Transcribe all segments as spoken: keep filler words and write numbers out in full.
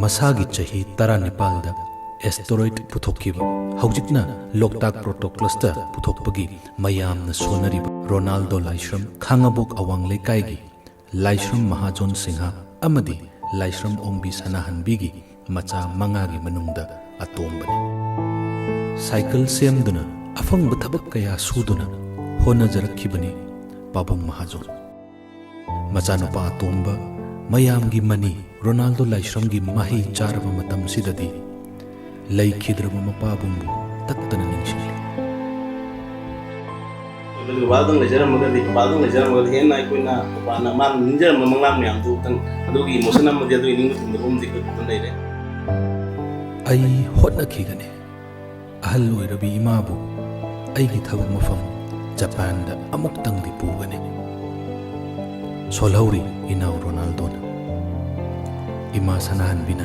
ꯃꯁꯥꯒꯤ ꯆꯍꯤ ꯇꯔꯥꯅꯤꯄꯥꯜꯗ asteroid ꯄꯨꯊꯣꯛꯈꯤꯕ, ꯍꯧꯖꯤꯛꯅ ꯂꯣꯛꯇꯥꯛ protoplus ꯇ ꯄꯨꯊꯣꯛꯄꯒꯤ ꯃꯌꯥꯝꯅ ꯁꯣꯟꯅꯔꯤꯕ ꯔꯣꯅꯥꯜꯗꯣ ꯂꯥꯏꯁ꯭ꯔꯝ, ꯈꯥꯉꯕꯣꯛ ꯑꯋꯥꯡ ꯂꯩꯀꯥꯏꯒꯤ ꯂꯥꯏꯁ꯭ꯔꯝ ꯃꯍꯥꯖꯣꯟ ꯁꯤꯡꯍ ꯑꯃꯗꯤ ꯂꯥꯏꯁ꯭ꯔꯝ ꯑꯣꯡꯕꯤ ꯁꯅꯥꯍꯟꯕꯤꯒꯤ ꯃꯆꯥ ꯃꯉꯥꯒꯤ ꯃꯅꯨꯡꯗ ꯑꯇꯣꯝꯕꯅꯤ꯫ ꯁꯥꯏꯀꯜ ꯁꯦꯝꯗꯨꯅ, ꯑꯐꯪꯕ ꯊꯕꯛ ꯀꯌꯥ ꯁꯨꯗꯨꯅ ꯍꯣꯠꯅꯖꯔꯛꯈꯤꯕꯅꯤ ꯄꯥꯕꯨꯡ ꯃꯍꯥꯖꯣꯟ꯫ ꯃꯆꯥꯅꯨꯄꯥ ꯑꯇꯣꯝꯕ, ꯃꯌꯥꯝꯒꯤ ꯃꯅꯤ ꯔꯣꯅꯥꯜꯗꯣ ꯂꯥꯏꯁ꯭ꯔꯝꯒꯤ ꯃꯍꯩ ꯆꯥꯔꯕ ꯃꯇꯝꯁꯤꯗꯗꯤ ꯂꯩꯈꯤꯗ꯭ꯔꯕ ꯃꯄꯥꯕꯨꯡꯕꯨ ꯇꯠꯇꯅ ꯅꯤꯡꯁꯤꯡꯂꯤ꯫ ꯕꯕꯥꯗꯪ ꯂꯩꯖꯔꯝꯃꯒꯗꯤ, ꯕꯕꯥꯗꯪ ꯂꯩꯖꯔꯝꯃꯒꯗꯤ ꯍꯦꯟꯅ ꯑꯩꯈꯣꯏꯅ ꯕꯕꯥꯅ ꯃꯥꯅ ꯅꯤꯡꯖꯔꯝꯕ ꯃꯪꯂꯥꯟ ꯃꯌꯥꯝꯗꯨ ꯈꯤꯇꯪ, ꯑꯗꯨꯒꯤ emotion ꯑꯃꯗꯤ, ꯑꯗꯨꯒꯤ ꯅꯤꯡꯕ ꯊꯨꯡꯗꯕ ꯑꯃꯗꯤ ꯑꯩꯈꯣꯏ ꯈꯛꯇ ꯂꯩꯔꯦ꯫ ꯑꯩ ꯍꯣꯠꯅꯈꯤꯒꯅꯤ꯫ ꯑꯍꯜ ꯑꯣꯏꯔꯕꯤ ꯏꯃꯥꯕꯨ ꯑꯩꯒꯤ ꯊꯕꯛ ꯃꯐꯝ ꯖꯄꯥꯟꯗ ꯑꯃꯨꯛꯇꯪꯗꯤ ꯄꯨꯒꯅꯤ꯫ ꯁꯣꯜꯍꯧꯔꯤ ꯏꯅꯥꯎ ꯔꯣꯅꯥꯜꯗꯣꯅ꯫ ꯏꯃꯥ ꯁꯅꯥꯍꯟꯕꯤꯅ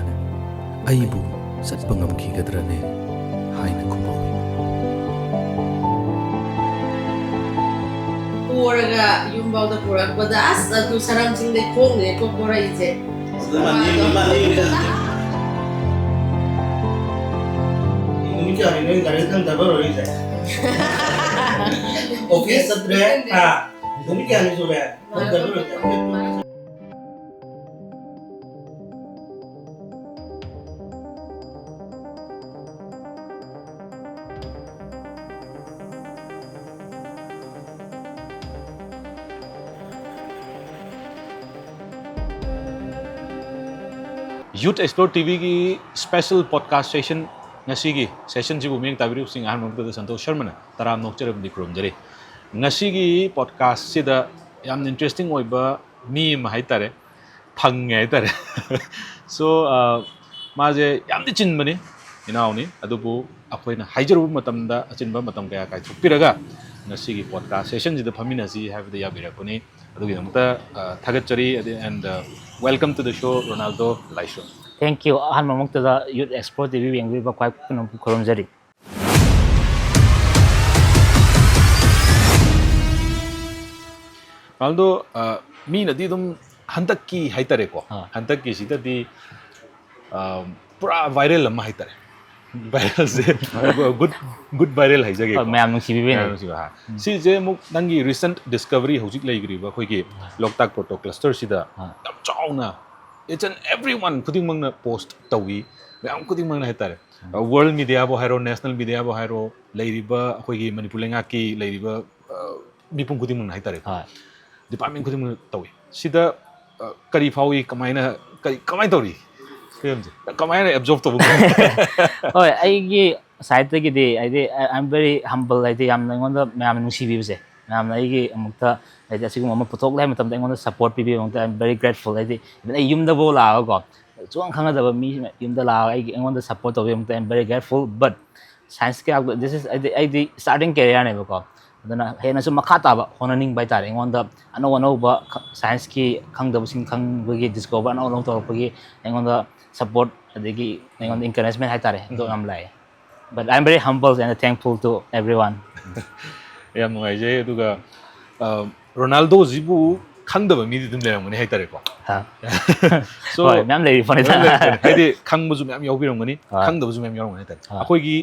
ꯑꯩꯕꯨ ꯆꯠꯄ ꯉꯝꯈꯤꯒꯗ꯭ꯔꯅꯦ ꯍꯥꯏꯅ ꯈꯨꯝꯍꯧꯏ꯫ ꯄꯣꯔꯒ ꯌꯨꯝꯐꯥꯎꯗ ꯄꯨꯔꯛꯄꯗ, ꯑꯁ, ꯑꯗꯨ ꯁꯔꯝꯁꯤꯡꯗꯩ ꯈꯣꯡꯅꯦꯀꯣ ꯄꯣꯔꯛꯏꯁꯦ꯫ ꯑꯗꯨ ꯃꯥ ꯅꯤꯡ-, ꯃꯥ ꯅꯤꯡꯉꯤꯖꯥꯠꯅꯤ꯫ ꯅꯨꯃꯤꯠ ꯀꯌꯥꯅꯤ ꯅꯣꯏ ꯒꯥꯔꯤ ꯊꯥꯡ ꯊꯥꯗꯔꯣꯏꯁꯦ? ꯑꯣꯐꯤꯁ ꯆꯠꯇ꯭ꯔꯦ? ꯍꯥ? ꯅꯨꯃꯤꯠ ꯀꯌꯥꯅꯤ ꯁꯨꯔꯦ? ꯊꯥꯡ ꯊꯥꯗꯔꯣꯏꯁꯦ? Youth Explore ꯇꯤꯚꯤꯒꯤ special podcast session, ꯉꯁꯤꯒꯤ sessionꯁꯤꯕꯨ ꯃꯤꯠꯌꯦꯡ ꯇꯥꯕꯤꯔꯤꯕꯁꯤꯡ ꯑꯍꯥꯟꯕ ꯃꯛꯇꯗ ꯁꯟꯇꯣꯁ ꯁꯔꯃꯅ ꯇꯔꯥꯝꯅ ꯑꯣꯛꯆꯔꯕꯗꯤ ꯈꯨꯔꯨꯝꯖꯔꯤ꯫ ꯉꯁꯤꯒꯤ podcastꯁꯤꯗ ꯌꯥꯝꯅ interesting ꯑꯣꯏꯕ ꯃꯤ ꯑꯃ ꯍꯥꯏꯇꯥꯔꯦ, ꯐꯪꯉꯦ ꯍꯥꯏꯇꯥꯔꯦ꯫ So, ꯑ, ꯃꯥꯁꯦ ꯌꯥꯝꯗꯤ ꯆꯤꯟꯕꯅꯤ, ꯏꯅꯥꯎꯅꯤ, ꯑꯗꯨꯕꯨ ꯑꯩꯈꯣꯏꯅ ꯍꯥꯏꯖꯔꯨꯕ ꯃꯇꯝꯗ ꯑꯆꯤꯟꯕ ꯃꯇꯝ ꯀꯌꯥ ꯀꯥꯏꯊꯣꯛꯄꯤꯔꯒ ꯉꯁꯤꯒꯤ podcast sessionꯁꯤꯗ ꯐꯝꯃꯤꯟꯅꯁꯤ ꯍꯥꯏꯕꯗ ꯌꯥꯕꯤꯔꯛꯄꯅꯤ꯫ ꯑꯗꯨꯒꯤꯗꯃꯛꯇ, ꯑ, ꯊꯥꯒꯠꯆꯔꯤ, ꯑꯗ-, and, uh, welcome to the show, Ronaldo Laishram. Thank you. ꯑꯍꯥꯟꯕꯃꯛꯇꯗ Youth Explore TV ꯌꯦꯡꯕꯤꯕ ꯈ꯭ꯋꯥꯏ ꯄꯨꯝꯅꯃꯛꯄꯨ ꯈꯨꯔꯨꯝꯖꯔꯤ꯫ ꯔꯣꯅꯥꯜꯗꯣ, ꯑ, ꯃꯤꯅꯗꯤ ꯑꯗꯨꯝ ꯍꯟꯗꯛꯀꯤ ꯍꯥꯏꯇꯥꯔꯦꯀꯣ, ꯑꯥ꯫ ꯍꯟꯗꯛꯀꯤꯁꯤꯗꯗꯤ ꯄꯨꯔꯥ viral ꯑꯃ ꯍꯥꯏꯇꯥꯔꯦ꯫ Viralꯁꯦ good good viral ꯍꯥꯏꯖꯒꯦꯀꯣ꯫ ꯃꯌꯥꯝ ꯅꯨꯡꯁꯤꯕꯤꯕꯩꯅꯦ꯫ ꯃꯌꯥꯝ ꯅꯨꯡꯁꯤꯕ, ꯍꯥ꯫ ꯁꯤꯁꯦ ꯑꯃꯨꯛ ꯅꯪꯒꯤ recent discovery ꯍꯧꯖꯤꯛ ꯂꯩꯈ꯭ꯔꯤꯕ ꯑꯩꯈꯣꯏꯒꯤ ꯂꯣꯛꯇꯥꯛ ꯄꯣꯇꯣ clusterꯁꯤꯗ ꯍꯥ꯫ ꯌꯥꯝ ꯆꯥꯎꯅ each and everyone ꯈꯨꯗꯤꯡꯃꯛꯅ post ꯇꯧꯏ꯫ ꯃꯌꯥꯝ ꯈꯨꯗꯤꯡꯃꯛꯅ ꯍꯥꯏꯇꯥꯔꯦ꯫ World mediaꯕꯨ ꯍꯥꯏꯔꯣ, national mediaꯕꯨ ꯍꯥꯏꯔꯣ, ꯂꯩꯔꯤꯕ ꯑꯩꯈꯣꯏꯒꯤ ꯃꯅꯤꯄꯨꯔ ꯂꯩꯉꯥꯛꯀꯤ ꯂꯩꯔꯤꯕ ꯑ, ꯃꯤꯄꯨꯝ ꯈꯨꯗꯤꯡꯃꯛꯅ ꯍꯥꯏꯇꯥꯔꯦꯀꯣ꯫ ꯍꯣꯏ꯫ Department ꯈꯨꯗꯤꯡꯃꯛꯅ ꯇꯧꯏ꯫ ꯁꯤꯗ ꯑ, ꯀꯔꯤ ꯐꯥꯎꯏ? ꯀꯃꯥꯏꯅ ꯀꯔꯤ ꯀꯃꯥꯏꯅ ꯇꯧꯔꯤ ꯐꯤꯂꯝꯁꯦ? ꯀꯃꯥꯏꯅ absorb ꯇꯧꯕ ꯉꯝꯃꯤ? ꯍꯣꯏ, ꯑꯩꯒꯤ sideꯇꯒꯤꯗꯤ ꯍꯥꯏꯗꯤ I am very humble, ꯍꯥꯏꯗꯤ ꯌꯥꯝꯅ ꯑꯩꯉꯣꯟꯗ ꯃꯌꯥꯝꯅ ꯅꯨꯡꯁꯤꯕꯤꯕꯁꯦ, ꯃꯌꯥꯝꯅ ꯑꯩꯒꯤ ꯑꯃꯨꯛꯇ ꯍꯥꯏꯗꯤ ꯑꯁꯤꯒꯨꯝꯕ ꯑꯃ ꯄꯨꯊꯣꯛꯂꯦ ꯍꯥꯏꯕ ꯃꯇꯝꯗ ꯑꯩꯉꯣꯟꯗ support ꯄꯤꯕꯤꯕꯃꯛꯇ I am very grateful꯫ ꯍꯥꯏꯗꯤ even ꯑꯩ ꯌꯨꯝꯗꯕꯨ ꯂꯥꯛꯑꯒꯀꯣ, ꯁꯨꯡꯈꯪ ꯈꯪꯅꯗꯕ ꯃꯤ ꯌꯨꯝꯗ ꯂꯥꯛꯑꯒ ꯑꯩꯒꯤ ꯑꯩꯉꯣꯟꯗ support ꯇꯧꯕꯤꯕꯃꯛꯇ I am very grateful, but science ꯀꯌꯥ this is ꯑꯩꯗꯤ ꯑꯩꯗꯤ starting careerꯅꯦꯕꯀꯣ꯫ ꯑꯗꯨꯅ ꯍꯦꯟꯅꯁꯨ ꯃꯈꯥ ꯇꯥꯕ ꯍꯣꯠꯅꯅꯤꯡꯕ ꯍꯥꯏꯇꯥꯔꯦ꯫ ꯑꯩꯉꯣꯟꯗ ꯑꯅꯧ ꯑꯅꯧꯕ ꯈ- scienceꯀꯤ ꯈꯪꯗꯕꯁꯤꯡ ꯈꯪꯕꯒꯤ, discover ꯑꯅꯧ ꯑꯅꯧ ꯇꯧꯔꯛꯄꯒꯤ ꯑꯩꯉꯣꯟꯗ support, ꯑꯗꯒꯤ ꯑꯩꯉꯣꯟꯗ encouragement ꯍꯥꯏꯇꯥꯔꯦ, ꯑꯗꯨ ꯌꯥꯝ ꯂꯥꯛꯑꯦ꯫ But I am very humble and thankful to everyone. ꯌꯥꯝ ꯅꯨꯡꯉꯥꯏꯖꯩ꯫ ꯑꯗꯨꯒ ꯑ, ꯔꯣꯅꯥꯜꯗꯣꯁꯤꯕꯨ ꯈꯪꯗꯕ ꯃꯤꯗꯤ ꯑꯗꯨꯝ ꯂꯩꯔꯝꯒꯅꯤ ꯍꯥꯏꯇꯥꯔꯦꯀꯣ꯫ ꯍꯥ꯫ So, ꯍꯣꯏ, ꯃꯌꯥꯝ ꯂꯩꯔꯤ ꯄꯣꯠꯅꯤꯗ꯫ ꯃꯌꯥꯝ ꯂꯩꯔꯝꯒꯅꯤ꯫ ꯍꯥꯏꯗꯤ ꯈꯪꯕꯁꯨ ꯃꯌꯥꯝ ꯌꯥꯎꯕꯤꯔꯝꯒꯅꯤ, ꯍꯣꯏ꯫ ꯈꯪꯗꯕꯁꯨ ꯃꯌꯥꯝ ꯌꯥꯎꯔꯝꯒꯅꯤ ꯍꯥꯏꯇꯥꯔꯦ꯫ ꯍꯣꯏ꯫ ꯑꯩꯈꯣꯏꯒꯤ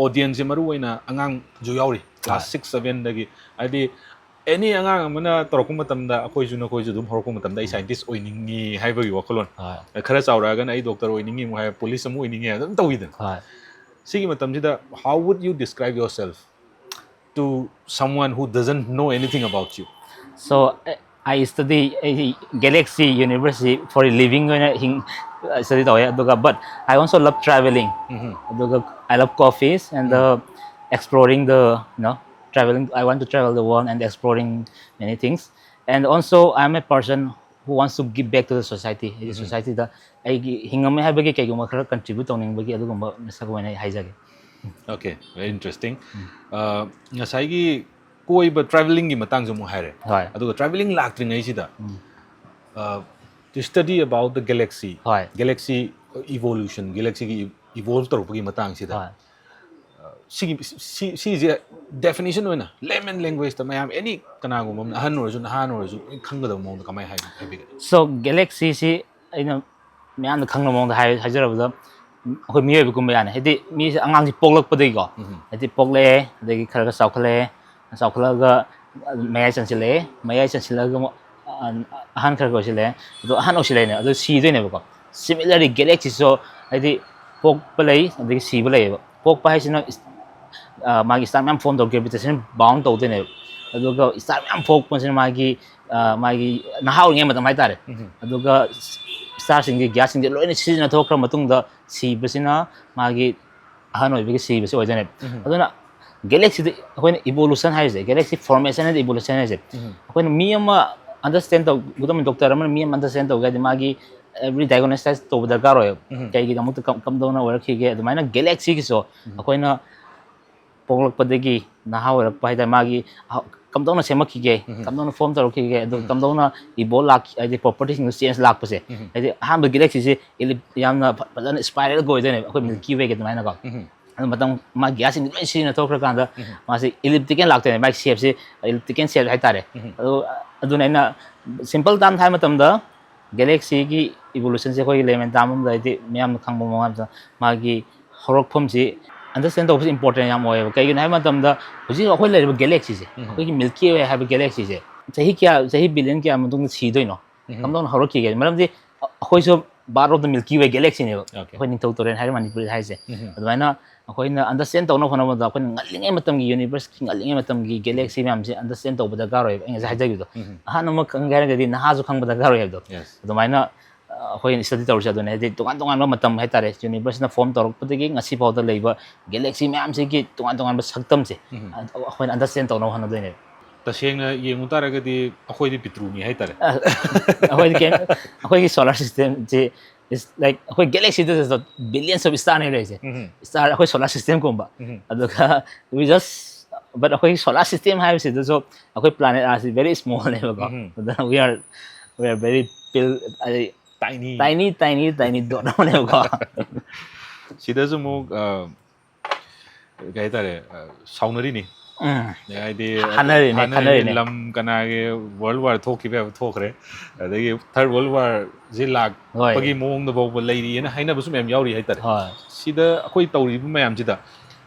audienceꯁꯦ ꯃꯔꯨ ꯑꯣꯏꯅ ꯑꯉꯥꯡꯁꯨ ꯌꯥꯎꯔꯤ, class six sevenꯗꯒꯤ꯫ ꯍꯥꯏꯗꯤ any ꯑꯉꯥꯡ ꯑꯃꯅ ꯇꯧꯔꯛꯄ ꯃꯇꯝꯗ ꯑꯩꯈꯣꯏꯁꯨ ꯅꯈꯣꯏꯁꯨ ꯑꯗꯨꯝ ꯍꯧꯔꯛꯄ ꯃꯇꯝꯗ ꯑꯩ scientist ꯑꯣꯏꯅꯤꯡꯉꯤ ꯍꯥꯏꯕꯒꯤ ꯋꯥꯈꯜꯂꯣꯟ꯫ ꯍꯣꯏ꯫ ꯈꯔ ꯆꯥꯎꯔꯛꯑꯒꯅ ꯑꯩ doctor ꯑꯣꯏꯅꯤꯡꯉꯤ ꯑꯃꯨꯛ ꯍꯥꯏ, police ꯑꯃꯨꯛ ꯑꯣꯏꯅꯤꯡꯉꯤ ꯑꯗꯨꯝ ꯇꯧꯋꯤꯗꯅ꯫ ꯍꯣꯏ꯫ ꯁꯤꯒꯤ ꯃꯇꯝꯁꯤꯗ how would you describe yourself to someone who doesn't know anything about you? So, uh, I study, uh, Galaxy University for a living ꯑꯣꯏꯅ ꯍꯤꯡ study ꯇꯧꯋꯦ꯫ ꯑꯗꯨꯒ but I also love traveling. Mhm. ꯑꯗꯨꯒ I love coffees and uh, exploring the, you know, traveling. I want to travel the world and exploring many things. And also, I'm a person who wants to give back to the society. ꯍꯥꯏꯗꯤ societyꯗ ꯑꯩꯒꯤ ꯍꯤꯡꯉꯝꯃꯦ ꯍꯥꯏꯕꯒꯤ ꯀꯩꯒꯨꯝꯕ ꯈꯔ contribute ꯇꯧꯅꯤꯡꯕꯒꯤ ꯑꯗꯨꯒꯨꯝꯕ ꯃꯤꯁꯛ ꯑꯃ ꯑꯣꯏꯅ ꯑꯩ ꯍꯥꯏꯖꯒꯦ꯫ Okay, very interesting. ꯑ, ꯉꯁꯥꯏꯒꯤ ꯀꯣꯏꯕ, travelingꯒꯤ ꯃꯇꯥꯡꯁꯨ ꯑꯃꯨꯛ ꯍꯥꯏꯔꯦ꯫ ꯍꯣꯏ꯫ ꯑꯗꯨꯒ travelling ꯂꯥꯛꯇ꯭ꯔꯤꯉꯩꯁꯤꯗ, ꯑ, to study about the galaxy, ꯍꯣꯏ꯫ galaxy evolution, galaxyꯒꯤ evolve ꯇꯧꯔꯛꯄꯒꯤ ꯃꯇꯥꯡꯁꯤꯗ, ꯍꯣꯏ꯫ ꯑ, ꯁꯤꯒꯤ ꯁꯤ- ꯁꯤꯁꯦ definition ꯑꯣꯏꯅ layman languageꯇ ꯃꯌꯥꯝ any ꯀꯅꯥꯒꯨꯝꯕ ꯑꯃꯅ, ꯑꯍꯟ ꯑꯣꯏꯔꯁꯨ ꯅꯍꯥꯟ ꯑꯣꯏꯔꯁꯨ ꯂꯣꯏ ꯈꯪꯒꯗꯕ ꯃꯑꯣꯡꯗ ꯀꯃꯥꯏꯅ ꯍꯥꯏꯕꯤ- ꯍꯥꯏꯕꯤꯒꯅꯤ? So, galaxyꯁꯤ ꯑꯩꯅ ꯃꯌꯥꯝꯅ ꯈꯪꯅꯕ ꯃꯑꯣꯡꯗ ꯍꯥꯏ ꯍꯥꯏꯖꯔꯕꯗ, ꯑꯩꯈꯣꯏ ꯃꯤꯑꯣꯏꯕꯒꯨꯝꯕ ꯌꯥꯅꯤ꯫ ꯍꯥꯏꯗꯤ ꯃꯤꯁꯦ ꯑꯉꯥꯡꯁꯦ ꯄꯣꯛꯂꯛꯄꯗꯒꯤꯀꯣ, ꯍꯥꯏꯗꯤ ꯄꯣꯛꯂꯛꯑꯦ, ꯑꯗꯒꯤ ꯈꯔ ꯈꯔ ꯆꯥꯎꯈꯠꯂꯛꯑꯦ, ꯆꯥꯎꯈꯠꯂꯛꯑꯒ ꯃꯌꯥꯏ ꯆꯟꯁꯤꯜꯂꯛꯑꯦ, ꯃꯌꯥꯏ ꯆꯟꯁꯤꯜꯂꯛꯑꯒ ꯑꯃꯨꯛ ꯑꯍꯟ ꯈꯔ ꯈꯔ ꯑꯣꯏꯁꯤꯜꯂꯛꯑꯦ, ꯑꯗꯣ ꯑꯍꯟ ꯑꯣꯏꯁꯤꯜꯂꯛꯑꯦꯅꯦ, ꯑꯗꯣ ꯁꯤꯗꯣꯏꯅꯦꯕꯀꯣ꯫ Similarly, galaxy ꯁꯨ ꯍꯥꯏꯗꯤ ꯄꯣꯛꯄ ꯂꯩ, ꯑꯗꯒꯤ ꯁꯤꯕ ꯂꯩꯌꯦꯕ꯫ ꯄꯣꯛꯄ ꯍꯥꯏꯁꯤꯅ ꯃꯥꯒꯤ star ꯃꯌꯥꯝ form ꯇꯧꯔꯒ gravitational bound ꯇꯧꯗꯣꯏꯅꯦꯕ꯫ ꯑꯗꯨꯒ star ꯃꯌꯥꯝ ꯄꯣꯛꯄꯁꯤꯅ ꯃꯥꯒꯤ ꯃꯥꯒꯤ ꯅꯍꯥ ꯑꯣꯏꯔꯤꯉꯩ ꯃꯇꯝ ꯍꯥꯏꯇꯥꯔꯦ꯫ ꯑꯗꯨꯒ starꯁꯤꯡꯒꯤ gasꯁꯤꯡꯁꯦ ꯂꯣꯏꯅ ꯁꯤꯖꯤꯟꯅ ꯊꯣꯛꯈ꯭ꯔ ꯃꯇꯨꯡꯗ ꯁꯤꯕꯁꯤꯅ ꯃꯥꯒꯤ ꯑꯍꯟ ꯑꯣꯏꯕꯒꯤ ꯁꯤꯕꯁꯤ ꯑꯣꯏꯗꯣꯏꯅꯦꯕ꯫ ꯑꯗꯨꯅ galaxyꯗ ꯑꯩꯈꯣꯏꯅ evolution ꯍꯥꯏꯔꯤꯁꯦ, galaxy formation and evolution ꯍꯥꯏꯔꯤꯁꯦ, ꯑꯩꯈꯣꯏꯅ ꯃꯤ ꯑꯃ understand ꯇꯧꯒꯗꯕꯅꯤ꯫ Doctor ꯑꯃꯅ ꯃꯤ ꯑꯃ understand ꯇꯧꯒꯦ ꯍꯥꯏꯗꯤ ꯃꯥꯒꯤ every diagnosis ꯇꯧꯕ ꯗꯔꯀꯥꯔ ꯑꯣꯏꯌꯦꯕ꯫ ꯀꯩꯒꯤꯗꯃꯛꯇ ꯀꯝ- ꯀꯝꯗꯧꯅ ꯑꯣꯏꯔꯛꯈꯤꯒꯦ, ꯑꯗꯨꯃꯥꯏꯅ galaxyꯒꯤꯁꯨ ꯑꯩꯈꯣꯏꯅ ꯄꯣꯛꯂꯛꯄꯗꯒꯤ ꯅꯍꯥ ꯑꯣꯏꯔꯛꯄ ꯍꯥꯏꯇꯥꯔꯦ, ꯃꯥꯒꯤ ꯀꯝꯗꯧꯅ ꯁꯦꯝꯃꯛꯈꯤꯒꯦ, ꯀꯝꯗꯧꯅ form ꯇꯧꯔꯛꯈꯤꯒꯦ, ꯑꯗꯨ ꯀꯝꯗꯧꯅ evolve ꯂꯥꯛꯈꯤ, ꯍꯥꯏꯗꯤ propertyꯁꯤꯡꯗꯨ change ꯂꯥꯛꯄꯁꯦ꯫ ꯍꯥꯏꯗꯤ ꯑꯍꯥꯟꯕ galaxyꯁꯦ ellip- ꯌꯥꯝꯅ ꯐ- ꯐꯖꯅ spiralꯒ ꯑꯣꯏꯗꯣꯏꯅꯦꯕ, ꯑꯩꯈꯣꯏ Milky Way ꯑꯗꯨꯃꯥꯏꯅꯀꯣ꯫ ꯑꯗꯨ ꯃꯇꯝ ꯃꯥ gasꯁꯤꯡ ꯂꯣꯏ ꯁꯤꯖꯤꯟꯅ ꯊꯣꯛꯈ꯭ꯔꯀꯥꯟꯗ ꯃꯥꯁꯦ elliptical ꯂꯥꯛꯇꯣꯏꯅꯦ, ꯃꯥꯒꯤ shapeꯁꯦ elliptical shape ꯍꯥꯏꯇꯥꯔꯦ꯫ ꯑꯗꯨ ꯑꯗꯨꯅ ꯑꯩꯅ simple term ꯍꯥꯏꯕ ꯃꯇꯝꯗ galaxyꯒꯤ evolutionꯁꯦ ꯑꯩꯈꯣꯏꯒꯤ layman term ꯑꯃꯗ, ꯍꯥꯏꯗꯤ ꯃꯤꯌꯥꯝꯅ ꯈꯪꯕ ꯃꯑꯣꯡ ꯑꯃꯗ, ꯃꯥꯒꯤ ꯍꯧꯔꯛꯐꯝꯁꯤ understand ꯇꯧꯕꯁꯤ important ꯌꯥꯝ ꯑꯣꯏꯌꯦꯕ꯫ ꯀꯩꯒꯤꯅꯣ ꯍꯥꯏꯕ ꯃꯇꯝꯗ ꯍꯧꯖꯤꯛ ꯑꯩꯈꯣꯏ ꯂꯩꯔꯤꯕ galaxyꯁꯦ, ꯑꯩꯈꯣꯏꯒꯤ Milky Way ꯍꯥꯏꯕ galaxyꯁꯦ ꯆꯍꯤ ꯀꯌꯥ, ꯆꯍꯤ billion ꯀꯌꯥ ꯃꯇꯨꯡꯗ ꯁꯤꯗꯣꯏꯅꯣ? ꯀꯝꯗꯧꯅ ꯍꯧꯔꯛꯈꯤꯒꯦ? ꯃꯔꯝꯗꯤ ꯑꯩꯈꯣꯏꯁꯨ part of the Milky Way galaxyꯅꯦꯕ꯫ ꯑꯩꯈꯣꯏ ꯅꯤꯡꯊꯧ ꯇꯨꯔꯦꯜ ꯍꯥꯏꯔꯦ ꯃꯅꯤꯄꯨꯔꯤꯗ ꯍꯥꯏꯁꯦ꯫ ꯑꯗꯨꯃꯥꯏꯅ ꯑꯩꯈꯣꯏꯅ understand ꯇꯧꯅꯕ ꯍꯣꯠꯅꯕꯗ ꯑꯩꯈꯣꯏꯅ ꯉꯜꯂꯤꯉꯩ ꯃꯇꯝꯒꯤ universeꯀꯤ ꯉꯜꯂꯤꯉꯩ ꯃꯇꯝꯒꯤ galaxy ꯃꯌꯥꯝꯁꯦ understand ꯇꯧꯕ ꯗꯔꯀꯥꯔ ꯑꯣꯏꯌꯦꯕ, ꯑꯩ ꯉꯁꯥꯏ ꯍꯥꯏꯖꯈꯤꯕꯗꯣ꯫ ꯑꯍꯥꯟꯕ ꯑꯃ ꯈꯪꯒꯦ ꯍꯥꯏꯔꯒꯗꯤ ꯅꯍꯥꯁꯨ ꯈꯪꯕ ꯗꯔꯀꯥꯔ ꯑꯣꯏꯌꯦꯕꯗꯣ꯫ ꯑꯗꯨꯃꯥꯏꯅ ꯑ, ꯑꯩꯈꯣꯏꯅ study ꯇꯧꯔꯤꯁꯦ ꯑꯗꯨꯅꯦ꯫ ꯍꯥꯏꯗꯤ ꯇꯣꯉꯥꯟ ꯇꯣꯉꯥꯟꯕ ꯃꯇꯝ ꯍꯥꯏꯇꯥꯔꯦ, universeꯅ form ꯇꯧꯔꯛꯄꯗꯒꯤ ꯉꯁꯤ ꯐꯥꯎꯗ ꯂꯩꯕ galaxy ꯃꯌꯥꯝꯁꯤꯒꯤ ꯇꯣꯉꯥꯟ ꯇꯣꯉꯥꯟꯕ ꯁꯛꯇꯝꯁꯦ ꯑ- ꯑꯩꯈꯣꯏꯅ understand ꯇꯧꯅꯕ ꯍꯣꯠꯅꯗꯣꯏꯅꯦꯕ꯫ ꯇꯁꯦꯡꯅ ꯌꯦꯡꯉꯨ ꯇꯥꯔꯒꯗꯤ ꯑꯩꯈꯣꯏꯗꯤ ꯄꯤꯇ꯭ꯔꯨꯅꯤ ꯍꯥꯏꯇꯥꯔꯦ꯫ ꯑꯩꯈꯣꯏꯗꯤ ꯀꯩꯝ- ꯑꯩꯈꯣꯏꯒꯤ solar systemꯁꯦ is like ꯑꯩꯈꯣꯏ galaxyꯗꯁꯨ billions of starꯅꯦ ꯂꯩꯔꯤꯁꯦ꯫ Star ꯑꯩꯈꯣꯏ solar systemꯒꯨꯝꯕ꯫ ꯑꯗꯨꯒ we just but ꯑꯩꯈꯣꯏꯒꯤ solar system ꯍꯥꯏꯕꯁꯤꯗꯁꯨ ꯑꯩꯈꯣꯏ planet Earthꯁꯤ very smallꯅꯦꯕꯀꯣ꯫ ꯑꯗꯨꯅ we are we are very pil- ꯑꯗꯩ Tiny. Tiny tiny tiny dot ꯑꯃꯅꯦꯕꯀꯣ꯫ ꯁꯤꯗꯁꯨ ꯑꯃꯨꯛ ꯑ, ꯀꯩ ꯍꯥꯏꯇꯥꯔꯦ, ꯑ, ꯁꯥꯎꯅꯔꯤꯅꯤ꯫ ꯎꯝ꯫ ꯍꯥꯏꯗꯤ ꯍꯥꯟꯅꯔꯤꯅꯦ, ꯍꯥꯟꯅꯔꯤꯅꯦ, ꯈꯟꯅꯔꯤꯅꯦ꯫ ꯂꯝ ꯀꯅꯥꯒꯤ World War ꯊꯣꯛꯈꯤꯕ ꯌꯥꯕ ꯊꯣꯛꯈ꯭ꯔꯦ, ꯑꯗꯒꯤ Third World War ꯁꯤ ꯂꯥꯛꯄꯒꯤ ꯍꯣꯏ꯫ ꯃꯑꯣꯡꯗ ꯐꯥꯎꯕ ꯂꯩꯔꯤꯑꯅ ꯍꯥꯏꯅꯕꯁꯨ ꯃꯌꯥꯝ ꯌꯥꯎꯔꯤ ꯍꯥꯏꯇꯥꯔꯦ꯫ ꯍꯣꯏ꯫ ꯁꯤꯗ ꯑꯩꯈꯣꯏ ꯇꯧꯔꯤꯕ ꯃꯌꯥꯝꯁꯤꯗ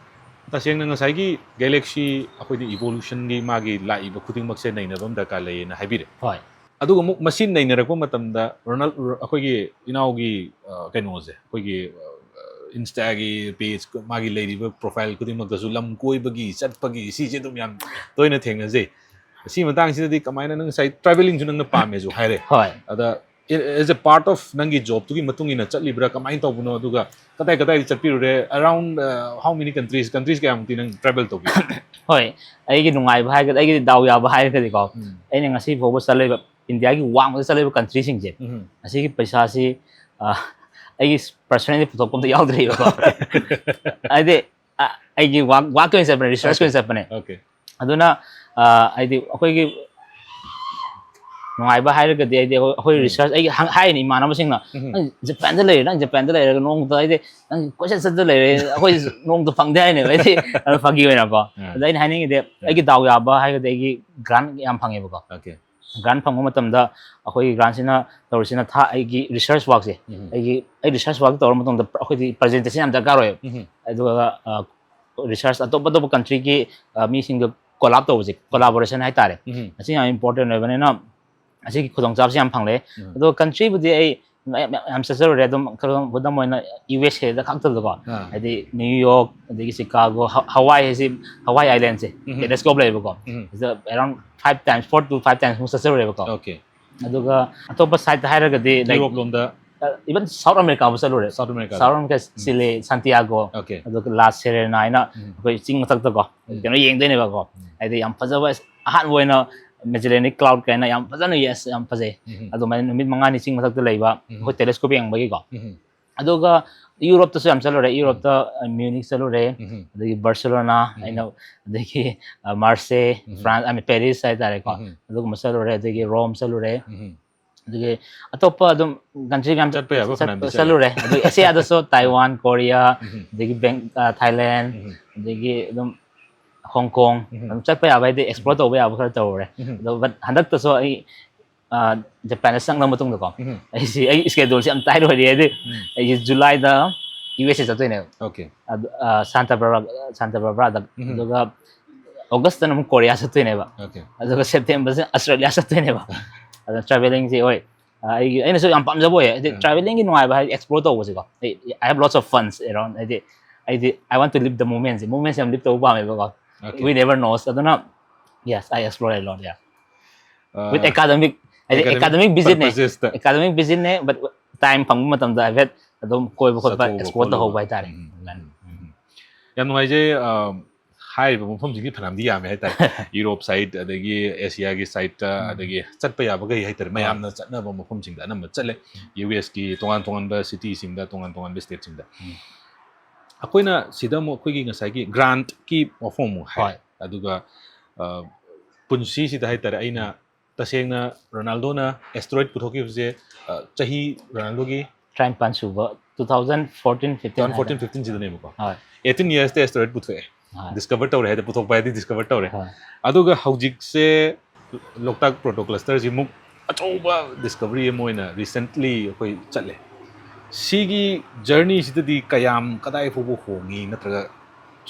ꯇꯁꯦꯡꯅ ꯉꯁꯥꯏꯒꯤ galaxy, ꯑꯩꯈꯣꯏꯗꯤ evolutionꯒꯤ ꯃꯥꯒꯤ ꯂꯥꯛꯏꯕ ꯈꯨꯗꯤꯡꯃꯛꯁꯦ ꯅꯩꯅꯕ ꯑꯃ ꯗꯔꯀꯥꯔ ꯂꯩꯌꯦꯅ ꯍꯥꯏꯕꯤꯔꯦ꯫ ꯍꯣꯏ꯫ ꯑꯗꯨꯒ ꯑꯃꯨꯛ ꯃꯁꯤ ꯅꯩꯅꯔꯛꯄ ꯃꯇꯝꯗ ꯔꯣꯅꯥꯜ-, ꯑꯩꯈꯣꯏꯒꯤ ꯏꯅꯥꯎꯒꯤ, ꯑ, ꯀꯩꯅꯣꯁꯦ, ꯑꯩꯈꯣꯏꯒꯤ, ꯑ, Instaꯒꯤ page, ꯃꯥꯒꯤ ꯂꯩꯔꯤꯕ profile ꯈꯨꯗꯤꯡꯃꯛꯇꯁꯨ ꯂꯝ ꯀꯣꯏꯕꯒꯤ, ꯆꯠꯄꯒꯤ, ꯁꯤꯁꯦ ꯑꯗꯨꯝ ꯌꯥꯝ ꯇꯣꯏꯅ ꯊꯦꯡꯅꯖꯩ꯫ ꯁꯤ ꯃꯇꯥꯡꯁꯤꯗꯗꯤ ꯀꯃꯥꯏꯅ, ꯅꯪ ꯉꯁꯥꯏ travelling ꯁꯨ ꯅꯪꯅ ꯄꯥꯝꯃꯦꯁꯨ ꯍꯥꯏꯔꯦ꯫ ꯍꯣꯏ꯫ ꯑꯗ as a part of ꯅꯪꯒꯤ job ꯇꯨꯒꯤ ꯃꯇꯨꯡ ꯏꯟꯅ ꯆꯠꯂꯤꯕ꯭ꯔꯥ, ꯀꯃꯥꯏꯅ ꯇꯧꯕꯅꯣ, ꯑꯗꯨꯒ ꯀꯗꯥꯏ ꯀꯗꯥꯏꯗ ꯆꯠꯄꯤꯔꯨꯔꯦ? Around, ꯑ, how many countries, countries ꯀꯌꯥꯃꯨꯛꯇꯤ ꯅꯪ travel ꯇꯧꯕꯤ? ꯍꯣꯏ, ꯑꯩꯒꯤ ꯅꯨꯡꯉꯥꯏꯕ ꯍꯥꯏꯔꯒꯗꯤ, ꯑꯩꯒꯤꯗꯤ ꯗꯥꯎ ꯌꯥꯕ ꯍꯥꯏꯔꯒꯗꯤꯀꯣ, ꯎꯝ꯫ ꯑꯩꯅ ꯉꯁꯤ ꯐꯥꯎꯕ ꯆꯠꯂꯤꯕ Indiaꯒꯤ ꯋꯥꯡꯃꯗ ꯆꯠꯂꯤꯕ countryꯁꯤꯡꯁꯦ, ꯎꯝ꯫ ꯑꯁꯤꯒꯤ ꯄꯩꯁꯥꯁꯤ, ꯑ, ꯑꯩꯒꯤ personally ꯄꯨꯊꯣꯛꯄ ꯑꯝꯇ ꯌꯥꯎꯗ꯭ꯔꯤꯕꯀꯣ꯫ ꯍꯥꯏꯗꯤ, ꯑ, ꯑꯩꯒꯤ work, workꯀꯤ ꯑꯣꯏꯅ ꯆꯠꯄꯅꯦ, researchꯀꯤ ꯑꯣꯏꯅ ꯆꯠꯄꯅꯦ꯫ Okay꯫ ꯑꯗꯨꯅ, ꯑ, ꯍꯥꯏꯗꯤ ꯑꯩꯈꯣꯏꯒꯤ ꯅꯨꯡꯉꯥꯏꯕ ꯍꯥꯏꯔꯒꯗꯤ, ꯍꯥꯏꯗꯤ ꯑꯩꯈꯣꯏ, ꯑꯩꯈꯣꯏ ꯎꯝ꯫ Research, ꯑꯩꯒꯤ ꯍꯪ-, ꯍꯥꯏꯔꯤꯅꯦ ꯏꯃꯥꯟꯅꯕꯁꯤꯡꯅ, ꯎꯝ꯫ "ꯅꯪ ꯖꯄꯥꯟꯗ ꯂꯩꯔꯦ, ꯅꯪ ꯖꯄꯥꯟꯗ ꯂꯩꯔꯒ ꯅꯣꯡꯃꯇ, ꯍꯥꯏꯗꯤ ꯅꯪ ꯀꯣꯏꯆꯠ ꯆꯠꯇ ꯂꯩꯔꯦ, ꯑꯩꯈꯣꯏ ꯅꯣꯡꯃꯇ ꯐꯪꯗꯦ" ꯍꯥꯏꯅꯦꯕ꯫ ꯍꯥꯏꯗꯤ ꯑꯗꯨ ꯐꯥꯒꯤ ꯑꯣꯏꯅꯀꯣ꯫ ꯑꯥ꯫ ꯑꯗ ꯑꯩꯅ ꯍꯥꯏꯅꯤꯡꯉꯤꯗꯤ, ꯑꯥ꯫ ꯑꯩꯒꯤ ꯗꯥꯎ ꯌꯥꯕ ꯍꯥꯏꯔꯒꯗꯤ ꯑꯩꯒꯤ grant ꯌꯥꯝ ꯐꯪꯉꯦꯕꯀꯣ꯫ Okay꯫ Grant ꯐꯪꯕ ꯃꯇꯝꯗ ꯑꯩꯈꯣꯏꯒꯤ grantꯁꯤꯅ ꯇꯧꯔꯤꯁꯤꯅ ꯊꯥ-, ꯑꯩꯒꯤ research workꯁꯦ, ꯎꯝ꯫ ꯑꯩꯒꯤ, ꯑꯩ research work ꯇꯧꯔ ꯃꯇꯨꯡꯗ ꯑꯩꯈꯣꯏꯗꯤ presentation ꯌꯥꯝ ꯗꯔꯀꯥꯔ ꯑꯣꯏꯌꯦꯕ꯫ ꯎꯝ꯫ ꯑꯗꯨꯒ, ꯑ, research ꯑꯇꯣꯞ ꯑꯇꯣꯞꯄ countryꯒꯤ, ꯑ, ꯃꯤꯁꯤꯡꯒ collab ꯇꯧꯕꯁꯦ, collaboration ꯍꯥꯏꯇꯥꯔꯦ꯫ ꯎꯝ꯫ ꯑꯁꯤ ꯌꯥꯝ important ꯑꯣꯏꯕꯅꯤꯅ ꯑꯁꯤꯒꯤ ꯈꯨꯗꯣꯡꯆꯥꯕꯁꯤ ꯌꯥꯝ ꯐꯪꯂꯦ꯫ ꯎꯝ꯫ ꯑꯗꯨꯒ countryꯕꯨꯗꯤ ꯑꯩ ꯃꯌꯥꯝ, ꯃꯌꯥꯝ, ꯌꯥꯝ ꯆꯠꯆꯔꯨꯔꯦ꯫ ꯑꯗꯨꯝ ꯈꯔ ꯈꯨꯗꯝ ꯑꯣꯏꯅ USAꯗ ꯈꯛꯇꯗꯀꯣ, ꯑꯥ꯫ ꯍꯥꯏꯗꯤ New York, ꯑꯗꯒꯤ Chicago, ꯍ-, Hawaii ꯍꯥꯏꯁꯤ, Hawaii Islandꯁꯦ ꯎꯝ꯫ Telescope ꯂꯩꯌꯦꯕꯀꯣ꯫ ꯎꯝ꯫ ꯁꯤꯗ around five times, four to five times ꯃꯨꯛ ꯆꯠꯆꯔꯨꯔꯦꯕꯀꯣ꯫ Okay꯫ ꯑꯗꯨꯒ ꯑꯇꯣꯞꯄ side ꯍꯥꯏꯔꯒꯗꯤ, like, Europe ꯂꯣꯝꯗ? ꯑ, even South Americaꯕꯨ ꯆꯠꯂꯨꯔꯦ꯫ South America꯫ South America, ꯎꯝ꯫ Chile, Santiago, Okay꯫ ꯑꯗꯨꯒ La Serena ꯍꯥꯏꯅ ꯎꯝ꯫ ꯑꯩꯈꯣꯏ ꯆꯤꯡ ꯃꯊꯛꯇꯀꯣ, ꯎꯝ꯫ ꯀꯩꯅꯣ ꯌꯦꯡꯗꯣꯏꯅꯦꯕꯀꯣ꯫ ꯎꯝ꯫ ꯍꯥꯏꯗꯤ ꯌꯥꯝ ꯐꯖꯕ, ꯑꯍꯥꯟꯕ ꯑꯣꯏꯅ Magellanic Cloud ꯀꯥꯏꯅ ꯌꯥꯝ ꯐꯖꯅ, yes, ꯌꯥꯝ ꯐꯖꯩ꯫ ꯎꯝ꯫ ꯑꯗꯨꯃꯥꯏꯅ ꯅꯨꯃꯤꯠ ꯃꯉꯥꯅꯤ ꯆꯤꯡ ꯃꯊꯛꯇ ꯂꯩꯕ, ꯎꯝ꯫ ꯑꯩꯈꯣꯏ telescope ꯌꯦꯡꯕꯒꯤꯀꯣ꯫ ꯎꯝ꯫ ꯑꯗꯨꯒ Europeꯇꯁꯨ ꯌꯥꯝ ꯆꯠꯂꯨꯔꯦ꯫ Europeꯇ, ꯑ, Munich ꯆꯠꯂꯨꯔꯦ, ꯎꯝ꯫ ꯑꯗꯒꯤ Barcelona, ꯎꯝ꯫ ꯑꯩꯅ, ꯑꯗꯒꯤ, ꯑ, Marseille, um. France, I mean, Paris ꯍꯥꯏꯇꯥꯔꯦꯀꯣ꯫ ꯎꯝ꯫ ꯑꯗꯨꯒꯨꯝꯕ ꯆꯠꯂꯨꯔꯦ, ꯑꯗꯒꯤ Rome ꯆꯠꯂꯨꯔꯦ꯫ ꯎꯝ꯫ ꯑꯗꯒꯤ ꯑꯇꯣꯞꯄ ꯑꯗꯨꯝ country ꯃꯌꯥꯝ ꯆꯠꯄ ꯌꯥꯕ ꯆꯠ-, ꯐꯅꯌꯥꯝꯗꯤ ꯆꯠꯂꯦ꯫ ꯆꯠꯂꯨꯔꯦ꯫ ꯑꯗꯒꯤ Asiaꯗꯁꯨ Taiwan, Korea, ꯎꯝ꯫ ꯑꯗꯒꯤ Bang-, ꯑ, Thailand, ꯎꯝ꯫ ꯑꯗꯒꯤ ꯑꯗꯨꯝ ꯍꯣꯡ ꯀꯣꯡ ꯎꯝ. ꯑꯗꯨꯝ ꯆꯠꯄ ꯌꯥꯕ ꯍꯥꯏꯗꯤ ꯑꯦꯛꯁꯄ꯭ꯂꯣꯔ ꯇꯧꯕ ꯌꯥꯕ ꯈꯔ ꯇꯧꯔꯨꯔꯦ꯫ ꯎꯝ. ꯑꯗꯣ ꯕꯠ ꯍꯟꯗꯛꯇꯁꯨ ꯑꯩ ꯖꯄꯥꯟꯗ ꯆꯪꯂ ꯃꯇꯨꯡꯗꯀꯣ ꯎꯝ. ꯑꯩꯁꯤ ꯑꯩ ꯁ꯭ꯀꯦꯗꯨꯜꯁꯦ ꯌꯥꯝ ꯇꯥꯏꯠ ꯑꯣꯏꯔꯤ ꯍꯥꯏꯗꯤ ꯎꯝ. ꯑꯩꯁꯦ ꯖꯨꯂꯥꯏꯗ ꯌꯨ ꯑꯦꯁ ꯑꯦ ꯆꯠꯇꯣꯏꯅꯦꯕ꯫ Okay. ꯑꯗꯨ, ꯑ, ꯁꯥꯟꯇ ꯕꯔꯕꯥ ꯁꯥꯟꯇ ꯕꯔꯕꯥꯗ ꯎꯝ. ꯑꯗꯨꯒ ꯑꯣꯒꯁꯇꯅ ꯑꯃꯨꯛ ꯀꯣꯔꯤꯌꯥ ꯆꯠꯇꯣꯏꯅꯦꯕ꯫ Okay. ꯑꯗꯨꯒ ꯁꯦꯞꯇꯦꯝꯕꯔꯁꯦ ꯑꯁꯇ꯭ꯔꯦꯂꯤꯌꯥ ꯆꯠꯇꯣꯏꯅꯦꯕ꯫ ꯑꯗꯨꯅ ꯇ꯭ꯔꯥꯚꯦꯂꯤꯡꯁꯦ ꯍꯣꯏ, ꯑ, ꯑꯩꯒꯤ ꯑꯩꯅꯁꯨ ꯌꯥꯝ ꯄꯥꯝꯖꯕ ꯑꯣꯏꯌꯦ ꯍꯥꯏꯗꯤ ꯎꯝ. ꯇ꯭ꯔꯥꯚꯦꯂꯤꯡꯒꯤ ꯅꯨꯡꯉꯥꯏꯕ ꯍꯥꯏꯗꯤ ꯑꯦꯛꯁꯄ꯭ꯂꯣꯔ ꯇꯧꯕꯁꯦꯀꯣ꯫ ꯑꯩ I have lots of funs around ꯍꯥꯏꯗꯤ ꯑꯩꯗꯤ I want to live the momentꯁꯦ, ꯃꯣꯃꯦꯟꯁꯦ ꯌꯥꯝ ꯂꯤꯞ ꯇꯧꯕ ꯄꯥꯝꯃꯦꯕꯀꯣ꯫ Okay. We never knows. ꯑꯗꯨꯅ yes, I explore a lot, yeah. Uh, With academic ꯍꯥꯏꯗꯤ academic academic visitꯅꯦ. purposes ꯇ. Academic visitꯅꯦ, but time ꯐꯪꯕ ꯃꯇꯝꯗ ꯍꯥꯏꯐꯦꯠ ꯑꯗꯨꯝ ꯀꯣꯏꯕ ꯈꯣꯠꯄ ꯆꯠꯊꯣꯛꯄ ꯑꯦꯛꯁꯄ꯭ꯂꯣꯔ ꯇꯧꯍꯧꯕ ꯈꯣꯠꯂꯨꯕ. ꯍꯥꯏꯇꯥꯔꯦ꯫ ꯎꯝ, ꯎꯝ, ꯎꯝ, ꯎꯝ. ꯌꯥꯝ ꯅꯨꯡꯉꯥꯏꯖꯩ꯫ ꯑ, ꯍꯥꯏꯔꯤꯕ ꯃꯐꯝꯁꯤꯡꯁꯤ ꯐꯅꯌꯥꯝꯗꯤ ꯌꯥꯝꯃꯦ ꯍꯥꯏꯇꯥꯔꯦ꯫ ꯌꯨꯔꯣꯞ ꯁꯥꯏꯠ, ꯑꯗꯒꯤ ꯑꯦꯁꯤꯌꯥꯒꯤ ꯁꯥꯏꯠꯇ, ꯎꯝ. ꯑꯗꯒꯤ ꯆꯠꯄ ꯌꯥꯕꯈꯩ ꯍꯥꯏꯇꯥꯔꯦ, ꯃꯌꯥꯝꯅ ꯆꯠꯅꯕ ꯃꯐꯝꯁꯤꯡꯗ ꯑꯅꯝꯕ ꯆꯠꯂꯦ꯫ ꯌꯨ ꯑꯦꯁꯀꯤ ꯇꯣꯉꯥꯟ ꯇꯣꯉꯥꯟꯕ ꯁꯤꯇꯤꯁꯤꯡꯗ, ꯇꯣꯉꯥꯟ ꯇꯣꯉꯥꯟꯕ ꯁ꯭ꯇꯦꯠꯁꯤꯡꯗ꯫ ꯎꯝ. ꯑꯩꯈꯣꯏꯅ ꯁꯤꯗ ꯑꯃꯨꯛ ꯑꯩꯈꯣꯏꯒꯤ ꯉꯁꯥꯏꯒꯤ ꯒ꯭ꯔꯥꯟꯠꯀꯤ ꯋꯥꯐꯝ ꯑꯃꯨꯛ ꯍꯥꯏ꯫ ꯍꯣꯏ. ꯑꯗꯨꯒ, ꯑ, ꯄꯨꯟꯁꯤꯁꯤꯗ ꯍꯥꯏꯇꯥꯔꯦ, ꯑꯩꯅ ꯇꯁꯦꯡꯅ ꯔꯣꯅꯥꯜꯗꯣꯅ ꯑꯦꯁꯇ꯭ꯔꯣꯏꯗ ꯄꯨꯊꯣꯛꯈꯤꯕꯁꯦ, ꯑ, ꯆꯍꯤ ꯔꯣꯅꯥꯜꯗꯣꯒꯤ ꯇꯔꯥꯅꯤꯄꯥꯟ ꯁꯨꯕ, two thousand fourteen fifteen two thousand fourteen fifteen ꯁꯤꯗꯅꯦꯕꯀꯣ꯫ ꯍꯣꯏ. Eighteen yearsꯇ asteroid ꯄꯨꯊꯣꯛꯑꯦ꯫ ꯍꯣꯏ. Discover ꯇꯧꯔꯦ ꯍꯥꯏꯗꯤ, ꯄꯨꯊꯣꯛꯄ ꯍꯥꯏꯗꯤ discover ꯇꯧꯔꯦ꯫ ꯍꯣꯏ. ꯑꯗꯨꯒ ꯍꯧꯖꯤꯛꯁꯦ ꯂꯣꯛꯇꯥꯛ proto clusterꯁꯤ ꯑꯃꯨꯛ ꯑꯆꯧꯕ discovery ꯑꯃ ꯑꯣꯏꯅ recently ꯑꯩꯈꯣꯏ ꯆꯠꯂꯦ꯫ ꯁꯤꯒꯤ journeyꯁꯤꯗꯗꯤ ꯀꯌꯥꯝ, ꯀꯗꯥꯏ ꯐꯥꯎꯕ ꯍꯣꯡꯉꯤ, ꯅꯠꯇ꯭ꯔꯒ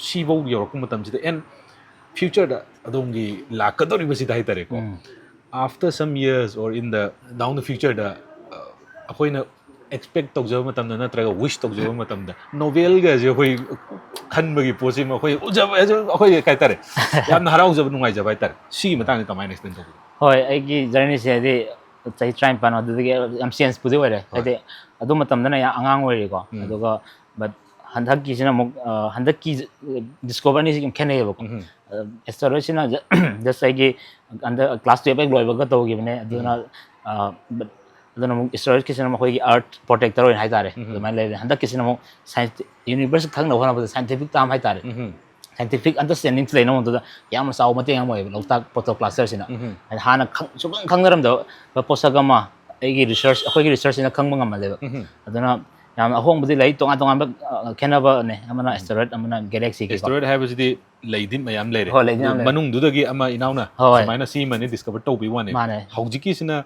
ꯁꯤꯐꯥꯎ ꯌꯧꯔꯛꯄ ꯃꯇꯝꯁꯤꯗ, and futureꯗ ꯑꯗꯣꯝꯒꯤ ꯂꯥꯛꯀꯗꯧꯔꯤꯕꯁꯤꯗ ꯍꯥꯏꯇꯥꯔꯦꯀꯣ, ꯎꯝ. after some years or in the down the futureꯗ, ꯑ, ꯑꯩꯈꯣꯏꯅ expect ꯇꯧꯖꯕ ꯃꯇꯝꯗ ꯅꯠꯇ꯭ꯔꯒ wish ꯇꯧꯖꯕ ꯃꯇꯝꯗ novelꯒꯁꯦ ꯑꯩꯈꯣꯏ ꯈꯟꯕꯒꯤ ꯄꯣꯠꯁꯤꯃ ꯑꯩꯈꯣꯏ ꯎꯖꯕ, ꯑꯩꯈꯣꯏ ꯀꯩ ꯍꯥꯏꯇꯥꯔꯦ, ꯌꯥꯝꯅ ꯍꯔꯥꯎꯖꯕ, ꯅꯨꯡꯉꯥꯏꯖꯕ ꯍꯥꯏꯇꯥꯔꯦ꯫ ꯁꯤꯒꯤ ꯃꯇꯥꯡꯗ ꯀꯃꯥꯏꯅ explain ꯇꯧꯕꯤꯒꯦ? ꯍꯣꯏ, ꯑꯩꯒꯤ journeyꯁꯦ ꯍꯥꯏꯗꯤ ꯆꯍꯤ ꯇꯔꯥꯅꯤꯄꯥꯟ ꯑꯗꯨꯗꯒꯤ ꯌꯥꯝ changeꯄꯨꯗꯤ ꯑꯣꯏꯔꯦ꯫ ꯍꯣꯏ. ꯍꯥꯏꯗꯤ ꯑꯗꯨ ꯃꯇꯝꯗꯅ ꯌꯥꯝ ꯑꯉꯥꯡ ꯑꯣꯏꯔꯤꯀꯣ꯫ ꯎꯝ. ꯑꯗꯨꯒ but ꯍꯟꯗꯛꯀꯤꯁꯤꯅ ꯑꯃꯨꯛ, ꯑ, ꯍꯟꯗꯛꯀꯤ discover ꯑꯅꯤꯁꯤ ꯌꯥꯝ ꯈꯦꯠꯅꯩꯌꯦꯕꯀꯣ꯫ ꯎꯝ. ꯑ, asteroidꯁꯤꯅ just ꯑꯩꯒꯤ under class twelve ꯍꯦꯛ ꯂꯣꯏꯕꯒ ꯇꯧꯈꯤꯕꯅꯦ꯫ ꯑꯗꯨꯅ, ꯑ, but ꯑꯗꯨꯅ ꯑꯃꯨꯛ asteroidꯀꯤꯁꯤꯅ ꯃꯈꯣꯏꯒꯤ earth protector ꯑꯣꯏꯅ ꯍꯥꯏꯇꯥꯔꯦ꯫ ꯎꯝ. ꯑꯗꯨꯃꯥꯏꯅ ꯂꯩꯔꯦ꯫ ꯍꯟꯗꯛꯀꯤꯁꯤꯅ ꯑꯃꯨꯛ science, universe ꯈꯪꯅꯕ ꯍꯣꯠꯅꯕꯗ scientific term ꯍꯥꯏꯇꯥꯔꯦ꯫ ꯎꯝ. Scientific understanding ꯂꯩꯅꯕ ꯃꯇꯝꯗ ꯌꯥꯝꯅ ꯆꯥꯎꯕ ꯃꯇꯦꯡ ꯑꯃ ꯑꯣꯏꯌꯦꯕ ꯂꯣꯛꯇꯥꯛ proto clusterꯁꯤꯅ꯫ ꯎꯝ. ꯍꯥꯏꯗꯤ ꯍꯥꯟꯅ ꯈꯪ-, ꯁꯨꯡꯈꯪ ꯈꯪꯅꯔꯝꯗꯕ ꯄꯣꯠꯁꯛ ꯑꯃ ꯑꯩꯒꯤ research, ꯑꯩꯈꯣꯏꯒꯤ researchꯁꯤꯅ ꯈꯪꯕ ꯉꯝꯍꯜꯂꯦꯕ꯫ ꯎꯝ. ꯑꯗꯨꯅ ꯌꯥꯝꯅ ꯑꯍꯣꯡꯕꯗꯤ ꯂꯩ, ꯇꯣꯉꯥꯟ ꯇꯣꯉꯥꯟꯕ ꯑ, ꯈꯦꯠꯅꯕꯅꯦ, ꯑꯃꯅ ꯎꯝ. ꯑꯦꯁꯇꯦꯔꯣꯏꯗ, ꯑꯃꯅ ꯒꯦꯂꯦꯛꯁꯤꯒꯤ꯫ ꯑꯦꯁꯇꯦꯔꯣꯏꯗ ꯍꯥꯏꯕꯁꯤꯗꯤ ꯂꯩꯗꯤ ꯃꯌꯥꯝ ꯂꯩꯔꯦ꯫ ꯍꯣꯏ, ꯂꯩꯗꯤ ꯃꯌꯥꯝ ꯑꯗꯨ ꯂꯩꯔꯦ꯫ ꯃꯅꯨꯡꯗꯨꯗꯒꯤ ꯑꯃ ꯏꯅꯥꯎꯅ ꯍꯣꯏ, ꯍꯣꯏ꯫ ꯁꯨꯃꯥꯏꯅ ꯁꯤꯃꯅꯤ ꯗꯤꯁꯀꯚꯔ ꯇꯧꯕꯤꯕ ꯋꯥꯅꯤ꯫ ꯃꯥꯅꯦ꯫ ꯍꯧꯖꯤꯛꯀꯤꯁꯤꯅ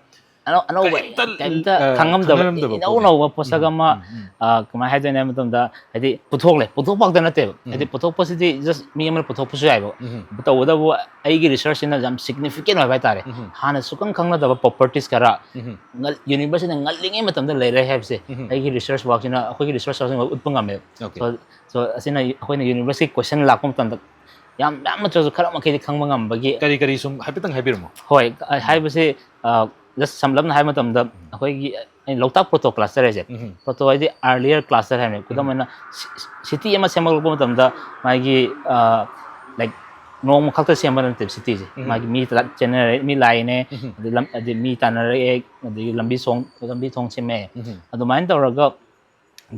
ꯑꯅꯧ- ꯑꯅꯧꯕ ꯀꯔꯤꯝꯇ, ꯀꯔꯤꯝꯇ ꯑ, ꯈꯪꯉꯝꯗꯕ, ꯈꯪꯅꯔꯝꯗꯕ ꯏꯅꯧ ꯄꯣꯠꯅꯤ꯫ ꯅꯧꯕ ꯄꯣꯠꯁꯛ ꯎꯝ, ꯑꯃ ꯎꯝ, ꯎꯝ꯫ ꯑ, ꯀꯃꯥꯏꯅ ꯍꯥꯏꯗꯣꯏꯅꯣ ꯍꯥꯏꯕ ꯃꯇꯝꯗ, ꯍꯥꯏꯗꯤ ꯄꯨꯊꯣꯛꯂꯦ, ꯄꯨꯊꯣꯛꯄ ꯈꯛꯇ ꯅꯠꯇꯦꯕ꯫ ꯍꯥꯏꯗꯤ ꯎꯝ. ꯄꯨꯊꯣꯛꯄꯁꯤꯗꯤ ꯖꯁ ꯃꯤ ꯑꯃꯅ ꯄꯨꯊꯣꯛꯄꯁꯨ ꯌꯥꯏꯕ꯫ ꯎꯝ. ꯇꯧꯕꯇꯕꯨ ꯑꯩꯒꯤ ꯔꯤꯁꯔꯁꯁꯤꯅ ꯌꯥꯝ ꯁꯤꯒꯅꯤꯐꯤꯀꯦꯟ ꯑꯣꯏꯕ ꯍꯥꯏꯇꯥꯔꯦ꯫ ꯎꯝ. ꯍꯥꯟꯅ ꯁꯨꯛꯈꯪ ꯈꯪꯅꯗꯕ ꯄ꯭ꯔꯣꯄꯔꯇꯤꯁ ꯈꯔ ꯎꯝ. ꯉꯜ- ꯌꯨꯅꯤꯚꯔꯁꯁꯤꯅ ꯉꯜꯂꯤꯉꯩ ꯃꯇꯝꯗ ꯂꯩꯔꯦ ꯍꯥꯏꯕꯁꯦ ꯎꯝ. ꯑꯩꯒꯤ ꯔꯤꯁꯔꯁ ꯋꯥꯔꯛꯁꯤꯅ, ꯑꯩꯈꯣꯏꯒꯤ ꯔꯤꯁꯔꯁ ꯋꯥꯔꯛꯁꯤꯅ ꯎꯠꯄ ꯉꯝꯃꯦꯕ꯫ Okay. So, so ꯑꯁꯤꯅ ꯑꯩꯈꯣꯏꯅ ꯌꯨꯅꯤꯚꯔꯁꯀꯤ ꯀꯣꯏꯁꯟ ꯂꯥꯛꯄ ꯃꯇꯝꯗ ꯌꯥꯝ ꯃꯌꯥꯝ ꯅꯠꯇ꯭ꯔꯁꯨ ꯈꯔ ꯃꯈꯩꯗꯤ ꯈꯪꯕ ꯉꯝꯕꯒꯤ ꯀꯔꯤ ꯀꯔꯤ ꯁꯨꯝ ꯍꯥꯏꯐꯦꯠꯇꯪ ꯍꯥꯏꯕꯤꯔꯝꯃꯣ꯫ ꯍꯣꯏ, ꯑ, ꯍꯥꯏꯕꯁꯤ, ꯑ, just ꯁꯝꯂꯞꯅ ꯍꯥꯏꯕ ꯃꯇꯝꯗ ꯑꯩꯈꯣꯏꯒꯤ, ꯑ, ꯂꯣꯛꯇꯥꯛ ꯄ꯭ꯔꯣꯇꯣ ꯀ꯭ꯂꯁꯇꯔ ꯍꯥꯏꯁꯦ, ꯎꯝ. ꯄ꯭ꯔꯣꯇꯣ ꯍꯥꯏꯗꯤ ꯑꯥꯔꯂꯤꯌꯔ ꯀ꯭ꯂꯁꯇꯔ ꯍꯥꯏꯕꯅꯦ꯫ ꯈꯨꯗꯝ ꯎꯝ. ꯑꯣꯏꯅ ꯁꯤ- ꯁꯤꯇꯤ ꯑꯃ ꯁꯦꯝꯒꯠꯂꯛꯄ ꯃꯇꯝꯗ ꯃꯥꯒꯤ, ꯑ, like, ꯅꯣꯡꯃ ꯈꯛꯇ ꯁꯦꯝꯕ ꯅꯠꯇꯦꯕ ꯁꯤꯇꯤꯁꯦ꯫ ꯎꯝ. ꯃꯥꯒꯤ ꯃꯤ ꯇꯔꯥ ꯆꯦꯟꯅꯔꯦ, ꯃꯤ ꯂꯥꯛꯏꯅꯦ, ꯎꯝ. ꯑꯗꯩ ꯂꯝ-, ꯑꯗꯩ ꯃꯤ ꯇꯥꯟꯅꯔꯛꯑꯦ, ꯑꯗꯒꯤ ꯂꯝꯕꯤ ꯁꯣꯡ, ꯂꯝꯕꯤ ꯊꯣꯡ ꯁꯦꯝꯃꯦ꯫ ꯎꯝ. ꯑꯗꯨꯃꯥꯏꯅ ꯇꯧꯔꯒ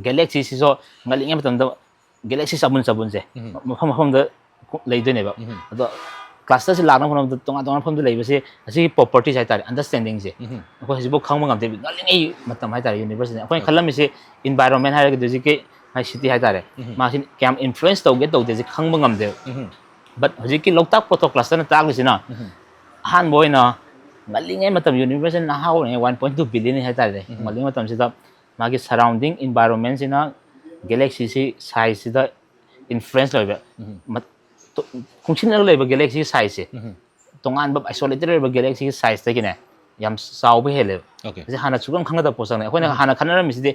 ꯒꯦꯂꯦꯛꯁꯤꯁꯤꯁꯨ ꯉꯜꯂꯤꯉꯩ ꯃꯇꯝꯗ ꯒꯦꯂꯦꯛꯁꯤ ꯆꯕꯨꯟ ꯆꯕꯨꯟꯁꯦ ꯎꯝ. ꯃꯐꯝ ꯃꯐꯝꯗ ꯂꯩꯗꯣꯏꯅꯦꯕ꯫ ꯎꯝ. ꯑꯗꯣ ꯀ꯭ꯂꯁꯇꯔꯁꯤ ꯂꯥꯛꯅꯕ ꯍꯣꯠꯅꯕꯗ ꯇꯣꯉꯥꯟ ꯇꯣꯉꯥꯟꯕ ꯃꯐꯝꯗ ꯂꯩꯕꯁꯦ ꯑꯁꯤꯒꯤ ꯄ꯭ꯔꯣꯄꯔꯇꯤꯁ ꯍꯥꯏꯇꯥꯔꯦ, ꯑꯟꯗꯔꯁꯇꯦꯟꯗꯤꯡꯁꯦ ꯎꯝ. ꯑꯩꯈꯣꯏ ꯍꯧꯖꯤꯛꯐꯥꯎ ꯈꯪꯕ ꯉꯝꯗꯦ꯫ ꯉꯜꯂꯤꯉꯩ ꯃꯇꯝ ꯍꯥꯏꯇꯥꯔꯦ, ꯌꯨꯅꯤꯚꯔꯁꯁꯤꯅ ꯑꯩꯈꯣꯏꯅ Okay. ꯈꯜꯂꯝꯃꯤꯁꯦ ꯏꯟꯚꯥꯏꯔꯣꯟꯃꯦꯟ ꯍꯥꯏꯔꯒꯗꯤ ꯍꯧꯖꯤꯛꯀꯤ ꯃꯥꯏ ꯁꯤꯇꯤ ꯍꯥꯏꯇꯥꯔꯦ, ꯎꯝ. ꯃꯥꯁꯤ ꯀꯌꯥꯝ ꯏꯟꯐ꯭ꯂꯨꯌꯦꯟꯁ ꯇꯧꯒꯦ ꯇꯧꯗꯦꯁꯦ ꯈꯪꯕ ꯉꯝꯗꯦꯕ꯫ ꯎꯝ. But ꯍꯧꯖꯤꯛꯀꯤ ꯂꯣꯛꯇꯥꯛ ꯄ꯭ꯔꯣꯇꯣ ꯀ꯭ꯂꯁꯇꯔꯅ ꯇꯥꯛꯂꯤꯁꯤꯅ ꯎꯝ. ꯑꯍꯥꯟꯕ ꯑꯣꯏꯅ ꯉꯜꯂꯤꯉꯩ ꯃꯇꯝ, ꯌꯨꯅꯤꯚꯔꯁꯁꯤ ꯅꯍꯥ ꯑꯣꯏꯔꯤꯉꯩ, ꯋꯥꯟ ꯄꯣꯏꯟ ꯇꯨ ꯕꯤꯂꯤꯌꯟ ꯍꯥꯏꯇꯥꯔꯦ, ꯎꯝ. ꯉꯜꯂꯤꯉꯩ ꯃꯇꯝꯁꯤꯗ ꯃꯥꯒꯤ ꯁꯔꯥꯎꯟꯗꯤꯡ ꯏꯟꯚꯥꯏꯔꯣꯟꯃꯦꯟꯁꯤꯅ ꯒꯦꯂꯦꯛꯁꯤꯁꯤ ꯁꯥꯏꯖꯁꯤꯗ ꯏꯟꯐ꯭ꯂꯨꯌꯦꯟꯁ ꯑꯣꯏꯕ, ꯎꯝ. ꯃꯠ-, ꯇꯣ-, ꯈꯨꯡꯁꯤꯟꯅꯔꯒ ꯂꯩꯕ ꯒꯦꯂꯦꯛꯁꯤ ꯁꯥꯏꯖꯁꯦ ꯎꯝ. ꯇꯣꯉꯥꯟꯕ ꯑꯥꯏꯁꯣꯂꯦꯇꯦꯠ ꯑꯣꯏꯕ ꯒꯦꯂꯦꯛꯁꯤꯒꯤ ꯁꯥꯏꯖꯇꯒꯤꯅꯦ ꯌꯥꯝ ꯆꯥꯎꯕ ꯍꯦꯜꯂꯦꯕ꯫ Okay. ꯍꯧꯖꯤꯛ ꯍꯥꯟꯅ ꯁꯨꯛꯈꯪ ꯈꯪꯅꯗꯕ ꯄꯣꯠꯁꯛꯅꯦ꯫ ꯑꯩꯈꯣꯏꯅ ꯎꯝ. ꯍꯥꯟꯅ ꯈꯟꯅꯔꯝꯃꯤꯁꯤꯗꯤ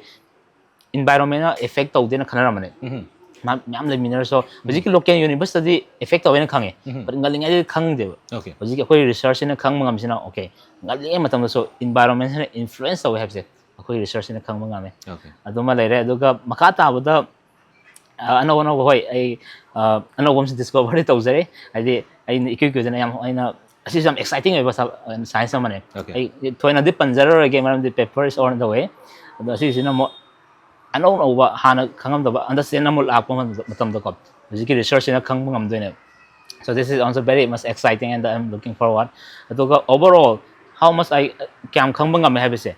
ꯏꯟꯚꯥꯏꯔꯣꯟꯃꯦꯟꯅ ꯑꯦꯐꯦꯛ ꯇꯧꯗꯦꯅ ꯈꯟꯅꯔꯝꯕꯅꯦ꯫ ꯎꯝ. ꯃꯥ ꯃꯌꯥꯝ ꯂꯩꯃꯤꯟꯅꯔꯁꯨ ꯍꯧꯖꯤꯛꯀꯤ ꯂꯣꯀꯦꯜ ꯌꯨꯅꯤꯚꯔꯁꯇꯗꯤ ꯑꯦꯐꯦꯛ ꯇꯧꯋꯦꯅ ꯈꯪꯉꯦ, ꯎꯝ. But ꯉꯜꯂꯤꯉꯩꯗꯗꯤ ꯈꯪꯗꯦꯕ꯫ Okay. ꯍꯧꯖꯤꯛꯀꯤ ꯑꯩꯈꯣꯏ ꯔꯤꯁꯔꯁꯁꯤꯅ ꯈꯪꯕ ꯉꯝꯃꯤꯁꯤꯅ, okay, ꯉꯜꯂꯤꯉꯩ ꯃꯇꯝꯗꯁꯨ ꯏꯟꯚꯥꯏꯔꯣꯟꯃꯦꯟꯁꯤꯅ ꯏꯟꯐ꯭ꯂꯨꯌꯦꯟꯁ ꯇꯧꯋꯦ ꯍꯥꯏꯕꯁꯦ ꯑꯩꯈꯣꯏ ꯔꯤꯁꯔꯁꯁꯤꯅ ꯈꯪꯕ ꯉꯝꯃꯦ꯫ Okay. ꯑꯗꯨꯃ ꯂꯩꯔꯦ꯫ ꯑꯗꯨꯒ ꯃꯈꯥ ꯇꯥꯕꯗ, ꯑ, ꯑꯅꯧ ꯑꯅꯧꯕ, ꯍꯣꯏ, ꯑꯩ, ꯑ, ꯑꯅꯧꯕ ꯑꯃꯁꯨ ꯗꯤꯁꯀꯣꯚꯔꯤ ꯇꯧꯖꯔꯦ꯫ ꯍꯥꯏꯗꯤ ꯑꯩꯅ ꯏꯀꯨꯏ ꯀꯨꯏꯗꯅ ꯌꯥꯝ, ꯑꯩꯅ, ꯑꯁꯤꯁꯨ ꯌꯥꯝ ꯑꯦꯛꯁꯥꯏꯇꯤꯡ ꯑꯣꯏꯕ ꯁꯥꯏꯟꯁ ꯑꯃꯅꯦ꯫ Okay. ꯑꯩ ꯊꯣꯏꯅꯗꯤ ꯄꯟꯖꯔꯔꯣꯏꯒꯦ, ꯃꯔꯝꯗꯤ paper is on the way꯫ ꯑꯗꯣ ꯑꯁꯤꯁꯤꯅ ꯑꯃꯨꯛ ꯑꯅꯧ ꯑꯅꯧꯕ, ꯍꯥꯟꯅ ꯈꯪꯉꯝꯗꯕ ꯑꯟꯗꯔꯁꯇꯦꯟ ꯑꯃ ꯂꯥꯛꯄ ꯃꯇꯝꯗꯀꯣ, ꯍꯧꯖꯤꯛꯀꯤ ꯔꯤꯁꯔꯁꯁꯤꯅ ꯈꯪꯕ ꯉꯝꯗꯣꯏꯅꯦꯕ꯫ So this is also very much exciting and I am looking forward. ꯑꯗꯨꯒ overall how much I, ꯀꯌꯥꯝ ꯈꯪꯕ ꯉꯝꯃꯦ ꯍꯥꯏꯕꯁꯦ,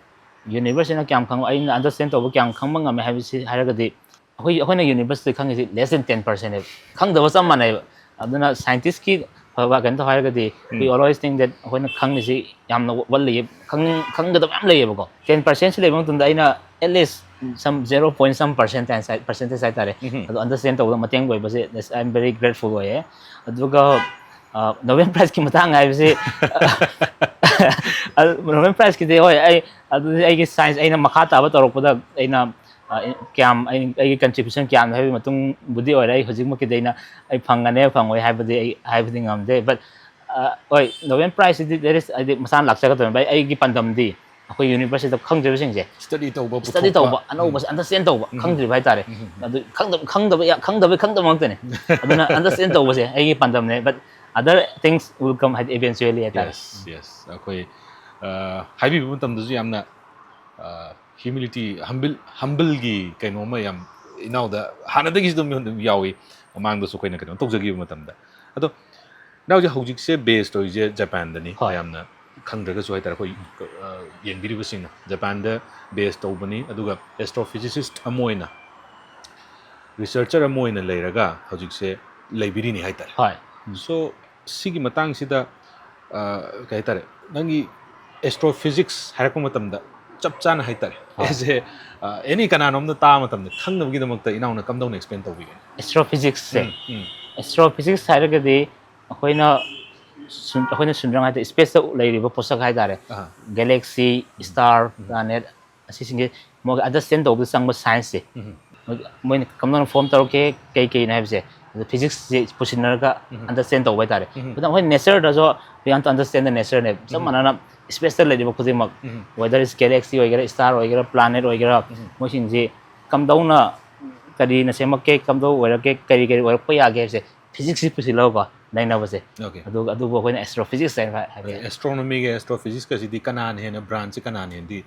ꯌꯨꯅꯤꯚꯔꯁꯁꯤꯅ ꯀꯌꯥꯝ ꯈꯪꯕ, ꯑꯩꯅ ꯑꯟꯗꯔꯁ꯭ꯇꯦꯟ ꯇꯧꯕ ꯀꯌꯥꯝ ꯈꯪꯕ ꯉꯝꯃꯦ ꯍꯥꯏꯕꯁꯤ ꯍꯥꯏꯔꯒꯗꯤ, ꯑꯩꯈꯣꯏ, ꯑꯩꯈꯣꯏꯅ ꯌꯨꯅꯤꯚꯔꯁꯇ ꯈꯪꯉꯤꯁꯤ less than ten percent ꯅꯦꯕ, ꯈꯪꯗꯕ ꯆꯞ ꯃꯥꯟꯅꯩꯕ꯫ ꯑꯗꯨꯅ ꯁꯥꯏꯟꯇꯤꯁꯀꯤ ꯐꯕ ꯀꯩꯅꯣ ꯇꯧ ꯍꯥꯏꯔꯒꯗꯤ, we always think that ꯑꯩꯈꯣꯏꯅ ꯈꯪꯉꯤꯁꯤ ꯌꯥꯝꯅ ꯋꯥꯠꯂꯤꯌꯦ, ꯈꯪ-, ꯈꯪꯒꯗꯕ ꯌꯥꯝ ꯂꯩꯌꯦꯕꯀꯣ꯫ Ten percent ꯁꯤ ꯂꯩꯕ ꯃꯇꯝꯗ ꯑꯩꯅ at least some zero point some percent, percentage ꯍꯥꯏꯇꯥꯔꯦ, ꯑꯗꯨ ꯑꯟꯗꯔꯁ꯭ꯇꯦꯟ ꯇꯧꯕꯗ ꯃꯇꯦꯡ ꯑꯣꯏꯕꯁꯦ, that's, I am very grateful ꯑꯣꯏꯌꯦ꯫ ꯑꯗꯨꯒ ꯅꯣꯕꯦꯜ ꯄ꯭ꯔꯥꯏꯖꯀꯤ ꯃꯇꯥꯡ ꯍꯥꯏꯕꯁꯤ, ꯅꯣꯕꯦꯜ ꯄ꯭ꯔꯥꯏꯖꯀꯤꯗꯤ ꯍꯣꯏ, ꯑꯩ ꯑꯗꯨꯗꯤ ꯑꯩꯒꯤ ꯁꯥꯏꯟꯁ, ꯑꯩꯅ ꯃꯈꯥ ꯇꯥꯕ ꯇꯧꯔꯛꯄꯗ ꯑꯩꯅ, ꯑ, ꯀꯌꯥꯝ, ꯑꯩ, ꯑꯩꯒꯤ ꯀꯟꯇ꯭ꯔꯤꯕ꯭ꯌꯨꯁꯟ ꯀꯌꯥꯝꯅꯣ ꯍꯥꯏꯕꯒꯤ ꯃꯇꯨꯡꯕꯨꯗꯤ ꯑꯣꯏꯔꯦ꯫ ꯑꯩ ꯍꯧꯖꯤꯛꯃꯛꯀꯤꯗꯤ ꯑꯩꯅ, ꯑꯩ ꯐꯪꯒꯅꯤ ꯐꯪꯉꯣꯏ ꯍꯥꯏꯕꯗꯤ ꯑꯩ ꯍꯥꯏꯕꯗꯤ ꯉꯝꯗꯦ꯫ But, ꯑ, ꯍꯣꯏ, ꯅꯣꯕꯦꯜ ꯄ꯭ꯔꯥꯏꯖꯁꯤꯗꯤ there is, ꯍꯥꯏꯗꯤ ꯃꯁꯥꯅ ꯂꯥꯛꯆꯒꯗꯕꯅꯤ꯫ ꯑꯩ, ꯑꯩꯒꯤ ꯄꯥꯟꯗꯝꯗꯤ ꯑꯩꯈꯣꯏ ꯌꯨꯅꯤꯚꯔꯁꯤꯇ ꯈꯪꯗ꯭ꯔꯤꯕꯁꯤꯡꯁꯦ ꯁ꯭ꯇꯗꯤ ꯇꯧꯕ, ꯁ꯭ꯇꯗꯤ ꯄꯨꯊꯣꯛꯄ꯫ ꯇꯧꯕ, ꯑꯅꯧꯕꯁꯦ ꯑꯟꯗꯔꯁ꯭ꯇꯦꯟ ꯇꯧꯕ, ꯈꯪꯗ꯭ꯔꯤꯕ ꯍꯥꯏꯇꯥꯔꯦ꯫ ꯑꯗꯨ ꯈꯪꯗꯕ, ꯈꯪꯗꯕ ꯌꯥ-, ꯈꯪꯗꯕꯩ ꯈꯪꯗꯕ ꯉꯥꯛꯇꯅꯦ꯫ ꯑꯗꯨꯅ ꯑꯟꯗꯔꯁ꯭ꯇꯦꯟ ꯇꯧꯕꯁꯦ ꯑꯩꯒꯤ ꯄꯥꯟꯗꯝꯅꯦ꯫ But other things will come, ꯍꯥꯏꯗꯤ eventually ꯍꯥꯏꯇꯥꯔꯦ꯫ Yes, yes. ꯑꯩꯈꯣꯏ, ꯑ, ꯍꯥꯏꯕꯤꯕ ꯃꯇꯝꯗꯁꯨ ꯌꯥꯝꯅ, ꯑ, humility, humble, humbleꯒꯤ ꯀꯩꯅꯣ ꯑꯃ ꯌꯥꯝ ꯏꯅꯥꯎꯗ ꯍꯥꯟꯅꯗꯒꯤꯁꯨ ꯑꯗꯨꯝ, ꯑꯗꯨꯝ ꯌꯥꯎꯏ꯫ ꯃꯃꯥꯡꯗꯁꯨ ꯑꯩꯈꯣꯏꯅ ꯀꯩꯅꯣ ꯇꯧꯖꯈꯤꯕ ꯃꯇꯝꯗ꯫ ꯑꯗꯣ ꯏꯅꯥꯎꯁꯦ ꯍꯧꯖꯤꯛꯁꯦ ꯕꯦꯁ ꯇꯧꯔꯤꯁꯦ ꯖꯄꯥꯟꯗꯅꯤ꯫ ꯍꯣꯏ꯫ ꯃꯌꯥꯝꯅ ꯈꯪꯗ꯭ꯔꯒꯁꯨ ꯍꯥꯏꯇꯥꯔꯦ, ꯑꯩꯈꯣꯏ, ꯑ, ꯌꯦꯡꯕꯤꯔꯤꯕꯁꯤꯡꯅ ꯖꯄꯥꯟꯗ ꯕꯦꯁ ꯇꯧꯕꯅꯤ, ꯑꯗꯨꯒ ꯑꯦꯁꯇ꯭ꯔꯣꯐꯤꯖꯤꯁꯤꯁ ꯑꯃ ꯑꯣꯏꯅ, ꯔꯤꯁꯔꯆꯔ ꯑꯃ ꯑꯣꯏꯅ ꯂꯩꯔꯒ ꯍꯧꯖꯤꯛꯁꯦ ꯂꯩꯕꯤꯔꯤꯅꯤ ꯍꯥꯏꯇꯥꯔꯦ꯫ ꯍꯣꯏ꯫ So, ꯁꯤꯒꯤ ꯃꯇꯥꯡꯁꯤꯗ, ꯑ, ꯀꯩ ꯍꯥꯏꯇꯥꯔꯦ, ꯅꯪꯒꯤ ꯑꯦꯁꯇ꯭ꯔꯣꯐꯤꯖꯤꯛꯁ ꯍꯥꯏꯔꯛꯄ ꯃꯇꯝꯗ ꯆꯞ ꯆꯥꯅ ꯍꯥꯏꯇꯥꯔꯦ, ꯍꯣꯏ꯫ ꯑꯩꯁꯦ, ꯑ, ꯑꯦꯅꯤ ꯀꯅꯥꯅꯣꯝꯅ ꯇꯥꯕ ꯃꯇꯝꯗ ꯈꯪꯗꯕꯒꯤꯗꯃꯛꯇ ꯏꯅꯥꯎꯅ ꯀꯝꯗꯧꯅ ꯑꯦꯛꯁꯄ꯭ꯂꯦꯟ ꯇꯧꯕꯤꯒꯅꯤ? ꯑꯦꯁꯇ꯭ꯔꯣꯐꯤꯖꯤꯛꯁꯁꯦ, ꯎꯝ, ꯎꯝ꯫ ꯑꯦꯁꯇ꯭ꯔꯣꯐꯤꯖꯤꯛꯁ ꯍꯥꯏꯔꯒꯗꯤ ꯑꯩꯈꯣꯏꯅ ꯁꯨꯝ, ꯑꯩꯈꯣꯏꯅ ꯁꯨꯝ ꯍꯥꯏꯇꯥꯔꯦ, ꯏꯁꯄꯦꯁꯇ ꯂꯩꯔꯤꯕ ꯄꯣꯠꯁꯛ ꯍꯥꯏꯇꯥꯔꯦ, ꯑꯍꯥ꯫ ꯒꯦꯂꯦꯛꯁꯤ, ꯎꯝ꯫ ꯁ꯭ꯇꯥꯔ, ꯎꯝ꯫ ꯄ꯭ꯂꯥꯅꯦꯠ, ꯑꯁꯤꯁꯤꯡꯁꯦ ꯃꯣꯏꯒꯤ ꯑꯟꯗꯔꯁ꯭ꯇꯦꯟ ꯇꯧꯕꯗ ꯆꯪꯕ ꯁꯥꯏꯟꯁꯁꯦ, ꯎꯝ꯫ ꯃꯣꯏ, ꯃꯣꯏꯅ ꯀꯝꯗꯧꯅ ꯐꯣꯔꯝ ꯇꯧꯔꯛꯀꯦ, ꯀꯩ ꯀꯩꯅꯣ ꯍꯥꯏꯕꯁꯦ, ꯑꯗꯣ ꯐꯤꯖꯤꯛꯁꯁꯦ ꯄꯨꯁꯤꯟꯅꯔꯒ ꯎꯝ꯫ ꯑꯟꯗꯔꯁ꯭ꯇꯦꯟ ꯇꯧꯕ ꯍꯥꯏꯇꯥꯔꯦ꯫ ꯎꯝ꯫ ꯑꯗꯨꯅ ꯑꯩꯈꯣꯏ ꯅꯦꯆꯔꯗꯁꯨ we want to understand the nature ꯅꯦ꯫ ꯆꯞ ꯎꯝ꯫ ꯃꯥꯟꯅꯅ ꯏꯁꯄꯦꯁꯇ ꯂꯩꯔꯤꯕ ꯈꯨꯗꯤꯡꯃꯛ, ꯎꯝ꯫ Whether it's galaxy ꯑꯣꯏꯒꯦꯔꯥ, ꯁ꯭ꯇꯥꯔ ꯑꯣꯏꯒꯦꯔꯥ, ꯄ꯭ꯂꯥꯅꯦꯠ ꯑꯣꯏꯒꯦꯔꯥ, ꯎꯝ꯫ ꯃꯣꯏꯁꯤꯡꯁꯤ ꯀꯝꯗꯧꯅ, ꯀꯔꯤꯅ ꯁꯦꯝꯃꯛꯀꯦ, ꯀꯝꯗꯧ ꯑꯣꯏꯔꯛꯀꯦ, ꯀꯔꯤ ꯀꯔꯤ ꯑꯣꯏꯔꯛꯄ ꯌꯥꯒꯦ ꯍꯥꯏꯕꯁꯦ ꯐꯤꯖꯤꯛꯁꯁꯤ ꯄꯨꯁꯤꯜꯂꯒꯀꯣ ꯅꯩꯅꯕꯁꯦ꯫ ꯑꯣꯀꯦ꯫ ꯑꯗꯨ, ꯑꯗꯨꯕꯨ ꯑꯩꯈꯣꯏꯅ ꯑꯦꯁꯇ꯭ꯔꯣꯐꯤꯖꯤꯛꯁ ꯍꯥꯏꯅ ꯍꯥꯏ-, ꯍꯥꯏꯕ ꯌꯥꯏ꯫ ꯑꯦꯁꯇ꯭ꯔꯣꯅꯣꯃꯤꯒ ꯑꯦꯁꯇ꯭ꯔꯣꯐꯤꯖꯤꯛꯁꯀꯁꯤꯗꯤ ꯀꯅꯥꯅ ꯍꯦꯟꯅ, ꯕ꯭ꯔꯥꯟꯁꯁꯤ ꯀꯅꯥꯅ ꯍꯦꯟꯅꯗꯤ,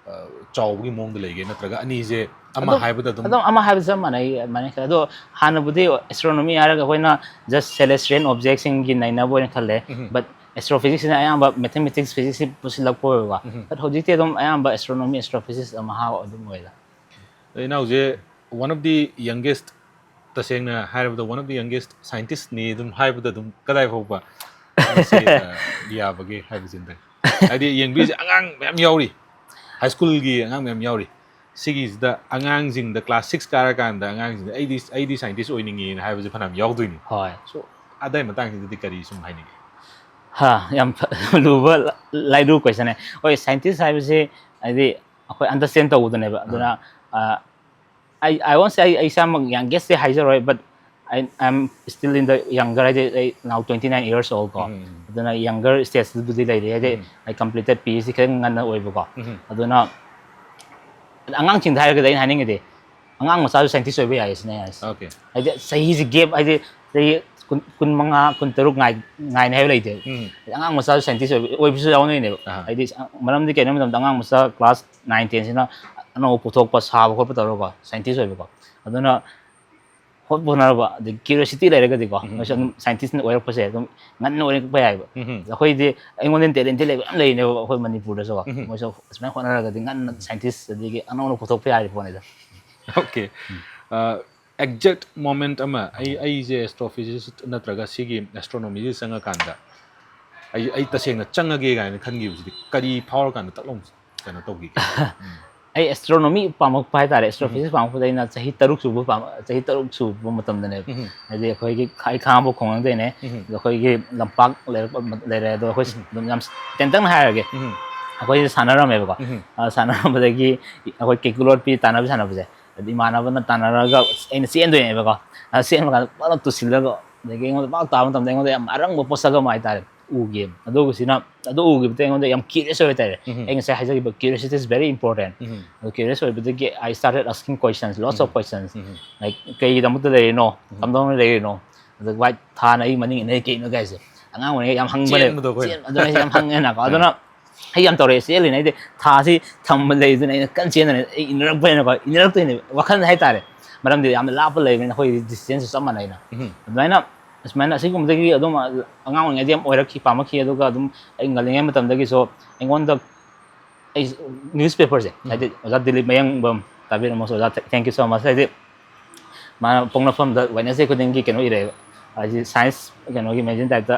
ꯑ, ꯆꯥꯎꯕꯒꯤ ꯃꯑꯣꯡꯗ ꯂꯩꯒꯦ, ꯅꯠꯇ꯭ꯔꯒ ꯑꯅꯤꯁꯦ ꯑꯃ ꯑꯗꯨꯝ, ꯍꯥꯏꯕꯗ ꯑꯗꯨꯝ? ꯑꯗꯨꯝ ꯑꯃ ꯍꯥꯏꯕꯗ ꯆꯞ ꯃꯥꯟꯅꯩ, ꯃꯥꯟꯅꯩ ꯈꯜꯂꯦ꯫ ꯑꯗꯣ ꯍꯥꯟꯅꯕꯨꯗꯤ ꯑꯦꯁꯇ꯭ꯔꯣꯅꯣꯃꯤ ꯍꯥꯏꯔꯒ ꯑꯩꯈꯣꯏꯅ just celestial objectꯁꯤꯡꯒꯤ ꯅꯩꯅꯕ ꯑꯣꯏꯅ ꯈꯜꯂꯦ꯫ ꯎꯝ꯫ But ꯑꯦꯁꯇ꯭ꯔꯣꯐꯤꯖꯤꯛꯁꯤꯅ ꯑꯌꯥꯝꯕ ꯃꯦꯊꯃꯦꯇꯤꯛꯁ ꯐꯤꯖꯤꯛꯁꯁꯤ ꯄꯨꯁꯤꯜꯂꯛꯄ ꯑꯣꯏꯕꯀꯣ꯫ ꯎꯝ. But ꯍꯧꯖꯤꯛꯇꯤ ꯑꯗꯨꯝ ꯑꯌꯥꯝꯕ ꯑꯦꯁꯇ꯭ꯔꯣꯅꯣꯃꯤ ꯑꯦꯁꯇ꯭ꯔꯣꯐꯤꯖꯤꯛꯁ ꯃꯍꯥ ꯑꯗꯨꯝ ꯑꯣꯏꯗ꯫ ꯑꯗꯣ ꯏꯅꯥꯎꯁꯦ one of the youngest, ꯇꯁꯦꯡꯅ ꯍꯥꯏꯔꯕꯗ one of the youngest scientistꯅꯤ ꯑꯗꯨꯝ ꯍꯥꯏꯕꯗ ꯑꯗꯨꯝ ꯀꯗꯥꯏ ꯐꯥꯎꯕ ꯃꯁꯤ, ꯑ, ꯌꯥꯕꯒꯦ ꯍꯥꯏꯕꯁꯤꯗ? ꯍꯥꯏꯗꯤ ꯌꯦꯡꯕꯤꯔꯤꯁꯦ ꯑꯉꯥꯡ ꯃꯌꯥꯝ ꯌꯥꯎꯔꯤ, ꯍꯥꯏ ꯁ꯭ꯀꯨꯜꯒꯤ ꯑꯉꯥꯡ ꯃꯌꯥꯝ ꯌꯥꯎꯔꯤ꯫ ꯁꯤꯒꯤꯁꯤꯗ ꯑꯉꯥꯡꯁꯤꯡꯗ class six ꯀꯥꯔꯀꯥꯟꯗ ꯑꯉꯥꯡꯁꯤꯡꯗ "ꯑꯩꯗꯤ ꯑꯩꯗꯤ scientist ꯑꯣꯏꯅꯤꯡꯉꯦꯅ" ꯍꯥꯏꯕꯁꯦ ꯐꯅꯌꯥꯝ ꯌꯥꯎꯗꯣꯏꯅꯤ꯫ ꯍꯣꯏ. So ꯑꯗꯥꯏ ꯃꯇꯥꯡꯁꯤꯗꯗꯤ ꯀꯔꯤ ꯁꯨꯝ ꯍꯥꯏꯅꯤꯡꯉꯤ? ꯍꯥ, ꯌꯥꯝ ꯐ- ꯂꯨꯕ ꯂꯥꯏꯔꯨ ꯀꯣꯏꯁꯟꯅꯦ꯫ ꯍꯣꯏ, ꯁꯥꯏꯟꯇꯤꯁ ꯍꯥꯏꯕꯁꯤ ꯍꯥꯏꯗꯤ ꯑꯩꯈꯣꯏ ꯑꯟꯗꯔꯁꯇꯦꯟ ꯇꯧꯕꯗꯨꯅꯦꯕ꯫ ꯑꯗꯨꯅ ꯑ, ꯑꯩ ꯑꯩꯉꯣꯟꯁꯦ ꯑꯩ ꯑꯩ ꯏꯁꯥꯃꯛ ꯌꯪꯒꯦꯁꯇꯤ ꯍꯥꯏꯖꯔꯣꯏ, but I am still in the younger, ꯍꯥꯏꯗꯤ ꯑꯩ now twenty nine years old ꯀꯣ꯫ ꯎꯝ. ꯑꯗꯨꯅ ꯌꯪꯒꯔ ꯁ꯭ꯇꯦꯖꯇꯨꯕꯨꯗꯤ ꯂꯩꯔꯤ, ꯍꯥꯏꯗꯤ ꯎꯝ. ꯑꯩ ꯀꯝꯄ꯭ꯂꯤꯇꯦꯠ ꯄꯤ ꯑꯩꯆ ꯗꯤ ꯈꯤꯇꯪ ꯉꯟꯅ ꯑꯣꯏꯕꯀꯣ꯫ ꯎꯝ. ꯑꯗꯨꯅ ꯑꯉꯥꯡꯁꯤꯡꯗ ꯍꯥꯏꯔꯒꯗꯤ ꯑꯩꯅ ꯍꯥꯏꯅꯤꯡꯉꯤꯗꯤ ꯑꯉꯥꯡ ꯃꯆꯥꯁꯨ ꯁꯥꯏꯟꯇꯤꯁ ꯑꯣꯏꯕ ꯌꯥꯏ ꯁꯤꯅꯦ ꯑꯩꯅ ꯍꯥꯏꯁꯦ꯫ Okay. ꯍꯥꯏꯗꯤ ꯆꯍꯤꯁꯦ ꯒꯦꯞ, ꯍꯥꯏꯗꯤ ꯆꯍꯤ ꯀꯨꯟ ꯀꯨꯟ ꯃꯉꯥ, ꯀꯨꯟ ꯇꯔꯨꯛ ꯉꯥꯏ ꯉꯥꯏꯅꯤ ꯍꯥꯏꯕ ꯂꯩꯇꯦ꯫ ꯎꯝ. ꯍꯥꯏꯗꯤ ꯑꯉꯥꯡ ꯃꯆꯥꯁꯨ ꯁꯥꯏꯟꯇꯤꯁ ꯑꯣꯏꯕ ꯑꯣꯏꯕꯁꯨ ꯌꯥꯎꯅꯩꯅꯦꯕ꯫ ꯑꯍꯥ. ꯍꯥꯏꯗꯤ ꯃꯔꯝꯗꯤ ꯀꯩꯅꯣ ꯍꯥꯏꯕ ꯃꯇꯝꯗ ꯑꯉꯥꯡ ꯃꯆꯥ ꯀ꯭ꯂꯥꯁ ꯅꯥꯏꯟ ꯇꯦꯟꯁꯤꯅ ꯑꯅꯧꯕ ꯄꯨꯊꯣꯛꯄ ꯁꯥꯕ ꯈꯣꯠꯄ ꯇꯧꯔꯒꯀꯣ ꯁꯥꯏꯟꯇꯤꯁ ꯑꯣꯏꯕꯀꯣ꯫ ꯑꯗꯨꯅ ꯍꯣꯠꯄꯨ ꯍꯣꯠꯅꯔꯕ ꯑꯗꯩ ꯀ꯭ꯌꯨꯔꯤꯌꯣꯁꯤꯇꯤ ꯂꯩꯔꯒꯗꯤꯀꯣ ꯎꯝ. ꯃꯣꯏꯁꯨ ꯑꯗꯨꯝ ꯁꯥꯏꯟꯇꯤꯁ ꯑꯣꯏꯔꯛꯄꯁꯦ ꯑꯗꯨꯝ ꯉꯟꯅ ꯑꯣꯏꯔꯛꯄ ꯌꯥꯏꯑꯕ꯫ ꯎꯝ. ꯑꯩꯈꯣꯏꯗꯤ ꯑꯩꯉꯣꯟꯗ ꯇꯦꯂꯦꯟꯇꯦꯠ ꯂꯩꯕ ꯌꯥꯝ ꯂꯩꯅꯦꯕ ꯑꯩꯈꯣꯏ ꯃꯅꯤꯄꯨꯔꯗꯁꯨꯀꯣ꯫ ꯎꯝ. ꯃꯣꯏꯁꯨ ꯑꯁꯨꯃꯥꯏꯅ ꯍꯣꯠꯅꯔꯒꯗꯤ ꯉꯟꯅ ꯁꯥꯏꯟꯇꯤꯁ ꯑꯗꯒꯤ ꯑꯅꯧ ꯑꯅꯧ ꯄꯨꯊꯣꯛꯄ ꯌꯥꯔꯤ ꯄꯣꯠꯅꯤꯗ꯫ Okay. ꯑꯦꯛꯖꯦꯛ ꯃꯣꯃꯦꯟꯠ ꯑꯃ ꯑꯩ ꯑꯩꯁꯦ ꯑꯦꯁꯇ꯭ꯔꯣꯐꯤꯖꯤꯁꯤꯁ ꯅꯠꯇ꯭ꯔꯒ ꯁꯤꯒꯤ ꯑꯦꯁꯇ꯭ꯔꯣꯅꯣꯃꯤꯁꯤ ꯆꯪꯉꯀꯥꯟꯗ ꯑꯩ ꯑꯩ ꯇꯁꯦꯡꯅ ꯆꯪꯉꯒꯦ ꯀꯥꯏꯅ ꯈꯟꯈꯤꯕꯁꯤꯗꯤ ꯀꯔꯤ ꯐꯥꯎꯔꯀꯥꯟꯗ ꯇꯛ ꯂꯥꯎꯅ ꯀꯩꯅꯣ ꯇꯧꯈꯤꯒꯦ? ꯑꯩ ꯑꯦꯁꯇ꯭ꯔꯣꯅꯣꯃꯤ ꯄꯥꯝꯃꯛꯄ ꯍꯥꯏꯇꯥꯔꯦ꯫ ꯑꯦꯁꯇ꯭ꯔꯣꯐꯤꯖꯤꯛꯁ ꯄꯥꯝꯃꯛꯄꯗ ꯑꯩꯅ ꯆꯍꯤ ꯇꯔꯨꯛ ꯁꯨꯕ ꯄꯥꯝ- ꯆꯍꯤ ꯇꯔꯨꯛ ꯁꯨꯕ ꯃꯇꯝꯗꯅꯦꯕ꯫ ꯎꯝ. ꯍꯥꯏꯗꯤ ꯑꯩꯈꯣꯏꯒꯤ ꯑꯩ ꯈꯥꯉꯕꯣꯛ ꯈꯣꯡꯅꯪꯗꯩꯅꯦ꯫ ꯎꯝ. ꯑꯗꯣ ꯑꯩꯈꯣꯏꯒꯤ ꯂꯝꯄꯥꯛ ꯂꯩꯔꯛ ꯂꯩꯔꯦ꯫ ꯑꯗꯣ ꯑꯩꯈꯣꯏ ꯑꯗꯨꯝ ꯌꯥꯝ ꯇꯦꯟꯇꯛꯅ ꯍꯥꯏꯔꯒꯦ꯫ ꯎꯝ. ꯑꯩꯈꯣꯏꯁꯦ ꯁꯥꯟꯅꯔꯝꯃꯦꯕꯀꯣ꯫ ꯎꯝ. ꯑ, ꯁꯥꯟꯅꯔꯝꯕꯗꯒꯤ ꯑꯩꯈꯣꯏ ꯀꯦꯀꯨ ꯂꯣꯠꯄꯤ ꯇꯥꯟꯅꯕ ꯁꯥꯟꯅꯕꯁꯦ꯫ ꯑꯗꯨ ꯏꯃꯥꯟꯅꯕꯅ ꯇꯥꯟꯅꯔꯒ ꯑꯩꯅ ꯆꯦꯟꯗꯣꯏꯅꯦꯕꯀꯣ꯫ ꯑ, ꯆꯦꯟꯕ ꯀꯥꯟꯗ ꯄꯨꯂꯞ ꯇꯨꯁꯤꯜꯂꯒ ꯑꯗꯒꯤ ꯑꯩꯉꯣꯟꯗ ꯄꯥꯛ ꯇꯥꯕ ꯃꯇꯝꯗ ꯑꯩꯉꯣꯟꯗ ꯌꯥꯝ ꯑꯔꯪꯕ ꯄꯣꯠꯁꯛ ꯑꯃ ꯍꯥꯏꯇꯥꯔꯦ ꯎꯒꯤ꯫ ꯑꯗꯨꯒꯤꯁꯤꯅ ꯑꯗꯨ ꯎꯈꯤꯕꯗ ꯑꯩꯉꯣꯟꯗ ꯌꯥꯝ ꯀ꯭ꯌꯨꯔꯤꯌꯁ ꯑꯣꯏꯕ ꯍꯥꯏꯇꯥꯔꯦ꯫ ꯎꯝ. ꯑꯩ ꯉꯁꯥꯏ ꯍꯥꯏꯖꯈꯤꯕ curiosity is very important꯫ Um. ꯑꯗꯨ ꯀ꯭ꯌꯨꯔꯤꯌꯁ ꯑꯣꯏꯕꯗꯒꯤ I started asking questions, lots of um. questions. Um. Like, ꯀꯩꯒꯤꯗꯃꯛꯇ ꯂꯩꯔꯤꯅꯣ? ꯀꯝꯗꯧꯅ ꯂꯩꯔꯤꯅꯣ? ꯑꯗ ꯋꯥꯏ ꯊꯥꯅ ꯑꯩ ꯃꯅꯤꯡ ꯏꯟꯅꯩ ꯀꯩꯅꯣ ꯀꯥꯏꯁꯦ ꯑꯉꯥꯡ ꯑꯣꯏꯔꯤꯉꯩ ꯌꯥꯝ ꯍꯪꯕꯅꯦ꯫ ꯆꯦꯟꯕꯗꯣ ꯑꯩꯈꯣꯏꯅ꯫ ꯆꯦꯟ- ꯑꯗꯨꯅ ꯑꯩꯁꯦ ꯌꯥꯝ ꯍꯪꯉꯦꯅꯀꯣ꯫ ꯑꯗꯨꯅ ꯑꯩ ꯌꯥꯝ ꯇꯧꯔꯛꯑꯦ ꯆꯦꯜꯂꯤꯅꯦ꯫ ꯑꯩꯗꯤ ꯊꯥꯁꯤ ꯊꯝꯕ ꯂꯩꯗꯨꯅ ꯑꯩꯅ ꯀꯟꯅ ꯆꯦꯟꯗꯅ ꯑꯩ ꯏꯟꯅꯔꯛꯄꯅꯤꯅꯀꯣ, ꯏꯟꯅꯔꯛꯇꯣꯏꯅꯦꯕ ꯋꯥꯈꯜꯗ ꯍꯥꯏꯇꯥꯔꯦ꯫ ꯃꯔꯝꯗꯤ ꯌꯥꯝꯅ ꯂꯥꯞꯄ ꯂꯩꯕꯅꯤꯅ ꯑꯩꯈꯣꯏ ꯗꯤꯁꯇꯦꯟꯁꯁꯨ ꯆꯞ ꯃꯥꯟꯅꯩꯅ꯫ ꯎꯝ. ꯑꯗꯨꯃꯥꯏꯅ ꯑꯁꯨꯃꯥꯏꯅ ꯑꯁꯤꯒꯨꯝꯕꯗꯒꯤ ꯑꯗꯨꯝ ꯑꯉꯥꯡ ꯑꯣꯏꯔꯤꯉꯩꯗ ꯌꯥꯝ ꯑꯣꯏꯔꯛꯈꯤ, ꯄꯥꯝꯃꯛꯈꯤ꯫ ꯑꯗꯨꯒ ꯑꯗꯨꯝ ꯑꯩ ꯉꯜꯂꯤꯉꯩ ꯃꯇꯝꯗꯒꯤꯁꯨ ꯑꯩꯉꯣꯟꯗ ꯑꯩ ꯅ꯭ꯌꯨꯁꯄꯦꯄꯔꯁꯦ, ꯍꯥꯏꯗꯤ ꯑꯣꯖꯥ ꯗꯤꯂꯤꯞ ꯃꯌꯥꯡꯕꯝ, ꯇꯥꯕꯤꯔꯝꯃꯁꯨ ꯑꯣꯖꯥ, thank you so much꯫ ꯍꯥꯏꯗꯤ ꯃꯥꯅ ꯄꯣꯛꯅꯐꯝꯗ ꯋꯦꯅꯁꯗꯦ ꯈꯨꯗꯤꯡꯒꯤ ꯀꯩꯅꯣ ꯏꯔꯛꯑꯦꯕ, ꯍꯥꯏꯗꯤ ꯁꯥꯏꯟꯁ ꯀꯩꯅꯣꯒꯤ ꯃꯦꯒꯥꯖꯤꯟ ꯇꯥꯏꯞꯇ,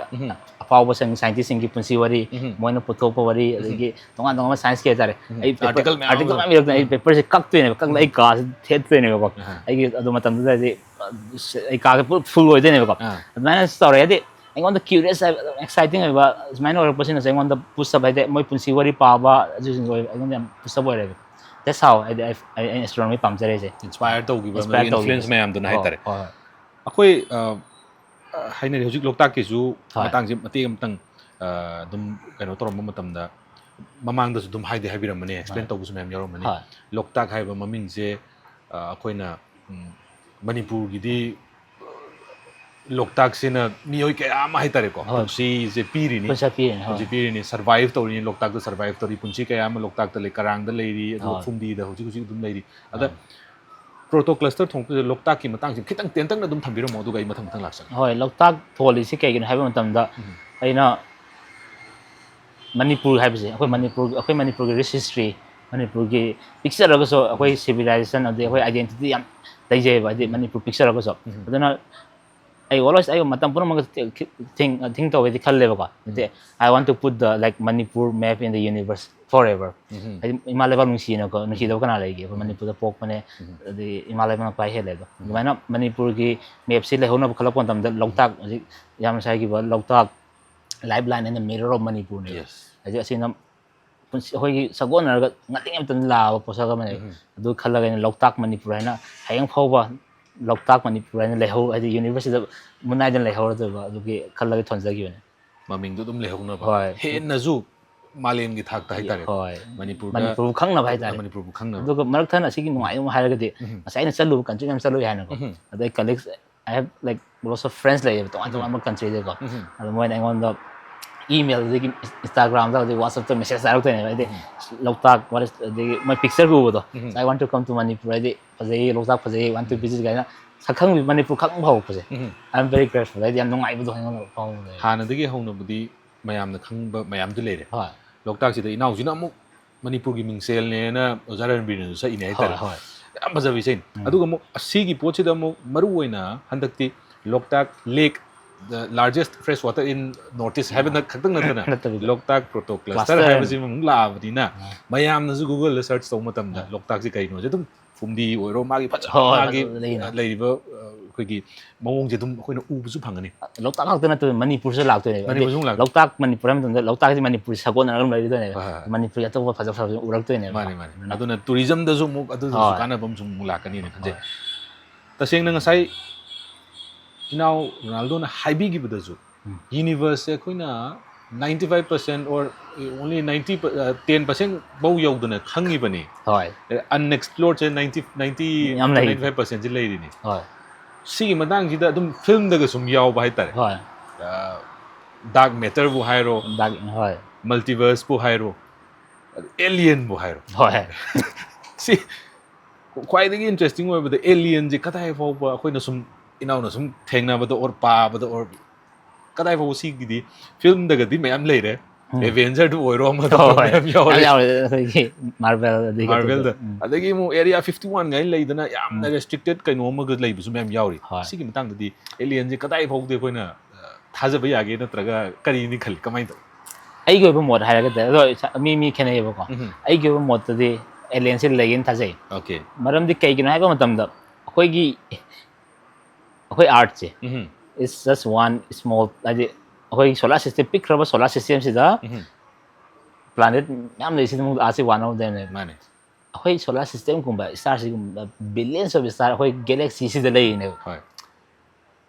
ꯑꯐꯥꯎꯕ ꯁꯥꯏꯟꯇꯤꯁꯁꯤꯡꯒꯤ ꯄꯨꯟꯁꯤ ꯋꯥꯔꯤ, ꯃꯣꯏꯅ ꯄꯨꯊꯣꯛꯄ ꯋꯥꯔꯤ, ꯑꯗꯒꯤ ꯇꯣꯉꯥꯟ ꯇꯣꯉꯥꯟꯕ ꯁꯥꯏꯟꯁꯀꯤ ꯍꯥꯏꯇꯥꯔꯦ꯫ ꯑꯩ ꯑꯥꯔꯇꯤꯀꯜ ꯃꯌꯥꯝ ꯑꯥꯔꯇꯤꯀꯜ ꯑꯃ ꯃꯌꯥꯝ ꯏꯔꯛꯇꯅ ꯑꯩ ꯄꯦꯄꯔꯁꯦ ꯀꯛꯇꯣꯏꯅꯦꯕ, ꯀꯛꯂꯒ ꯑꯩ ꯀꯥꯁꯦ ꯊꯦꯠꯇꯣꯏꯅꯦꯕꯀꯣ꯫ ꯑꯩꯒꯤ ꯑꯗꯨ ꯃꯇꯝꯗꯨꯗꯗꯤ ꯑꯩ ꯀꯥꯁꯦ ꯄꯨꯔꯥ ꯐꯨꯜ ꯑꯣꯏꯗꯣꯏꯅꯦꯕꯀꯣ꯫ ꯑꯗꯨꯃꯥꯏꯅ ꯇꯧꯔꯦ꯫ ꯍꯥꯏꯗꯤ ꯑꯩꯉꯣꯟꯗ ꯀ꯭ꯌꯨꯔꯤꯌꯁ ꯍꯥꯏꯕ, ꯑꯦꯛꯁꯥꯏꯇꯤꯡ ꯑꯣꯏꯕ ꯁꯨꯃꯥꯏꯅ ꯑꯣꯏꯔꯛꯄꯁꯤꯅꯁꯨ ꯑꯩꯉꯣꯟꯗ ꯄꯨꯁ ꯑꯞ, ꯍꯥꯏꯗꯤ ꯃꯣꯏ ꯄꯨꯟꯁꯤ ꯋꯥꯔꯤ ꯄꯥꯕ ꯑꯗꯨꯁꯤꯡꯗꯣ ꯑꯩꯉꯣꯟꯗ ꯌꯥꯝ ꯄꯨꯁ ꯑꯞ ꯑꯣꯏꯔꯦꯕ꯫ That's how ꯑꯩꯗꯤ ꯑꯩ, ꯑꯩ, ꯑꯩ ꯑꯦꯁꯇ꯭ꯔꯣꯅꯣꯃꯤ ꯄꯥꯝꯖꯔꯤꯁꯦ꯫ ꯏꯟꯁꯄꯥꯌꯔ ꯇꯧꯈꯤꯕ, Inspire ꯇꯧꯈꯤꯕ꯫ ꯏꯟꯐ꯭ꯂꯨꯌꯦꯟꯁ ꯃꯌꯥꯝꯗꯨꯅ ꯍꯣꯏ, ꯍꯥꯏꯇꯥꯔꯦ꯫ ꯍꯣꯏ, ꯍꯣꯏ꯫ ꯑꯩꯈꯣꯏ ꯑ, ꯑ, ꯍꯥꯏꯅꯔꯤ ꯍꯧꯖꯤꯛ ꯂꯣꯛꯇꯥꯛꯀꯤꯁꯨ ꯍꯣꯏ꯫ ꯃꯇꯥꯡꯁꯦ ꯃꯇꯦꯛ ꯑꯃꯇꯪ ꯑ, ꯑꯗꯨꯝ ꯀꯩꯅꯣ ꯇꯧꯔꯝꯕ ꯃꯇꯝꯗ ꯃꯃꯥꯡꯗꯁꯨ ꯑꯗꯨꯝ ꯍꯥꯏꯗꯤ ꯍꯥꯏꯕꯤꯔꯝꯕꯅꯤ, ꯑꯦꯛꯁꯄ꯭ꯂꯦꯟ ꯇꯧꯕꯁꯨ ꯃꯌꯥꯝ ꯌꯥꯎꯔꯝꯕꯅꯤ꯫ ꯍꯣꯏ꯫ ꯂꯣꯛꯇꯥꯛ ꯍꯥꯏꯕ ꯃꯃꯤꯡꯁꯦ ꯑ, ꯑꯩꯈꯣꯏꯅ ꯎꯝ, ꯃꯅꯤꯄꯨꯔꯒꯤꯗꯤ ꯂꯣꯛꯇꯥꯛꯁꯤꯅ ꯃꯤꯑꯣꯏ ꯀꯌꯥ ꯑꯃ ꯍꯥꯏꯇꯥꯔꯦꯀꯣ, ꯍꯣꯏ꯫ ꯄꯨꯟꯁꯤꯁꯦ ꯄꯤꯔꯤꯅꯤ꯫ ꯄꯨꯟꯁꯤ ꯄꯤꯔꯤꯅꯤ, ꯍꯣꯏ꯫ ꯄꯨꯟꯁꯤ ꯄꯤꯔꯤꯅꯤ, ꯁꯔꯚꯥꯏꯚ ꯇꯧꯔꯤꯅꯤ, ꯂꯣꯛꯇꯥꯛꯇ ꯁꯔꯚꯥꯏꯚ ꯇꯧꯔꯤ, ꯄꯨꯟꯁꯤ ꯀꯌꯥ ꯑꯃ ꯂꯣꯛꯇꯥꯛꯇ ꯂꯩ, ꯀꯔꯥꯡꯗ ꯂꯩꯔꯤ, ꯑꯗꯨꯒ ꯍꯣꯏ꯫ ꯐꯨꯝꯗꯤꯗ ꯍꯧꯖꯤꯛ ꯍꯧꯖꯤꯛ ꯑꯗꯨꯝ ꯂꯩꯔꯤ꯫ ꯑꯗ ꯄ꯭ꯔꯣꯇꯣ ꯀ꯭ꯂꯁꯇꯔ ꯊꯣꯡꯕꯁꯤꯗ ꯂꯣꯛꯇꯥꯛꯀꯤ ꯃꯇꯥꯡꯁꯦ ꯈꯤꯇꯪ ꯇꯦꯟꯇꯛꯅ ꯑꯗꯨꯝ ꯊꯝꯕꯤꯔꯝꯃꯣ, ꯑꯗꯨꯒ ꯑꯩ ꯃꯊꯪ ꯃꯊꯪ ꯂꯥꯛꯆꯒꯦ꯫ ꯍꯣꯏ, ꯂꯣꯛꯇꯥꯛ ꯊꯣꯜꯂꯤꯁꯤ ꯀꯩꯒꯤꯅꯣ ꯍꯥꯏꯕ ꯃꯇꯝꯗ, ꯑꯩꯅ ꯃꯅꯤꯄꯨꯔ ꯍꯥꯏꯕꯁꯦ, ꯑꯩꯈꯣꯏ ꯃꯅꯤꯄꯨꯔ, ꯑꯩꯈꯣꯏ ꯃꯅꯤꯄꯨꯔꯒꯤ ꯔꯤꯆ ꯍꯤꯁꯇ꯭ꯔꯤ, ꯃꯅꯤꯄꯨꯔꯒꯤ ꯄꯤꯛꯆꯔꯒꯁꯨ ꯑꯩꯈꯣꯏ ꯁꯤꯚꯤꯂꯥꯏꯖꯦꯁꯟ, ꯑꯗꯩ ꯑꯩꯈꯣꯏ ꯑꯥꯏꯗꯦꯟꯇꯤꯇꯤ ꯌꯥꯝ ꯂꯩꯖꯩꯑꯕ, ꯍꯥꯏꯗꯤ ꯃꯅꯤꯄꯨꯔ ꯄꯤꯛꯆꯔꯒꯁꯨ꯫ ꯑꯗꯨꯅ ꯑꯩ ꯑꯣꯜꯋꯦꯁ ꯑꯩ ꯃꯇꯝ ꯄꯨꯝꯅꯃꯛꯇ ꯊꯤ-, ꯊꯤ-, think, think ꯇꯧꯒꯦꯗꯤ ꯈꯜꯂꯦꯕꯀꯣ꯫ ꯍꯥꯏꯗꯤ, "I want to put the, like, Manipur map in the universe forever." ꯍꯥꯏꯗꯤ ꯏꯃꯥ ꯂꯩꯕꯥꯛ ꯅꯨꯡꯁꯤꯅꯀꯣ, ꯅꯨꯡꯁꯤꯗꯕ ꯀꯅꯥ ꯂꯩꯒꯦ? ꯑꯩꯈꯣꯏ ꯃꯅꯤꯄꯨꯔꯗ ꯄꯣꯛꯄꯅꯦ, ꯑꯗꯩ ꯏꯃꯥ ꯂꯩꯕꯥꯛꯅ ꯈ꯭ꯋꯥꯏ ꯍꯦꯜꯂꯦ ꯑꯗꯣ꯫ ꯑꯗꯨꯃꯥꯏꯅ ꯃꯅꯤꯄꯨꯔꯒꯤ ꯃꯦꯞꯁꯤ ꯂꯩꯍꯧꯅꯕ ꯈꯜꯂꯛꯄ ꯃꯇꯝꯗ ꯂꯣꯛꯇꯥꯛ, ꯍꯧꯖꯤꯛ ꯌꯥꯝ ꯉꯁꯥꯏꯒꯤ ꯂꯣꯛꯇꯥꯛ, lifeline and the mirror of Manipurꯅꯦꯕ꯫ Yes. ꯍꯥꯏꯗꯤ ꯑꯁꯤꯅ ꯄꯨꯟꯁꯤ ꯑꯩꯈꯣꯏꯒꯤ ꯁꯥꯒꯣꯟꯅꯔꯒ ꯉꯜꯂꯤꯉꯩ ꯃꯇꯝꯗ ꯂꯥꯛꯑꯕ ꯄꯣꯠꯁꯛ ꯑꯃꯅꯦꯕ꯫ ꯑꯗꯨ ꯈꯜꯂꯒ ꯑꯩꯅ ꯂꯣꯛꯇꯥꯛ ꯃꯅꯤꯄꯨꯔ ꯍꯥꯏꯅ ꯍꯌꯦꯡ ꯐꯥꯎꯕ ꯂꯣꯛꯇꯥꯛ ꯃꯅꯤꯄꯨꯔ ꯍꯥꯏꯅ ꯂꯩꯍꯧ, ꯍꯥꯏꯗꯤ ꯌꯨꯅꯤꯚꯔꯁꯁꯤꯗ ꯃꯨꯠ ꯅꯥꯏꯗꯅ ꯂꯩꯍꯧꯔꯗꯣꯏꯕ, ꯑꯗꯨꯒꯤ ꯈꯜꯂꯒ ꯊꯣꯟꯖꯈꯤꯕꯅꯦ꯫ ꯃꯃꯤꯡꯗꯣ ꯑꯗꯨꯝ ꯂꯩꯍꯧꯅꯕ, ꯍꯣꯏ꯫ ꯍꯦꯟꯅꯁꯨ ꯃꯥꯂꯦꯝꯒꯤ ꯊꯥꯛꯇ ꯍꯥꯏꯇꯥꯔꯦ, ꯍꯣꯏ꯫ ꯃꯅꯤꯄꯨꯔꯗ ꯃꯅꯤꯄꯨꯔꯕꯨ ꯈꯪꯅꯕ ꯍꯥꯏꯇꯥꯔꯦ꯫ ꯃꯅꯤꯄꯨꯔꯕꯨ ꯈꯪꯅꯕ꯫ ꯑꯗꯨꯒ ꯃꯔꯛ ꯊꯠꯅ ꯑꯁꯤꯒꯤ ꯅꯨꯡꯉꯥꯏꯕ ꯑꯃ ꯍꯥꯏꯔꯒꯗꯤ, ꯉꯁꯥꯏ ꯑꯩꯅ ꯆꯠꯂꯨꯕ ꯀꯟꯇ꯭ꯔꯤ ꯃꯌꯥꯝ ꯆꯠꯂꯨꯏ ꯍꯥꯏꯅꯀꯣ꯫ ꯑꯗꯩ colleagues, I have, like, lots of friends ꯂꯩꯌꯦꯕ ꯇꯣꯉꯥꯟ ꯇꯣꯉꯥꯟꯕ ꯀꯟꯇ꯭ꯔꯤꯗꯀꯣ꯫ ꯑꯗꯣ ꯃꯣꯏꯅ ꯑꯩꯉꯣꯟꯗ email, ꯑꯗꯒꯤ Instagram-ꯗ, ꯑꯗꯒꯤ WhatsApp-ꯇ message ꯊꯥꯔꯛꯇꯣꯏꯅꯦꯕ꯫ ꯍꯥꯏꯗꯤ, "ꯂꯣꯛꯇꯥꯛ, what is-," ꯑꯗꯒꯤ ꯃꯣꯏ picture ꯎꯕꯗꯣ, "I want to come to Manipur", ꯍꯥꯏꯗꯤ, "ꯐꯖꯩ, ꯂꯣꯛꯇꯥꯛ ꯐꯖꯩ, want to visit" ꯀꯥꯏꯅ ꯁꯛꯈꯪꯕꯤ, ꯃꯅꯤꯄꯨꯔ ꯈꯪꯕ ꯍꯧꯔꯛꯄꯁꯦ꯫ "I am very grateful", ꯍꯥꯏꯗꯤ, ꯌꯥꯝ ꯅꯨꯡꯉꯥꯏꯕꯗꯣ ꯑꯩꯉꯣꯟꯗ ꯐꯥꯎꯕꯅꯦ꯫ ꯍꯥꯟꯅꯗꯒꯤ ꯍꯧꯅꯕꯨꯗꯤ ꯃꯌꯥꯝꯅ ꯈꯪꯕ ꯃꯌꯥꯝꯗꯤ ꯂꯩꯔꯦ꯫ ꯍꯣꯏ꯫ ꯂꯣꯛꯇꯥꯛꯁꯤꯗ ꯏꯅꯥꯎꯁꯤꯅ ꯑꯃꯨꯛ ꯃꯅꯤꯄꯨꯔꯒꯤ ꯃꯤꯡꯁꯦꯜꯅꯦꯅ ꯑꯣꯖꯥ ꯔꯟꯕꯤꯔꯅꯁꯨ ꯁꯛꯏꯅꯦ ꯍꯥꯏꯇꯥꯔꯦ꯫ ꯍꯣꯏ, ꯍꯣꯏ꯫ ꯌꯥꯝ ꯐꯖꯕ ꯏꯁꯩꯅꯤ꯫ ꯎꯝ꯫ ꯑꯗꯨꯒ ꯑꯃꯨꯛ ꯑꯁꯤꯒꯤ ꯄꯣꯠꯁꯤꯗ ꯑꯃꯨꯛ ꯃꯔꯨ ꯑꯣꯏꯅ ꯍꯟꯗꯛꯇꯤ ꯂꯣꯛꯇꯥꯛ lake, the largest fresh water in North East ꯍꯥꯏꯕ ꯅꯠ-, ꯈꯛꯇꯪ ꯅꯠꯇꯅ ꯅꯠꯇꯕꯤꯗ꯫ ꯂꯣꯛꯇꯥꯛ Protocol Cluster cluster ꯍꯥꯏꯕꯁꯤꯃ ꯑꯃꯨꯛ ꯂꯥꯛꯑꯕꯅꯤꯅ, ꯑꯥ꯫ ꯃꯌꯥꯝꯅꯁꯨ Google-ꯗ search ꯇꯧꯕ ꯃꯇꯝꯗ ꯑꯥ꯫ ꯂꯣꯛꯇꯥꯛꯁꯤ ꯀꯩꯅꯣꯁꯦ ꯑꯗꯨꯝ ꯐꯨꯝꯗꯤ ꯑꯣꯏꯔꯣ, ꯃꯥꯒꯤ ꯐꯖꯕ, ꯍꯣꯏ, ꯍꯣꯏ, ꯃꯥꯒꯤ, ꯂꯩꯅ꯫ ꯑ, ꯂꯩꯔꯤꯕ, ꯑ, ꯑꯩꯈꯣꯏꯒꯤ ꯃꯑꯣꯡꯁꯦ ꯑꯗꯨꯝ ꯑꯩꯈꯣꯏꯅ ꯎꯕꯁꯨ ꯐꯪꯒꯅꯤ꯫ ꯂꯣꯛꯇꯥꯛ ꯈꯛꯇ ꯅꯠꯇꯕ ꯃꯅꯤꯄꯨꯔꯁꯨ ꯂꯥꯛꯇꯣꯏꯅꯦꯕ꯫ ꯃꯅꯤꯄꯨꯔꯁꯨ ꯑꯃꯨꯛ ꯂꯥꯛꯇꯣꯏꯅꯦ꯫ ꯂꯣꯛꯇꯥꯛ ꯃꯅꯤꯄꯨꯔ ꯍꯥꯏꯕ ꯃꯇꯝꯗ ꯂꯣꯛꯇꯥꯛꯁꯤ ꯃꯅꯤꯄꯨꯔꯁꯤ ꯁꯥꯒꯣꯟꯅꯔꯒ ꯑꯗꯨꯝ ꯂꯩꯔꯗꯣꯏꯅꯦꯕ꯫ ꯍꯣꯏ, ꯍꯣꯏ, ꯍꯣꯏ꯫ ꯃꯅꯤꯄꯨꯔꯒꯤ ꯑꯇꯣꯞꯄ ꯐꯖ ꯐꯖꯕꯁꯨ ꯎꯔꯛꯇꯣꯏꯅꯦꯕ꯫ ꯃꯥꯅꯦ, ꯃꯥꯅꯦ꯫ ꯑꯗꯨꯅ tourism-ꯗꯁꯨ ꯑꯃꯨꯛ ꯑꯗꯨꯗꯁꯨ ꯍꯣꯏ꯫ ꯀꯥꯟꯅꯕ ꯑꯃꯁꯨ ꯑꯃꯨꯛ ꯂꯥꯛꯀꯅꯤꯅ ꯈꯟꯖꯩ꯫ ꯍꯣꯏ꯫ ꯇꯁꯦꯡꯅ ꯉꯁꯥꯏ ꯏꯅꯥꯎ ꯔꯣꯅꯥꯜꯗꯣꯅ ꯍꯥꯏꯕꯤꯈꯤꯕꯗꯁꯨ, ꯎꯝ꯫ Universe-ꯁꯦ ꯑꯩꯈꯣꯏꯅ ninety five percent or only ninety, ꯑ, ten percent ꯐꯧ ꯌꯧꯗꯅ ꯈꯪꯉꯤꯕꯅꯤ꯫ ꯍꯣꯏ꯫ ꯑ, unexplored-ꯁꯦ ninety, ninety ꯌꯥꯝ ꯂꯩ꯫ Ninety five percent-ꯁꯦ ꯂꯩꯔꯤꯅꯤ꯫ ꯍꯣꯏ꯫ ꯁꯤꯒꯤ ꯃꯇꯥꯡꯁꯤꯗ ꯑꯗꯨꯝ film-ꯗꯒ ꯁꯨꯝ ꯌꯥꯎꯕ ꯍꯥꯏꯇꯥꯔꯦ꯫ ꯍꯣꯏ꯫ ꯑ, dark matter-ꯕꯨ ꯍꯥꯏꯔꯣ, Dark, ꯍꯣꯏ꯫ Multiverse-ꯄꯨ ꯍꯥꯏꯔꯣ, ꯑꯗ alien-ꯕꯨ ꯍꯥꯏꯔꯣ꯫ ꯍꯣꯏ꯫ ꯁꯤ ꯈ꯭ꯋꯥꯏꯗꯒꯤ interesting ꯑꯣꯏꯕꯗ alien-ꯁꯦ ꯀꯗꯥꯏ ꯐꯥꯎꯕ ꯑꯩꯈꯣꯏꯅ ꯁꯨꯝ ꯏꯅꯥꯎꯅ ꯁꯨꯝ ꯊꯦꯡꯅꯕꯗ or ꯄꯥꯕꯗ or ꯀꯗꯥꯏ ꯐꯥꯎꯕ ꯁꯤꯒꯤꯗꯤ film-ꯗꯒꯗꯤ ꯃꯌꯥꯝ ꯂꯩꯔꯦ꯫ ꯎꯝ꯫ Avenger-ꯗꯨ ꯑꯣꯏꯔꯣ, ꯑꯃꯗ ꯍꯣꯏ, ꯍꯣꯏ꯫ ꯃꯌꯥꯝ ꯌꯥꯎꯔꯦ꯫ ꯌꯥꯝ ꯌꯥꯎꯔꯦ, ꯑꯩꯈꯣꯏꯒꯤ Marvel-ꯗꯒꯤ Marvel-ꯗ꯫ ꯎꯝ꯫ ꯑꯗꯒꯤ ꯑꯃꯨꯛ Area fifty one ꯀꯥꯏꯅ ꯂꯩꯗꯅ ꯌꯥꯝꯅ ꯎꯝ꯫ Restricted ꯀꯩꯅꯣ ꯑꯃꯒ ꯂꯩꯕꯁꯨ ꯃꯌꯥꯝ ꯌꯥꯎꯔꯤ꯫ ꯍꯣꯏ꯫ ꯁꯤꯒꯤ ꯃꯇꯥꯡꯗꯗꯤ alien-ꯁꯦ ꯀꯗꯥꯏ ꯐꯥꯎꯕꯗꯤ ꯑꯩꯈꯣꯏꯅ, ꯑ, ꯊꯥꯖꯕ ꯌꯥꯒꯦ ꯅꯠꯇ꯭ꯔꯒ ꯀꯔꯤꯅꯤ ꯈꯜꯂꯤ? ꯀꯃꯥꯏꯅ ꯇꯧꯏ? ꯑꯩꯒꯤ ꯑꯣꯏꯕ ꯃꯣꯠ ꯍꯥꯏꯔꯒꯗꯤ, ꯑꯗꯣ ꯏꯁꯥ-, ꯃꯤ, ꯃꯤ ꯈꯦꯠꯅꯩꯌꯦꯕꯀꯣ꯫ ꯎꯝ꯫ ꯑꯩꯒꯤ ꯑꯣꯏꯕ ꯃꯣꯠꯇꯗꯤ alien-ꯁꯦ ꯂꯩꯌꯦꯅ ꯊꯥꯖꯩ꯫ Okay꯫ ꯃꯔꯝꯗꯤ ꯀꯩꯒꯤꯅꯣ ꯍꯥꯏꯕ ꯃꯇꯝꯗ ꯑꯩꯈꯣꯏꯒꯤ ꯑꯩꯈꯣꯏ Earth-ꯁꯦ ꯎꯝ꯫ It's just one small, ꯍꯥꯏꯗꯤ ꯑꯩꯈꯣꯏ solar system, ꯄꯤꯛꯈ꯭ꯔꯕ solar system-ꯁꯤꯗ ꯎꯝ꯫ Planet ꯃꯌꯥꯝ ꯂꯩꯔꯤꯁꯤꯗ ꯑꯃꯨꯛ Earth-ꯁꯤ one of them-ꯅꯦꯕ꯫ ꯃꯥꯅꯦ꯫ ꯑꯩꯈꯣꯏ solar system-ꯒꯨꯝꯕ, star-ꯁꯤꯒꯨꯝꯕ billions of star ꯑꯩꯈꯣꯏ galaxy-ꯁꯤꯗ ꯂꯩꯔꯤꯅꯦꯕ꯫ ꯍꯣꯏ꯫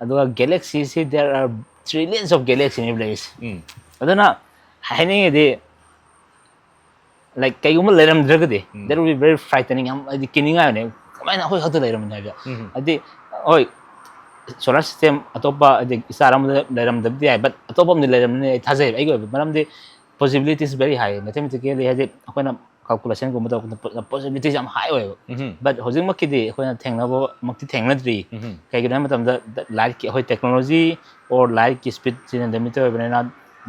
ꯑꯗꯨꯒ galaxy-ꯁꯤ, there are trillions of galaxy-ꯅꯦꯕ ꯂꯩꯔꯤꯁꯦ꯫ ꯎꯝ꯫ ꯑꯗꯨꯅ ꯍꯥꯏꯅꯤꯡꯉꯤꯗꯤ, like, ꯀꯩꯒꯨꯝꯕ ꯂꯩꯔꯝꯗ꯭ꯔꯒꯗꯤ, ꯎꯝ꯫ That would be very frightening, ꯌꯥꯝ, ꯍꯥꯏꯗꯤ, ꯀꯤꯅꯤꯡꯉꯥꯏꯅꯦ꯫ ꯀꯃꯥꯏꯅ ꯑꯩꯈꯣꯏ ꯈꯛꯇ ꯂꯩꯔꯝꯃꯤꯅꯣ ꯍꯥꯏꯕ꯫ ꯎꯝ꯫ ꯍꯥꯏꯗꯤ, ꯍꯣꯏ, Solar system ꯑꯇꯣꯞꯄ ꯍꯥꯏꯗꯤ star ꯑꯃꯗ ꯂꯩꯔꯝꯗꯕꯗꯤ ꯌꯥꯏ, but ꯑꯇꯣꯞꯄ ꯑꯃꯗꯤ ꯂꯩꯔꯝꯅꯤ ꯑꯩ ꯊꯥꯖꯩꯕ, ꯑꯩꯒꯤ ꯑꯣꯏꯕ꯫ ꯃꯔꯝꯗꯤ possibility is very high, mathematically ꯍꯥꯏꯗꯤ ꯑꯩꯈꯣꯏꯅ calculation ꯒꯨꯝꯕ ꯇꯧꯕꯗ possibilities ꯌꯥꯝ high ꯑꯣꯏꯕ꯫ ꯎꯝ. But ꯍꯧꯖꯤꯛꯃꯛꯀꯤꯗꯤ ꯑꯩꯈꯣꯏꯅ ꯊꯦꯡꯅꯕꯃꯛꯇꯤ ꯊꯦꯡꯅꯗ꯭ꯔꯤ꯫ ꯎꯝ. ꯀꯩꯒꯤꯅꯣ ꯍꯥꯏꯕ ꯃꯇꯝꯗ, light ꯀꯤ ꯑꯩꯈꯣꯏ technology or light ꯀꯤ speed ꯁꯤꯅ limit ꯑꯣꯏꯕꯅꯤꯅ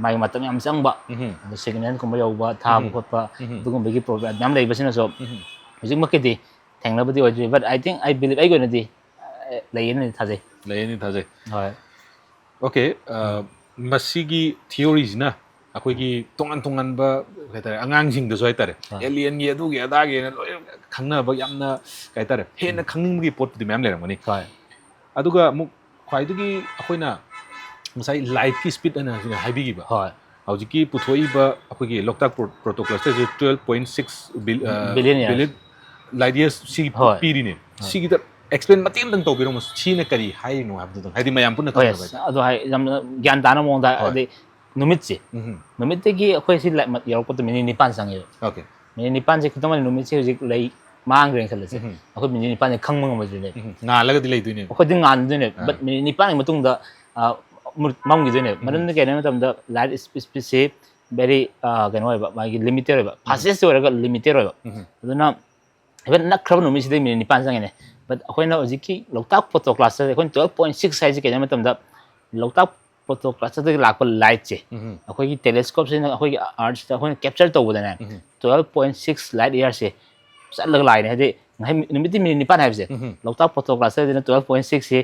ꯃꯥꯒꯤ ꯃꯇꯝ ꯌꯥꯝ ꯆꯪꯕ, ꯎꯝ. ꯑꯗ signal ꯀꯨꯝꯕ ꯌꯧꯕ, ꯊꯥꯕ ꯎꯝ. ꯈꯣꯠꯄ, ꯎꯝ. ꯑꯗꯨꯒꯨꯝꯕꯒꯤ problem ꯃꯌꯥꯝ ꯂꯩꯕꯁꯤꯅꯁꯨ ꯎꯝ. ꯍꯧꯖꯤꯛꯃꯛꯀꯤꯗꯤ ꯊꯦꯡꯅꯕꯗꯤ ꯑꯣꯏꯗ꯭ꯔꯤ꯫ But I think, I believe, ꯑꯩꯒꯤ ꯑꯣꯏꯅꯗꯤ ꯑꯦ, ꯂꯩꯌꯦꯅꯗꯤ ꯊꯥꯖꯩ꯫ ꯂꯩꯌꯦꯅ ꯊꯥꯖꯩ꯫ ꯍꯣꯏ. Okay, ꯑ, ꯃꯁꯤꯒꯤ theory ꯁꯤꯅ ꯑꯩꯈꯣꯏꯒꯤ ꯇꯣꯉꯥꯟ ꯇꯣꯉꯥꯟꯕ ꯀꯩ ꯍꯥꯏꯇꯥꯔꯦ, ꯑꯉꯥꯡꯁꯤꯡꯗꯁꯨ ꯍꯥꯏꯇꯥꯔꯦ, ꯍꯣꯏ. Alien ꯒꯤ ꯑꯗꯨꯒꯤ ꯑꯗꯥꯒꯤꯅ ꯂꯣꯏ ꯈꯪꯅꯕ, ꯌꯥꯝꯅ ꯀꯩ ꯍꯥꯏꯇꯥꯔꯦ, ꯍꯦꯟꯅ ꯈꯪꯅꯤꯡꯕꯒꯤ ꯄꯣꯠꯄꯨꯗꯤ ꯃꯌꯥꯝ ꯂꯩꯔꯝꯒꯅꯤ꯫ ꯍꯣꯏ. ꯑꯗꯨꯒ ꯑꯃꯨꯛ ꯈ꯭ꯋꯥꯏꯗꯒꯤ ꯑꯩꯈꯣꯏꯅ ꯉꯁꯥꯏ light ꯀꯤ speed ꯑꯅ ꯍꯧꯖꯤꯛ ꯍꯥꯏꯕꯤꯈꯤꯕ, ꯍꯣꯏ. ꯍꯧꯖꯤꯛꯀꯤ ꯄꯨꯊꯣꯛꯏꯕ ꯑꯩꯈꯣꯏꯒꯤ ꯂꯣꯛꯇꯥꯛ proto cluster ꯁꯦ twelve point six billion, Billion years. Light Years ꯁꯤ ꯍꯣꯏ. ꯄꯤꯔꯤꯅꯦ꯫ ꯁꯤꯒꯤꯗ explain ꯃꯇꯦꯛ ꯑꯃꯇꯪ ꯇꯧꯕꯤꯔꯝꯃꯣ, ꯁꯤꯅ ꯀꯔꯤ ꯍꯥꯏꯔꯤꯅꯣ ꯍꯥꯏꯕꯗꯨꯗꯪ, ꯍꯥꯏꯗꯤ ꯃꯌꯥꯝ ꯄꯨꯟꯅ ꯍꯣꯏ, ꯈꯪꯅꯕ ꯍꯥꯏꯇꯥꯔꯦ꯫ ꯑꯗꯣ ꯍꯥꯏ, ꯌꯥꯝꯅ ꯒ꯭ꯌꯥꯟ ꯇꯥꯅ ꯃꯑꯣꯡꯗ ꯍꯣꯏ. ꯍꯥꯏꯗꯤ ꯅꯨꯃꯤꯠꯁꯦ, ꯎꯝ. ꯅꯨꯃꯤꯠꯇꯒꯤ ꯑꯩꯈꯣꯏ ꯁꯤ light ꯌꯧꯔꯛꯄꯗ minute ꯅꯤꯄꯥꯟ ꯆꯪꯉꯦꯕ꯫ Okay. Minute ꯅꯤꯄꯥꯟꯁꯦ ꯈꯨꯗꯝ ꯑꯣꯏꯅ ꯅꯨꯃꯤꯠꯁꯦ ꯍꯧꯖꯤꯛ ꯂꯩ ꯃꯥꯡꯈ꯭ꯔꯦꯅ ꯈꯜꯂꯁꯦ꯫ ꯎꯝ. ꯑꯩꯈꯣꯏ minute ꯅꯤꯄꯥꯟꯁꯦ ꯈꯪꯕ ꯉꯝꯃꯣꯏꯗꯣꯏꯅꯦꯕ꯫ ꯎꯝ. ꯉꯥꯜꯂꯒꯗꯤ ꯂꯩꯗꯣꯏꯅꯦꯕ꯫ ꯑꯩꯈꯣꯏꯗꯤ ꯉꯥꯟꯗꯣꯏꯅꯦꯕ꯫ ꯑꯥ. But minute ꯅꯤꯄꯥꯟꯒꯤ ꯃꯇꯨꯡꯗ, ꯑ, ꯃꯨꯠ-, ꯃꯝꯈꯤꯗꯣꯏꯅꯦꯕ꯫ ꯎꯝ. ꯃꯔꯝꯗꯤ ꯀꯩꯅꯣ ꯍꯥꯏꯕ ꯃꯇꯝꯗ light speed ꯁꯦ very, ꯑ, ꯀꯩꯅꯣ ꯑꯣꯏꯕ, ꯃꯥꯒꯤ limited ꯑꯣꯏꯕ, fastest ꯑꯣꯏꯔꯒ limited ꯑꯣꯏꯕ꯫ ꯎꯝ. ꯑꯗꯨꯅ even ꯅꯛꯈ꯭ꯔꯕ ꯅꯨꯃꯤꯠꯁꯤꯗꯩ minute ꯅꯤꯄꯥꯟ ꯆꯪꯉꯤꯅꯦ꯫ But ꯑꯩꯈꯣꯏꯅ ꯍꯧꯖꯤꯛꯀꯤ ꯂꯣꯛꯇꯥꯛ proto cluster ꯑꯩꯈꯣꯏꯅ twelve point six ꯍꯥꯏꯁꯦ ꯀꯩꯅꯣ ꯍꯥꯏꯕ ꯃꯇꯝꯗ, ꯂꯣꯛꯇꯥꯛ proto cluster ꯗꯒꯤ ꯂꯥꯛꯄ light ꯁꯦ ꯎꯝ. ꯑꯩꯈꯣꯏꯒꯤ telescope ꯁꯤꯅ ꯑꯩꯈꯣꯏꯒꯤ earth ꯁꯤꯗ ꯑꯩꯈꯣꯏꯅ capture ꯇꯧꯕꯗꯅꯦ, ꯎꯝ. twelve point six light year ꯁꯦ ꯆꯠꯂꯒ ꯂꯥꯛꯏꯅꯦ꯫ ꯍꯥꯏꯗꯤ ꯉꯁꯥꯏ ꯅꯨꯃꯤꯠꯇꯤ minute ꯅꯤꯄꯥꯟ ꯍꯥꯏꯕꯁꯦ, ꯎꯝ. ꯂꯣꯛꯇꯥꯛ proto cluster ꯁꯤꯅ twelve point six ꯁꯦ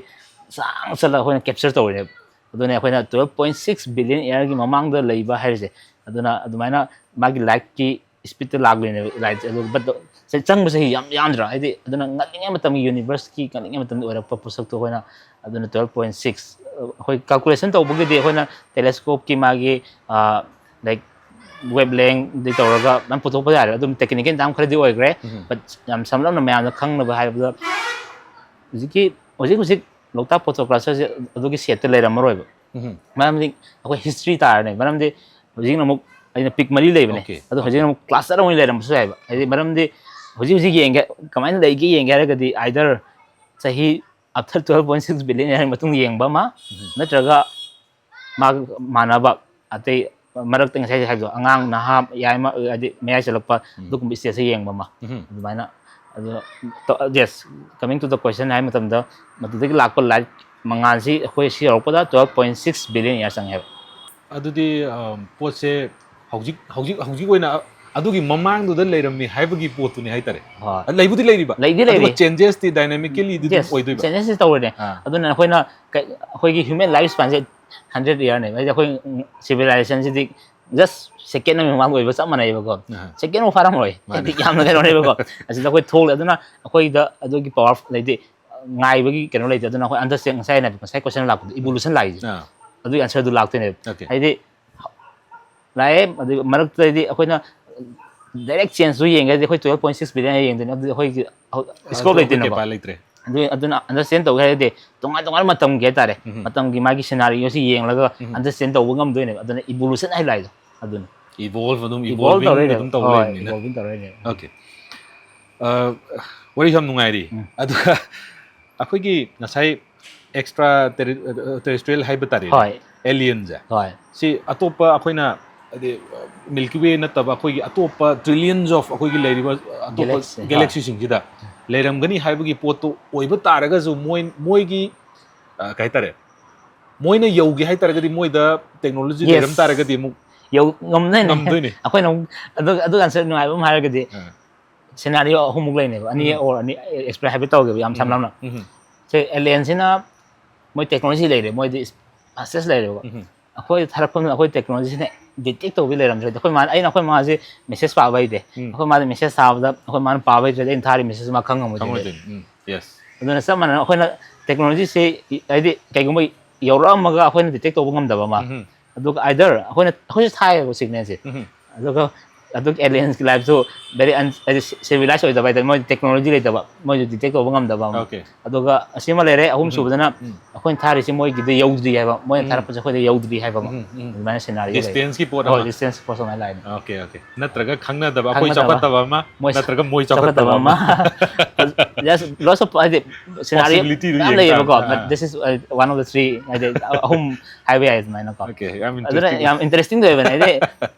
ꯆꯥꯡ ꯆꯠꯂꯒ ꯑꯩꯈꯣꯏꯅ capture ꯇꯧꯔꯤꯅꯦꯕ꯫ ꯑꯗꯨꯅꯦ ꯑꯩꯈꯣꯏꯅ twelve point six billion year ꯒꯤ ꯃꯃꯥꯡꯗ ꯂꯩꯕ ꯍꯥꯏꯔꯤꯁꯦ꯫ ꯑꯗꯨꯅ ꯑꯗꯨꯃꯥꯏꯅ ꯃꯥꯒꯤ light ꯀꯤ speed ꯇ ꯂꯥꯛꯂꯤꯅꯦꯕ light ꯁꯦ꯫ ꯑꯗꯨ, but ꯆ-, ꯆꯪꯕ ꯆꯍꯤ ꯌꯥꯝ ꯌꯥꯝꯗ꯭ꯔꯥ? ꯍꯥꯏꯗꯤ ꯑꯗꯨꯅ ꯉꯜꯂꯤꯉꯩ ꯃꯇꯝꯒꯤ universe ꯀꯤ ꯉꯜꯂꯤꯉꯩ ꯃꯇꯝꯗ ꯑꯣꯏꯔꯛꯄ ꯄꯣꯠꯁꯛꯇꯣ ꯑꯩꯈꯣꯏꯅ ꯑꯗꯨꯅ twelve point six, ꯑꯩꯈꯣꯏ calculation ꯇꯧꯕꯒꯤꯗꯤ ꯑꯩꯈꯣꯏꯅ telescope ꯀꯤ ꯃꯥꯒꯤ, ꯑ, like, wavelength ꯗꯤ ꯇꯧꯔꯒ ꯃꯌꯥꯝ ꯄꯨꯊꯣꯛꯄ ꯌꯥꯔꯦ꯫ ꯑꯗꯨꯝ technical term ꯈꯔꯗꯤ ꯑꯣꯏꯈ꯭ꯔꯦ꯫ ꯎꯝ. But ꯌꯥꯝ ꯁꯝꯂꯞꯅ ꯃꯌꯥꯝꯗ ꯈꯪꯅꯕ ꯍꯥꯏꯔꯕꯗ, ꯍꯧꯖꯤꯛꯀꯤ, ꯍꯧꯖꯤꯛ ꯍꯧꯖꯤꯛ ꯂꯣꯛꯇꯥꯛ proto cluster ꯁꯦ ꯑꯗꯨꯒꯤ state ꯇ ꯂꯩꯔꯝꯃꯔꯣꯏꯕ꯫ ꯎꯝ. ꯃꯔꯝꯗꯤ ꯑꯩꯈꯣꯏ history ꯇꯥꯔꯅꯤ꯫ ꯃꯔꯝꯗꯤ ꯍꯧꯖꯤꯛꯅ ꯑꯃꯨꯛ ꯑꯩꯅ peak ꯃꯔꯤ ꯂꯩꯕꯅꯦ꯫ Okay, ꯑꯗꯣ ꯍꯧꯖꯤꯛꯅ okay. ꯑꯃꯨꯛ cluster ꯑꯃ ꯂꯩꯔꯝꯕꯁꯨ ꯌꯥꯏꯕ꯫ ꯍꯥꯏꯗꯤ ꯃꯔꯝꯗꯤ ꯍꯧꯖꯤꯛ ꯍꯧꯖꯤꯛ ꯌꯦꯡꯒꯦ, ꯀꯃꯥꯏꯅ ꯂꯩꯒꯦ ꯌꯦꯡꯒꯦ ꯍꯥꯏꯔꯒꯗꯤ either ꯆꯍꯤ After twelve point six billion year ꯃꯇꯨꯡ ꯌꯦꯡꯕ ꯑꯃ, ꯅꯠꯇ꯭ꯔꯒ ꯃꯥꯒ ꯃꯥꯟꯅꯕ ꯑꯇꯩ ꯃꯔꯛꯇ ꯉꯁꯥꯏ ꯍꯥꯏꯕꯗꯣ, ꯑꯉꯥꯡ, ꯅꯍꯥ, ꯌꯥꯏꯃ, ꯍꯥꯏꯗꯤ ꯃꯌꯥꯏ ꯆꯜꯂꯛꯄ, ꯑꯗꯨꯒꯨꯝꯕ stage ꯇ ꯌꯦꯡꯕ ꯑꯃ, ꯑꯗꯨꯃꯥꯏꯅ꯫ ꯑꯗꯣ, yes, coming to the question ꯍꯥꯏ ꯃꯇꯝꯗ, ꯃꯗꯨꯗꯒꯤ ꯂꯥꯛꯄ light ꯃꯉꯥꯜꯁꯤ ꯑꯩꯈꯣꯏ ꯁꯤ ꯌꯧꯔꯛꯄꯗ twelve point six billion year ꯆꯪꯉꯦꯕ꯫ ꯑꯗꯨꯗꯤ ꯑ, ꯄꯣꯠꯁꯦ ꯍꯧꯖꯤꯛ ꯍꯧꯖꯤꯛ ꯍꯧꯖꯤꯛ ꯑꯣꯏꯅ ꯑꯗꯨꯒꯤ ꯃꯃꯥꯡꯗꯨꯗ ꯂꯩꯔꯝꯃꯤ ꯍꯥꯏꯕꯒꯤ ꯄꯣꯠꯇꯨꯅꯤ ꯍꯥꯏꯇꯥꯔꯦ꯫ ꯍꯣꯏ꯫ ꯑ, ꯂꯩꯕꯨꯗꯤ ꯂꯩꯔꯤꯕ꯫ ꯂꯩꯗꯤ ꯑꯗꯨꯒ ꯂꯩꯔꯤ꯫ Changes ꯇꯤ dynamically ꯗꯤ ꯑꯗꯨꯝ ꯑꯣꯏꯗꯣꯏꯕ꯫ Changes ꯇꯧꯔꯦꯅꯦ꯫ ꯑꯥ꯫ ꯑꯗꯨꯅ ꯑꯩꯈꯣꯏꯅ ꯀꯩ-, ꯑꯩꯈꯣꯏꯒꯤ human life span ꯁꯦ hundred year ꯅꯦꯕ꯫ ꯍꯥꯏꯗꯤ ꯑꯩꯈꯣꯏ civilizationꯁꯤꯗꯤ just second ꯑꯃꯒꯤ ꯃꯃꯥꯡꯗ ꯑꯣꯏꯕ ꯆꯞ ꯃꯥꯟꯅꯩꯕꯀꯣ꯫ ꯑꯥ꯫ Second ꯐꯥꯎ ꯐꯥꯔꯝꯃꯔꯣꯏ꯫ ꯃꯥꯅꯦ꯫ ꯍꯥꯏꯗꯤ ꯌꯥꯝꯅ ꯀꯩꯅꯣꯅꯦꯕꯀꯣ꯫ ꯑꯁꯤꯗ ꯑꯩꯈꯣꯏ ꯊꯣꯛꯂꯦ꯫ ꯑꯗꯨꯅ ꯑꯩꯈꯣꯏꯗ ꯑꯗꯨꯒꯤ power ꯂꯩꯇꯦ, ꯉꯥꯏꯕꯒꯤ ꯀꯩꯅꯣ ꯂꯩꯇꯦ꯫ ꯑꯗꯨꯅ ꯑꯩꯈꯣꯏ understand, ꯉꯁꯥꯏ ꯍꯥꯏꯅ ꯉꯁꯥꯏ question ꯂꯥꯛꯄꯗꯣ, evolution ꯂꯥꯛꯏꯁꯦ꯫ ꯑꯥ꯫ ꯑꯗꯨꯒꯤ answer ꯗꯨ ꯂꯥꯛꯇꯣꯏꯅꯦꯕ꯫ Okay꯫ ꯍꯥꯏꯗꯤ ꯂꯥꯛꯑꯦ, ꯑꯗꯨ ꯃꯔꯛꯇꯗꯤ ꯑꯩꯈꯣꯏꯅ direct change ꯇꯨ ꯌꯦꯡꯒꯦꯗꯤ ꯑꯩꯈꯣꯏ twelve point six billion ꯌꯦꯡꯗꯣꯏꯅꯦ꯫ ꯑꯗꯨꯗꯤ ꯑꯩꯈꯣꯏꯒꯤ scope ꯑꯗꯨ ꯎꯄꯥꯏ ꯂꯩꯇ꯭ꯔꯦ꯫ ꯑꯗꯨ, ꯑꯗꯨꯅ understand ꯇꯧꯒꯦ ꯍꯥꯏꯔꯗꯤ ꯇꯣꯉꯥꯟ ꯇꯣꯉꯥꯟꯕ ꯃꯇꯝꯒꯤ ꯍꯥꯏꯇꯥꯔꯦ, ꯎꯝ꯫ ꯃꯇꯝꯒꯤ ꯃꯥꯒꯤ scenario ꯁꯤ ꯌꯦꯡꯂꯒ ꯎꯝ꯫ Understand ꯇꯧꯕ ꯉꯝꯗꯣꯏꯅꯦꯕ꯫ ꯑꯗꯨꯅ evolution ꯍꯥꯏꯕ ꯂꯥꯛꯏꯗꯣ ꯑꯗꯨꯅ꯫ Evolve ꯑꯗꯨꯝ Evolve evolving ꯇꯧꯔꯛꯏꯅꯦꯕ꯫ ꯑꯗꯨꯝ ꯇꯧ ꯍꯣꯏ, ꯂꯩꯕꯅꯤꯅ꯫ Evolving ꯇꯧꯔꯛꯏꯅꯦꯕ꯫ Okay꯫ ꯑ, ꯋꯥꯔꯤꯁꯨ ꯌꯥꯝ ꯅꯨꯡꯉꯥꯏꯔꯤ꯫ ꯎꯝ꯫ ꯑꯗꯨꯒ ꯑꯩꯈꯣꯏꯒꯤ ꯉꯁꯥꯏ extra terrestrial ꯍꯥꯏꯕ ꯇꯥꯔꯦ, ꯍꯣꯏ꯫ Alien ꯁꯦ꯫ ꯍꯣꯏ꯫ ꯁꯤ ꯑꯇꯣꯞꯄ ꯑꯩꯈꯣꯏꯅ, ꯍꯥꯏꯗꯤ, Milky Way ꯅꯠꯇꯕ ꯑꯩꯈꯣꯏꯒꯤ ꯑꯇꯣꯞꯄ trillions of ꯑꯩꯈꯣꯏꯒꯤ ꯂꯩꯔꯤꯕ ꯑꯇꯣꯞꯄ Galaxy, ꯍꯣꯏ꯫ Galaxy ꯁꯤꯡꯁꯤꯗ ꯂꯩꯔꯝꯒꯅꯤ ꯍꯥꯏꯕꯒꯤ ꯄꯣꯠꯇꯨ ꯑꯣꯏꯕ ꯇꯥꯔꯒꯁꯨ ꯃꯣꯏ, ꯃꯣꯏꯒꯤ, ꯑ, ꯀꯩ ꯍꯥꯏꯇꯥꯔꯦ, ꯃꯣꯏꯅ ꯌꯧꯒꯦ ꯍꯥꯏꯇꯥꯔꯒꯗꯤ ꯃꯣꯏꯗ technology Yes꯫ ꯂꯩꯔꯝ ꯇꯥꯔꯒꯗꯤ ꯑꯃꯨꯛ ꯌꯧ-, ꯉꯝꯗꯣꯏꯅꯦ꯫ ꯉꯝꯗꯣꯏꯅꯦ꯫ ꯑꯩꯈꯣꯏꯅ ꯑꯃꯨꯛ ꯑꯗꯨ, ꯑꯗꯨ answer ꯅꯨꯡꯉꯥꯏꯕ ꯑꯃ ꯍꯥꯏꯔꯒꯗꯤ, ꯑ꯫ Scenario ꯑꯍꯨꯝꯃꯨꯛ ꯂꯩꯅꯦꯕ, ꯑꯅꯤ ꯎꯝ꯫ Or ꯑꯅꯤ explain ꯍꯥꯏꯐꯦꯠ ꯇꯧꯒꯦꯕ, ꯌꯥꯝ ꯁꯝꯂꯞꯅ꯫ ꯎꯝ꯫ ꯁꯦ, Alien ꯁꯤꯅ ꯃꯣꯏ technology ꯂꯩꯔꯦ, ꯃꯣꯏꯗꯤ fastest ꯂꯩꯔꯦꯕꯀꯣ꯫ ꯎꯝ꯫ ꯑꯩꯈꯣꯏ ꯊꯥꯔꯛꯐꯝꯗ ꯑꯩꯈꯣꯏ technology ꯁꯤꯅ detect ꯇꯧꯕꯤ ꯂꯩꯔꯝꯗ꯭ꯔꯗꯤ, ꯑꯩꯈꯣꯏ ꯃꯥꯅ, ꯑꯩꯅ ꯑꯩꯈꯣꯏ ꯃꯥꯁꯦ message ꯄꯥꯕ ꯍꯩꯇꯦ꯫ ꯎꯝ꯫ ꯑꯩꯈꯣꯏ ꯃꯥꯗ message ꯊꯥꯕꯗ ꯑꯩꯈꯣꯏ ꯃꯥꯅ ꯄꯥꯕ ꯍꯩꯇ꯭ꯔꯗꯤ ꯑꯩꯅ ꯊꯥꯔꯤ message ꯃꯥ ꯈꯪ ꯉꯝꯃꯣꯏꯗꯣꯏꯅꯦ꯫ ꯈꯪꯉꯣꯏꯗꯣꯏꯅꯤ꯫ ꯎꯝ, yes꯫ ꯑꯗꯨꯅ ꯆꯞ ꯃꯥꯟꯅꯅ ꯑꯩꯈꯣꯏꯅ technology ꯁꯦ, ꯍꯥꯏꯗꯤ ꯀꯩꯒꯨꯝꯕ ꯌꯧꯔꯛꯑꯝꯃꯒ ꯑꯩꯈꯣꯏꯅ detect ꯇꯧꯕ ꯉꯝꯗꯕ ꯑꯃ, ꯎꯝ꯫ ꯑꯗꯨꯒ either ꯑꯩꯈꯣꯏꯅ, ꯑꯩꯈꯣꯏꯁꯨ ꯊꯥꯏꯌꯦꯕ signal ꯁꯦ, ꯎꯝ꯫ ꯑꯗꯨꯒ ꯑꯗꯨꯒ aliens ꯀꯤ life ꯁꯨ very un- ꯍꯥꯏꯗꯤ civilized ꯑꯣꯏꯗꯕ ꯍꯥꯏꯇꯥꯔꯦ, ꯃꯣꯏ technology ꯂꯩꯇꯕ, ꯃꯣꯏꯁꯨ detect ꯇꯧꯕ ꯉꯝꯗꯕ ꯑꯃ꯫ Okay. ꯑꯗꯨꯒ ꯑꯁꯤꯃ ꯂꯩꯔꯦ, ꯑꯍꯨꯝ ꯁꯨꯕꯗꯅ ꯑꯩꯈꯣꯏꯅ ꯊꯥꯔꯤꯁꯤ ꯃꯣꯏꯒꯤꯗꯤ ꯌꯧꯗ꯭ꯔꯤ ꯍꯥꯏꯕ, ꯃꯣꯏꯅ ꯊꯥꯔꯛꯄꯁꯦ ꯑꯩꯈꯣꯏꯗ ꯌꯧꯗ꯭ꯔꯤ ꯍꯥꯏꯕ ꯑꯃ꯫ ꯑꯗꯨꯃꯥꯏꯅ scenario ꯂꯩ꯫ Distance ꯀꯤ ꯄꯣꯠ ꯍꯣꯏ, ꯑꯃ꯫ Distance ꯀꯤ ꯄꯣꯠ ꯑꯃ line꯫ Okay, okay. ꯅꯠꯇ꯭ꯔꯒ ꯈꯪꯅꯗꯕ, ꯑꯩꯈꯣꯏ ꯈꯪꯅꯗꯕ꯫ ꯆꯥꯎꯈꯠꯇꯕ ꯑꯃ, ꯃꯣꯏ ꯅꯠꯇ꯭ꯔꯒ ꯃꯣꯏ ꯆꯥꯎꯈꯠꯇꯕ ꯑꯃ꯫ Just lots of ꯍꯥꯏꯗꯤ scenario Possibility ꯗꯨ ꯃꯌꯥꯝ ꯌꯦꯡ ꯂꯩꯌꯦꯕꯀꯣ, ꯇꯥꯕꯅꯤ꯫ but this is uh, one of the three ꯍꯥꯏꯗꯤ ꯑꯍꯨꯝ ꯍꯥꯏꯕ ꯌꯥꯏ ꯑꯗꯨꯃꯥꯏꯅꯀꯣ꯫ Okay, ꯌꯥꯝ ꯑꯗꯨꯅ interesting. ꯌꯥꯝ interesting ꯑꯣꯏꯕꯅꯦ ꯍꯥꯏꯗꯤ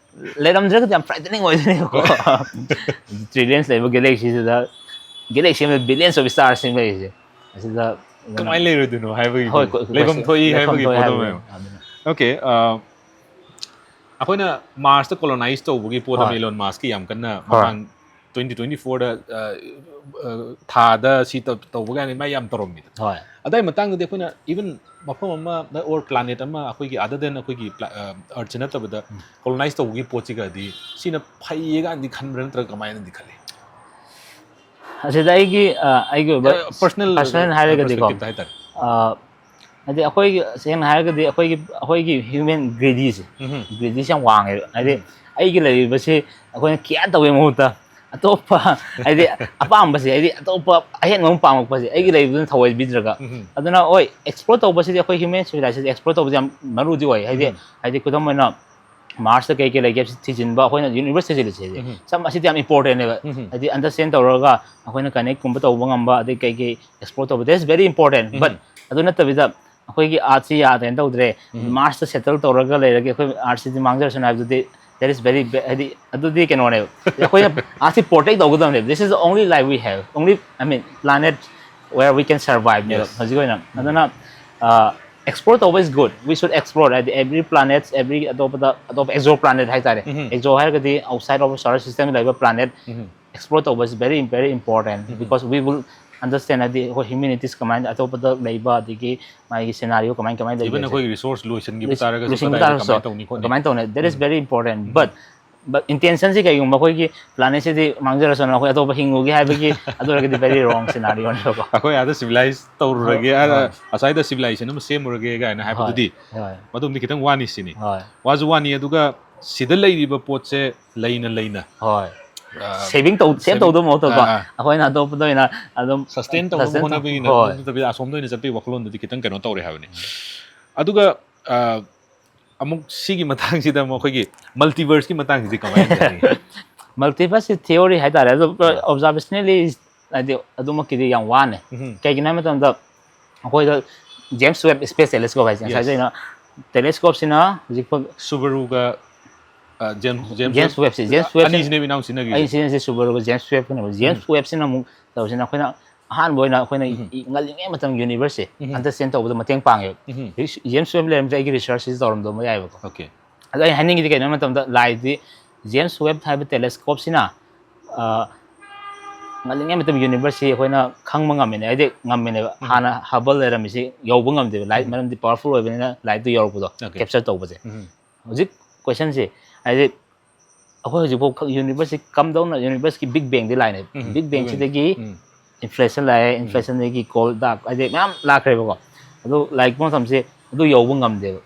ꯂꯩꯔꯝꯗ꯭ꯔꯒꯗꯤ ꯌꯥꯝ frightening ꯑꯣꯏꯗꯣꯏꯅꯦꯕꯀꯣ꯫ Trillions ꯂꯩꯕ galaxy ꯁꯤꯗ galaxy ꯑꯃꯗ billions of stars ꯁꯤꯡ ꯂꯩꯔꯤꯁꯦ ꯑꯁꯤꯗ ꯀꯃꯥꯏꯅ ꯂꯩꯔꯣꯏꯗꯣꯏꯅꯣ ꯍꯥꯏꯕꯒꯤ ꯍꯣꯏ, ꯄꯣꯠ, ꯀꯣ- ꯂꯩꯐꯝ question- ꯊꯣꯛꯏ ꯂꯩꯐꯝ ꯍꯥꯏꯕꯒꯤ ꯊꯣꯛꯏ ꯄꯣꯠ ꯍꯥꯏꯕꯒꯤ ꯑꯃ꯫ ꯑꯗꯨꯅ꯫ Okay, ꯑ, ꯑꯩꯈꯣꯏꯅ Mars ꯇ colonize ꯇꯧꯕꯒꯤ ꯄꯣꯠ ꯑꯃ ꯍꯣꯏ꯫ Elon Musk ꯀꯤ ꯌꯥꯝ ꯀꯟꯅ ꯍꯣꯏ꯫ ꯃꯃꯥꯡ twenty twenty four ꯗ, ꯑ, ꯑ, ꯊꯥꯗ ꯁꯤ ꯇꯧ- ꯇꯧꯕ ꯀꯥꯏꯅ ꯃꯥ ꯌꯥꯝ ꯇꯧꯔꯝꯃꯤꯗ꯫ ꯍꯣꯏ꯫ ꯑꯗꯥꯏ ꯃꯇꯥꯡꯗꯗꯤ ꯑꯩꯈꯣꯏꯅ even ꯃꯐꯝ ꯑꯃ or planet ꯑꯃ ꯑꯩꯈꯣꯏꯒꯤ other than ꯑꯩꯈꯣꯏꯒꯤ pla- ꯑ, Earth ꯁꯦ ꯅꯠꯇꯕꯗ colonize ꯇꯧꯕꯒꯤ ꯄꯣꯠꯁꯤꯒꯗꯤ ꯁꯤꯅ ꯐꯩꯌꯦ ꯀꯥꯏꯅꯗꯤ ꯈꯟꯕ꯭ꯔꯥ ꯅꯠꯇ꯭ꯔꯒ ꯀꯃꯥꯏꯅꯗꯤ ꯈꯜꯂꯤ? ꯑꯁꯤꯗ ꯑꯩꯒꯤ ꯑ, ꯑꯩꯒꯤ ꯑꯣꯏꯕ ꯑ, personal personal ꯍꯥꯏꯔꯒꯗꯤꯀꯣ perspective ꯗ ꯍꯥꯏꯇꯥꯔꯦ꯫ ꯑ, ꯍꯥꯏꯗꯤ ꯑꯩꯈꯣꯏꯒꯤ ꯁꯦꯡꯅ ꯍꯥꯏꯔꯒꯗꯤ ꯑꯩꯈꯣꯏꯒꯤ ꯑꯩꯈꯣꯏꯒꯤ human greedy ꯁꯦ ꯎꯝ꯫ Greedy ꯁꯦ ꯌꯥꯝ ꯋꯥꯡꯉꯦꯕ꯫ ꯍꯥꯏꯗꯤ ꯑꯩꯒꯤ ꯂꯩꯔꯤꯕꯁꯤ ꯑꯩꯈꯣꯏꯅ care ꯇꯧꯕꯒꯤ ꯃꯍꯨꯠꯇ ꯑꯇꯣꯞꯄ ꯍꯥꯏꯗꯤ ꯑꯄꯥꯝꯕꯁꯦ ꯍꯥꯏꯗꯤ ꯑꯇꯣꯞꯄ ꯑꯍꯦꯟꯕ ꯑꯃ ꯄꯥꯝꯃꯛꯄꯁꯦ ꯑꯩꯒꯤ ꯂꯩꯔꯤꯕꯗꯨꯅ ꯊꯑꯣꯏꯕꯤꯗ꯭ꯔꯒ ꯎꯝ꯫ ꯑꯗꯨꯅ ꯍꯣꯏ explore ꯇꯧꯕꯁꯤꯗꯤ ꯑꯩꯈꯣꯏ human civilization explore ꯇꯧꯕꯁꯦ ꯌꯥꯝ ꯃꯔꯨꯗꯤ ꯑꯣꯏ꯫ ꯍꯥꯏꯗꯤ ꯎꯝ꯫ ꯍꯥꯏꯗꯤ ꯈꯨꯗꯝ ꯑꯣꯏꯅ Mars ꯇ ꯀꯩ ꯀꯩ ꯂꯩꯒꯦ ꯊꯤꯖꯤꯟꯕ ꯑꯩꯈꯣꯏꯅ universe ꯊꯤꯖꯤꯜꯂꯤꯁꯦ ꯍꯥꯏꯗꯤ ꯎꯝ꯫ ꯁꯝ ꯑꯁꯤꯗꯤ ꯌꯥꯝ important ꯅꯦꯕ꯫ ꯎꯝ꯫ ꯍꯥꯏꯗꯤ understand ꯇꯧꯔꯒ ꯑꯩꯈꯣꯏꯅ connect ꯀꯨꯝꯕ ꯇꯧꯕ ꯉꯝꯕ ꯑꯗꯩ ꯀꯩ ꯀꯩ explore ꯇꯧꯕ that is very important꯫ But ꯎꯝ꯫ ꯑꯗꯨ ꯅꯠꯇꯕꯤꯗ ꯑꯩꯈꯣꯏꯒꯤ Earth ꯁꯤ ꯌꯥꯗ꯭ꯔꯦꯅ ꯇꯧꯗ꯭ꯔꯦ ꯎꯝ꯫ Mars ꯇ settle ꯇꯧꯔꯒ ꯂꯩꯔꯒꯦ ꯑꯩꯈꯣꯏ Earth ꯁꯤꯗꯤ ꯃꯥꯡꯖꯔꯁꯅꯨ ꯍꯥꯏꯕꯗꯨꯗꯤ that is very ba- ꯍꯥꯏꯗꯤ ꯑꯗꯨꯗꯤ ꯀꯩꯅꯣꯅꯦꯕ꯫ ꯑꯩꯈꯣꯏꯅ Earth ꯁꯤ protect ꯇꯧꯒꯗꯕꯅꯦꯕ꯫ This is the only life we have, only I mean planet where we can survive ꯅꯦꯕ Yes. ꯍꯧꯖꯤꯛ ꯑꯣꯏꯅ꯫ ꯑꯗꯨꯅ ꯑ, explore ꯇꯧꯕ is good, we should explore ꯍꯥꯏꯗꯤ every planet, every ꯑꯇꯣꯞꯄꯗ ꯑꯇꯣꯞꯄ exoplanet ꯍꯥꯏꯇꯥꯔꯦ꯫ ꯎꯝ꯫ Exo ꯍꯥꯏꯔꯒꯗꯤ outside of solar system ꯂꯩꯕ planet ꯎꯝ꯫ Explore ꯇꯧꯕ is very very important because we will understand ꯍꯥꯏꯗꯤ ꯑꯩꯈꯣꯏ humanities ꯀꯃꯥꯏꯅ ꯑꯇꯣꯞꯄꯗ ꯂꯩꯕ ꯑꯗꯒꯤ ꯃꯥꯒꯤ scenario ꯀꯃꯥꯏ ꯀꯃꯥꯏꯅ ꯂꯩꯒꯦ Even ꯑꯩꯈꯣꯏꯒꯤ resource ꯂꯣꯏꯁꯤꯟꯈꯤꯕ ꯇꯥꯔꯒꯁꯨ ꯂꯣꯏꯁꯤꯟꯈꯤꯕ ꯀꯗꯥꯏꯗ ꯇꯥꯔꯒꯁꯨ ꯀꯃꯥꯏꯅ ꯇꯧꯅꯤ ꯈꯣꯠꯅꯤ? ꯀꯃꯥꯏꯅ ꯇꯧꯅꯤ? That is very important, but but intention ꯁꯤ ꯀꯩꯒꯨꯝꯕ ꯑꯩꯈꯣꯏꯒꯤ planet ꯁꯤꯗꯤ ꯃꯥꯡꯖꯔꯁꯅꯨ ꯑꯩꯈꯣꯏ ꯑꯇꯣꯞꯄ ꯍꯤꯡꯉꯨꯒꯦ ꯍꯥꯏꯕꯒꯤ ꯑꯗꯨ ꯑꯣꯏꯔꯒꯗꯤ very wrong scenario ꯅꯦꯕꯀꯣ꯫ ꯑꯩꯈꯣꯏ ꯑꯥꯗ civilize ꯇꯧꯔꯨꯔꯒꯦ, ꯍꯣꯏ, ꯑꯥꯗ ꯍꯣꯏ꯫ ꯑꯁ꯭ꯋꯥꯏꯗ civilization ꯑꯃ ꯁꯦꯝꯃꯨꯔꯒꯦ ꯀꯥꯏꯅ ꯍꯥꯏꯕꯗꯨꯗꯤ ꯍꯣꯏ꯫ ꯃꯗꯨꯝꯗꯤ ꯈꯤꯇꯪ ꯋꯥꯅꯤ ꯁꯤꯅꯤ꯫ ꯍꯣꯏ꯫ ꯋꯥꯁꯨ ꯋꯥꯅꯤ, ꯑꯗꯨꯒ ꯁꯤꯗ ꯂꯩꯔꯤꯕ ꯄꯣꯠꯁꯦ ꯂꯩꯅ ꯂꯩꯅ ꯍꯣꯏ ꯑ, ꯁꯦꯚꯤꯡ ꯇꯧ ꯁꯦꯚ saving- ꯇꯧꯗꯧ ꯃꯍꯨꯠꯇꯀꯣ ꯑꯥ, ꯑꯥ. ꯑꯩꯈꯣꯏꯅ ꯑꯇꯣꯞꯄꯗ ꯑꯣꯏꯅ ꯑꯗꯨꯝ ꯁꯁꯇꯦꯟ ꯇꯧꯅꯕ sustain ꯇꯧ- ꯍꯣꯠꯅꯕꯒꯤꯅ ꯍꯣꯏ. ꯅꯠꯇꯕꯤꯗ ꯑꯁꯣꯝꯗ ꯑꯣꯏꯅ ꯆꯠꯄꯒꯤ ꯋꯥꯈꯜꯂꯣꯟꯗꯨꯗꯤ ꯈꯤꯇꯪ ꯀꯩꯅꯣ ꯇꯧꯔꯦ ꯍꯥꯏꯕꯅꯤ꯫ ꯑꯗꯨꯒ ꯑ, ꯑꯃꯨꯛ ꯁꯤꯒꯤ ꯃꯇꯥꯡꯁꯤꯗ ꯑꯃꯨꯛ ꯑꯩꯈꯣꯏꯒꯤ ꯃꯜꯇꯤꯚꯔꯁꯀꯤ ꯃꯇꯥꯡꯁꯤꯗꯤ ꯀꯃꯥꯏꯅ ꯇꯧꯅꯤ? ꯃꯜꯇꯤꯚꯔꯁꯁꯤ ꯊꯤꯑꯣꯔꯤ ꯍꯥꯏꯇꯥꯔꯦ, ꯑꯗꯨ ꯑꯣꯕꯖꯥꯔꯕꯦꯁꯅꯦꯜꯂꯤ ꯍꯥꯏꯗꯤ ꯑꯗꯨꯃꯛꯀꯤꯗꯤ ꯌꯥꯝ ꯋꯥꯅꯤ꯫ ꯎꯝ. ꯀꯩꯒꯤꯅꯣ ꯍꯥꯏꯕ ꯃꯇꯝꯗ ꯑꯩꯈꯣꯏꯗ ꯖꯦꯝꯁ ꯋꯦꯕ ꯁ꯭ꯄꯦꯁ ꯇꯦꯂꯦꯁꯀꯣꯞ ꯍꯥꯏꯁꯦ ꯉꯁꯥꯏ Yes. ꯑꯩꯅ ꯇꯦꯂꯦꯁꯀꯣꯞꯁꯤꯅ ꯍꯧꯖꯤꯛ ꯐꯥꯎ ꯁꯨꯕꯔꯨꯒ ꯖꯦꯝꯁ ꯖꯦꯝꯁ ꯋꯦꯕꯁꯦ ꯖꯦꯝꯁ ꯋꯦꯕꯁꯦ ꯑꯅꯤꯁꯤꯅꯦꯕ ꯏꯅꯥꯎ ꯁꯤꯖꯤꯟꯅꯈꯤꯕ꯫ ꯑꯩꯅ ꯁꯤꯖꯤꯟꯅꯁꯦ ꯁꯨꯕꯔꯨꯒ ꯖꯦꯝꯁ ꯋꯦꯕꯀꯅꯦꯕ꯫ ꯖꯦꯝꯁ ꯋꯦꯕꯁꯤꯅ ꯑꯃꯨꯛ ꯇꯧꯁꯤꯅ ꯑꯩꯈꯣꯏꯅ ꯑꯍꯥꯟꯕ ꯑꯣꯏꯅ ꯑꯩꯈꯣꯏꯅ ꯎꯝ. ꯏ- ꯉꯜꯂꯤꯉꯩ ꯃꯇꯝ ꯌꯨꯅꯤꯚꯔꯁꯁꯦ ꯎꯝ. ꯑꯟꯗꯔꯁꯇꯦꯟ ꯇꯧꯕꯗ ꯃꯇꯦꯡ ꯄꯥꯡꯉꯦꯕ꯫ ꯎꯝ. ꯖꯦꯝꯁ ꯋꯦꯕ ꯂꯩꯔꯝꯗ꯭ꯔꯦ ꯑꯩꯒꯤ ꯔꯤꯁꯔꯁꯁꯤꯁꯨ ꯇꯧꯔꯝꯗꯧꯕ ꯌꯥꯏꯑꯕꯀꯣ꯫ Okay. ꯑꯗꯣ ꯑꯩ ꯍꯥꯏꯅꯤꯡꯉꯤꯗꯤ ꯀꯩꯅꯣ ꯍꯥꯏꯕ ꯃꯇꯝꯗ ꯂꯥꯏꯗꯤ ꯖꯦꯝꯁ ꯋꯦꯕ ꯍꯥꯏꯕ ꯇꯦꯂꯦꯁꯀꯣꯞꯁꯤꯅ ꯑ, ꯉꯜꯂꯤꯉꯩ ꯃꯇꯝ ꯌꯨꯅꯤꯚꯔꯁꯁꯤ ꯑꯩꯈꯣꯏꯅ ꯈꯪꯕ ꯉꯝꯃꯤꯅꯦ, ꯍꯥꯏꯗꯤ ꯉꯝꯃꯤꯅꯦꯕ꯫ ꯎꯝ. ꯍꯥꯟꯅ ꯍꯕꯜ ꯂꯩꯔꯝꯃꯤꯁꯤ ꯌꯧꯕ ꯉꯝꯗꯦꯕ, ꯂꯥꯏꯠ ꯎꯝ. ꯃꯔꯝꯗꯤ ꯄꯋꯥꯔꯐꯨꯜ ꯑꯣꯏꯕꯅꯤꯅ ꯂꯥꯏꯠꯇꯨ ꯌꯧꯔꯛꯄꯗꯣ Okay. ꯀꯦꯞꯆꯔ ꯇꯧꯕꯁꯦ꯫ ꯎꯝ. ꯍꯧꯖꯤꯛ ꯀꯣꯏꯁꯟꯁꯤ ꯍꯥꯏꯗꯤ ꯑꯩꯈꯣꯏ ꯍꯧꯖꯤꯛꯐꯥꯎ ꯌꯨꯅꯤꯚꯔꯁꯁꯤ ꯀꯝꯗꯧꯅ ꯌꯨꯅꯤꯚꯔꯁꯀꯤ ꯕꯤꯛ ꯕꯦꯡꯗꯤ ꯂꯥꯛꯏꯅꯦ꯫ ꯎꯝ. ꯕꯤꯛ ꯕꯦꯡꯁꯤꯗꯒꯤ ꯎꯝ. ꯏꯟꯐ꯭ꯂꯦꯁꯟ ꯂꯥꯛꯑꯦ, ꯏꯟꯐ꯭ꯂꯦꯁꯟꯗꯒꯤ ꯀꯣꯜ ꯗꯥꯛ ꯍꯥꯏꯗꯤ ꯃꯌꯥꯝ ꯂꯥꯛꯈ꯭ꯔꯦꯕꯀꯣ꯫ ꯑꯗꯨ ꯂꯥꯛꯄ ꯃꯇꯝꯁꯦ ꯑꯗꯨ ꯌꯧꯕ ꯉꯝꯗꯦꯕ꯫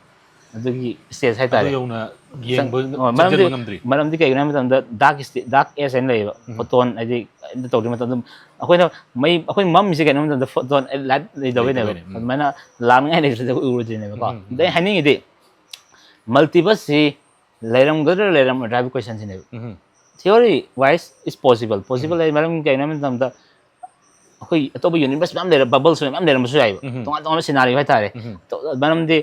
ꯑꯗꯨꯒꯤ ꯁ꯭ꯇꯦꯖ ꯑꯗꯨ ꯍꯥꯏꯇꯥꯔꯦ꯫ ꯌꯧꯅ ꯆꯪ- ꯌꯦꯡꯕ ꯑꯣ, ꯃꯔꯝꯗꯤ ꯆꯪꯁꯤꯟꯕ ꯉꯝꯗ꯭ꯔꯤ꯫ ꯃꯔꯝꯗꯤ ꯀꯩꯒꯤꯅꯣ ꯍꯥꯏꯕ ꯃꯇꯝꯗ ꯗꯥꯛ ꯗꯥꯛ ꯑꯦꯖ ꯍꯥꯏꯅ ꯂꯩꯌꯦꯕ꯫ ꯎꯝ. ꯐꯣꯇꯣꯟ ꯍꯥꯏꯗꯤ ꯀꯩꯝꯇ ꯇꯧꯗ꯭ꯔꯤ ꯃꯇꯝꯗ ꯑꯩꯈꯣꯏꯅ ꯃꯩ ꯑꯩꯈꯣꯏ ꯃꯝꯃꯤꯁꯦ ꯀꯩꯅꯣ ꯍꯥꯏꯕ ꯃꯇꯝꯗ ꯐꯣꯇꯣꯟ ꯂꯥꯏꯠ ꯂꯩꯇꯕꯩꯅꯦꯕ꯫ ꯂꯩꯇꯕꯩꯅꯦ, ꯎꯝ. ꯑꯗꯨꯃꯥꯏꯅ ꯂꯥꯛꯅꯤꯡꯉꯥꯏ ꯂꯩꯇ꯭ꯔꯗꯤ ꯑꯩꯈꯣꯏ ꯎꯔꯨꯗ꯭ꯔꯤꯅꯦꯕꯀꯣ꯫ ꯎꯝ, ꯎꯝ. ꯑꯗꯩ ꯍꯥꯏꯅꯤꯡꯉꯤꯗꯤ ꯃꯜꯇꯤꯚꯔꯁꯁꯤ ꯂꯩꯔꯝꯒꯗ꯭ꯔꯥ ꯂꯩꯔꯝꯃꯣꯏꯗ꯭ꯔꯥ ꯍꯥꯏꯕ ꯀꯣꯏꯁꯟꯁꯤꯅꯦꯕ꯫ ꯎꯝ. ꯊꯤꯑꯣꯔꯤ ꯋꯥꯏꯁ ꯏꯁ ꯄꯣꯁꯤꯕꯜ ꯄꯣꯁꯤꯕꯜ ꯍꯥꯏ ꯃꯔꯝ ꯀꯩꯅꯣ ꯍꯥꯏꯕ ꯃꯇꯝꯗ ꯑꯩꯈꯣꯏ ꯑꯇꯣꯞꯄ ꯌꯨꯅꯤꯚꯔꯁ ꯃꯌꯥꯝ ꯂꯩꯔ ꯕꯕꯜꯁ ꯃꯌꯥꯝ ꯂꯩꯔꯝꯕꯁꯨ ꯌꯥꯏꯕ꯫ ꯎꯝ. ꯇꯣꯉꯥꯟ ꯇꯣꯉꯥꯟꯕ ꯁꯤꯅꯥꯔꯤꯑꯣ ꯍꯥꯏꯇꯥꯔꯦ꯫ ꯎꯝ. ꯇꯣ- ꯃꯔꯝꯗꯤ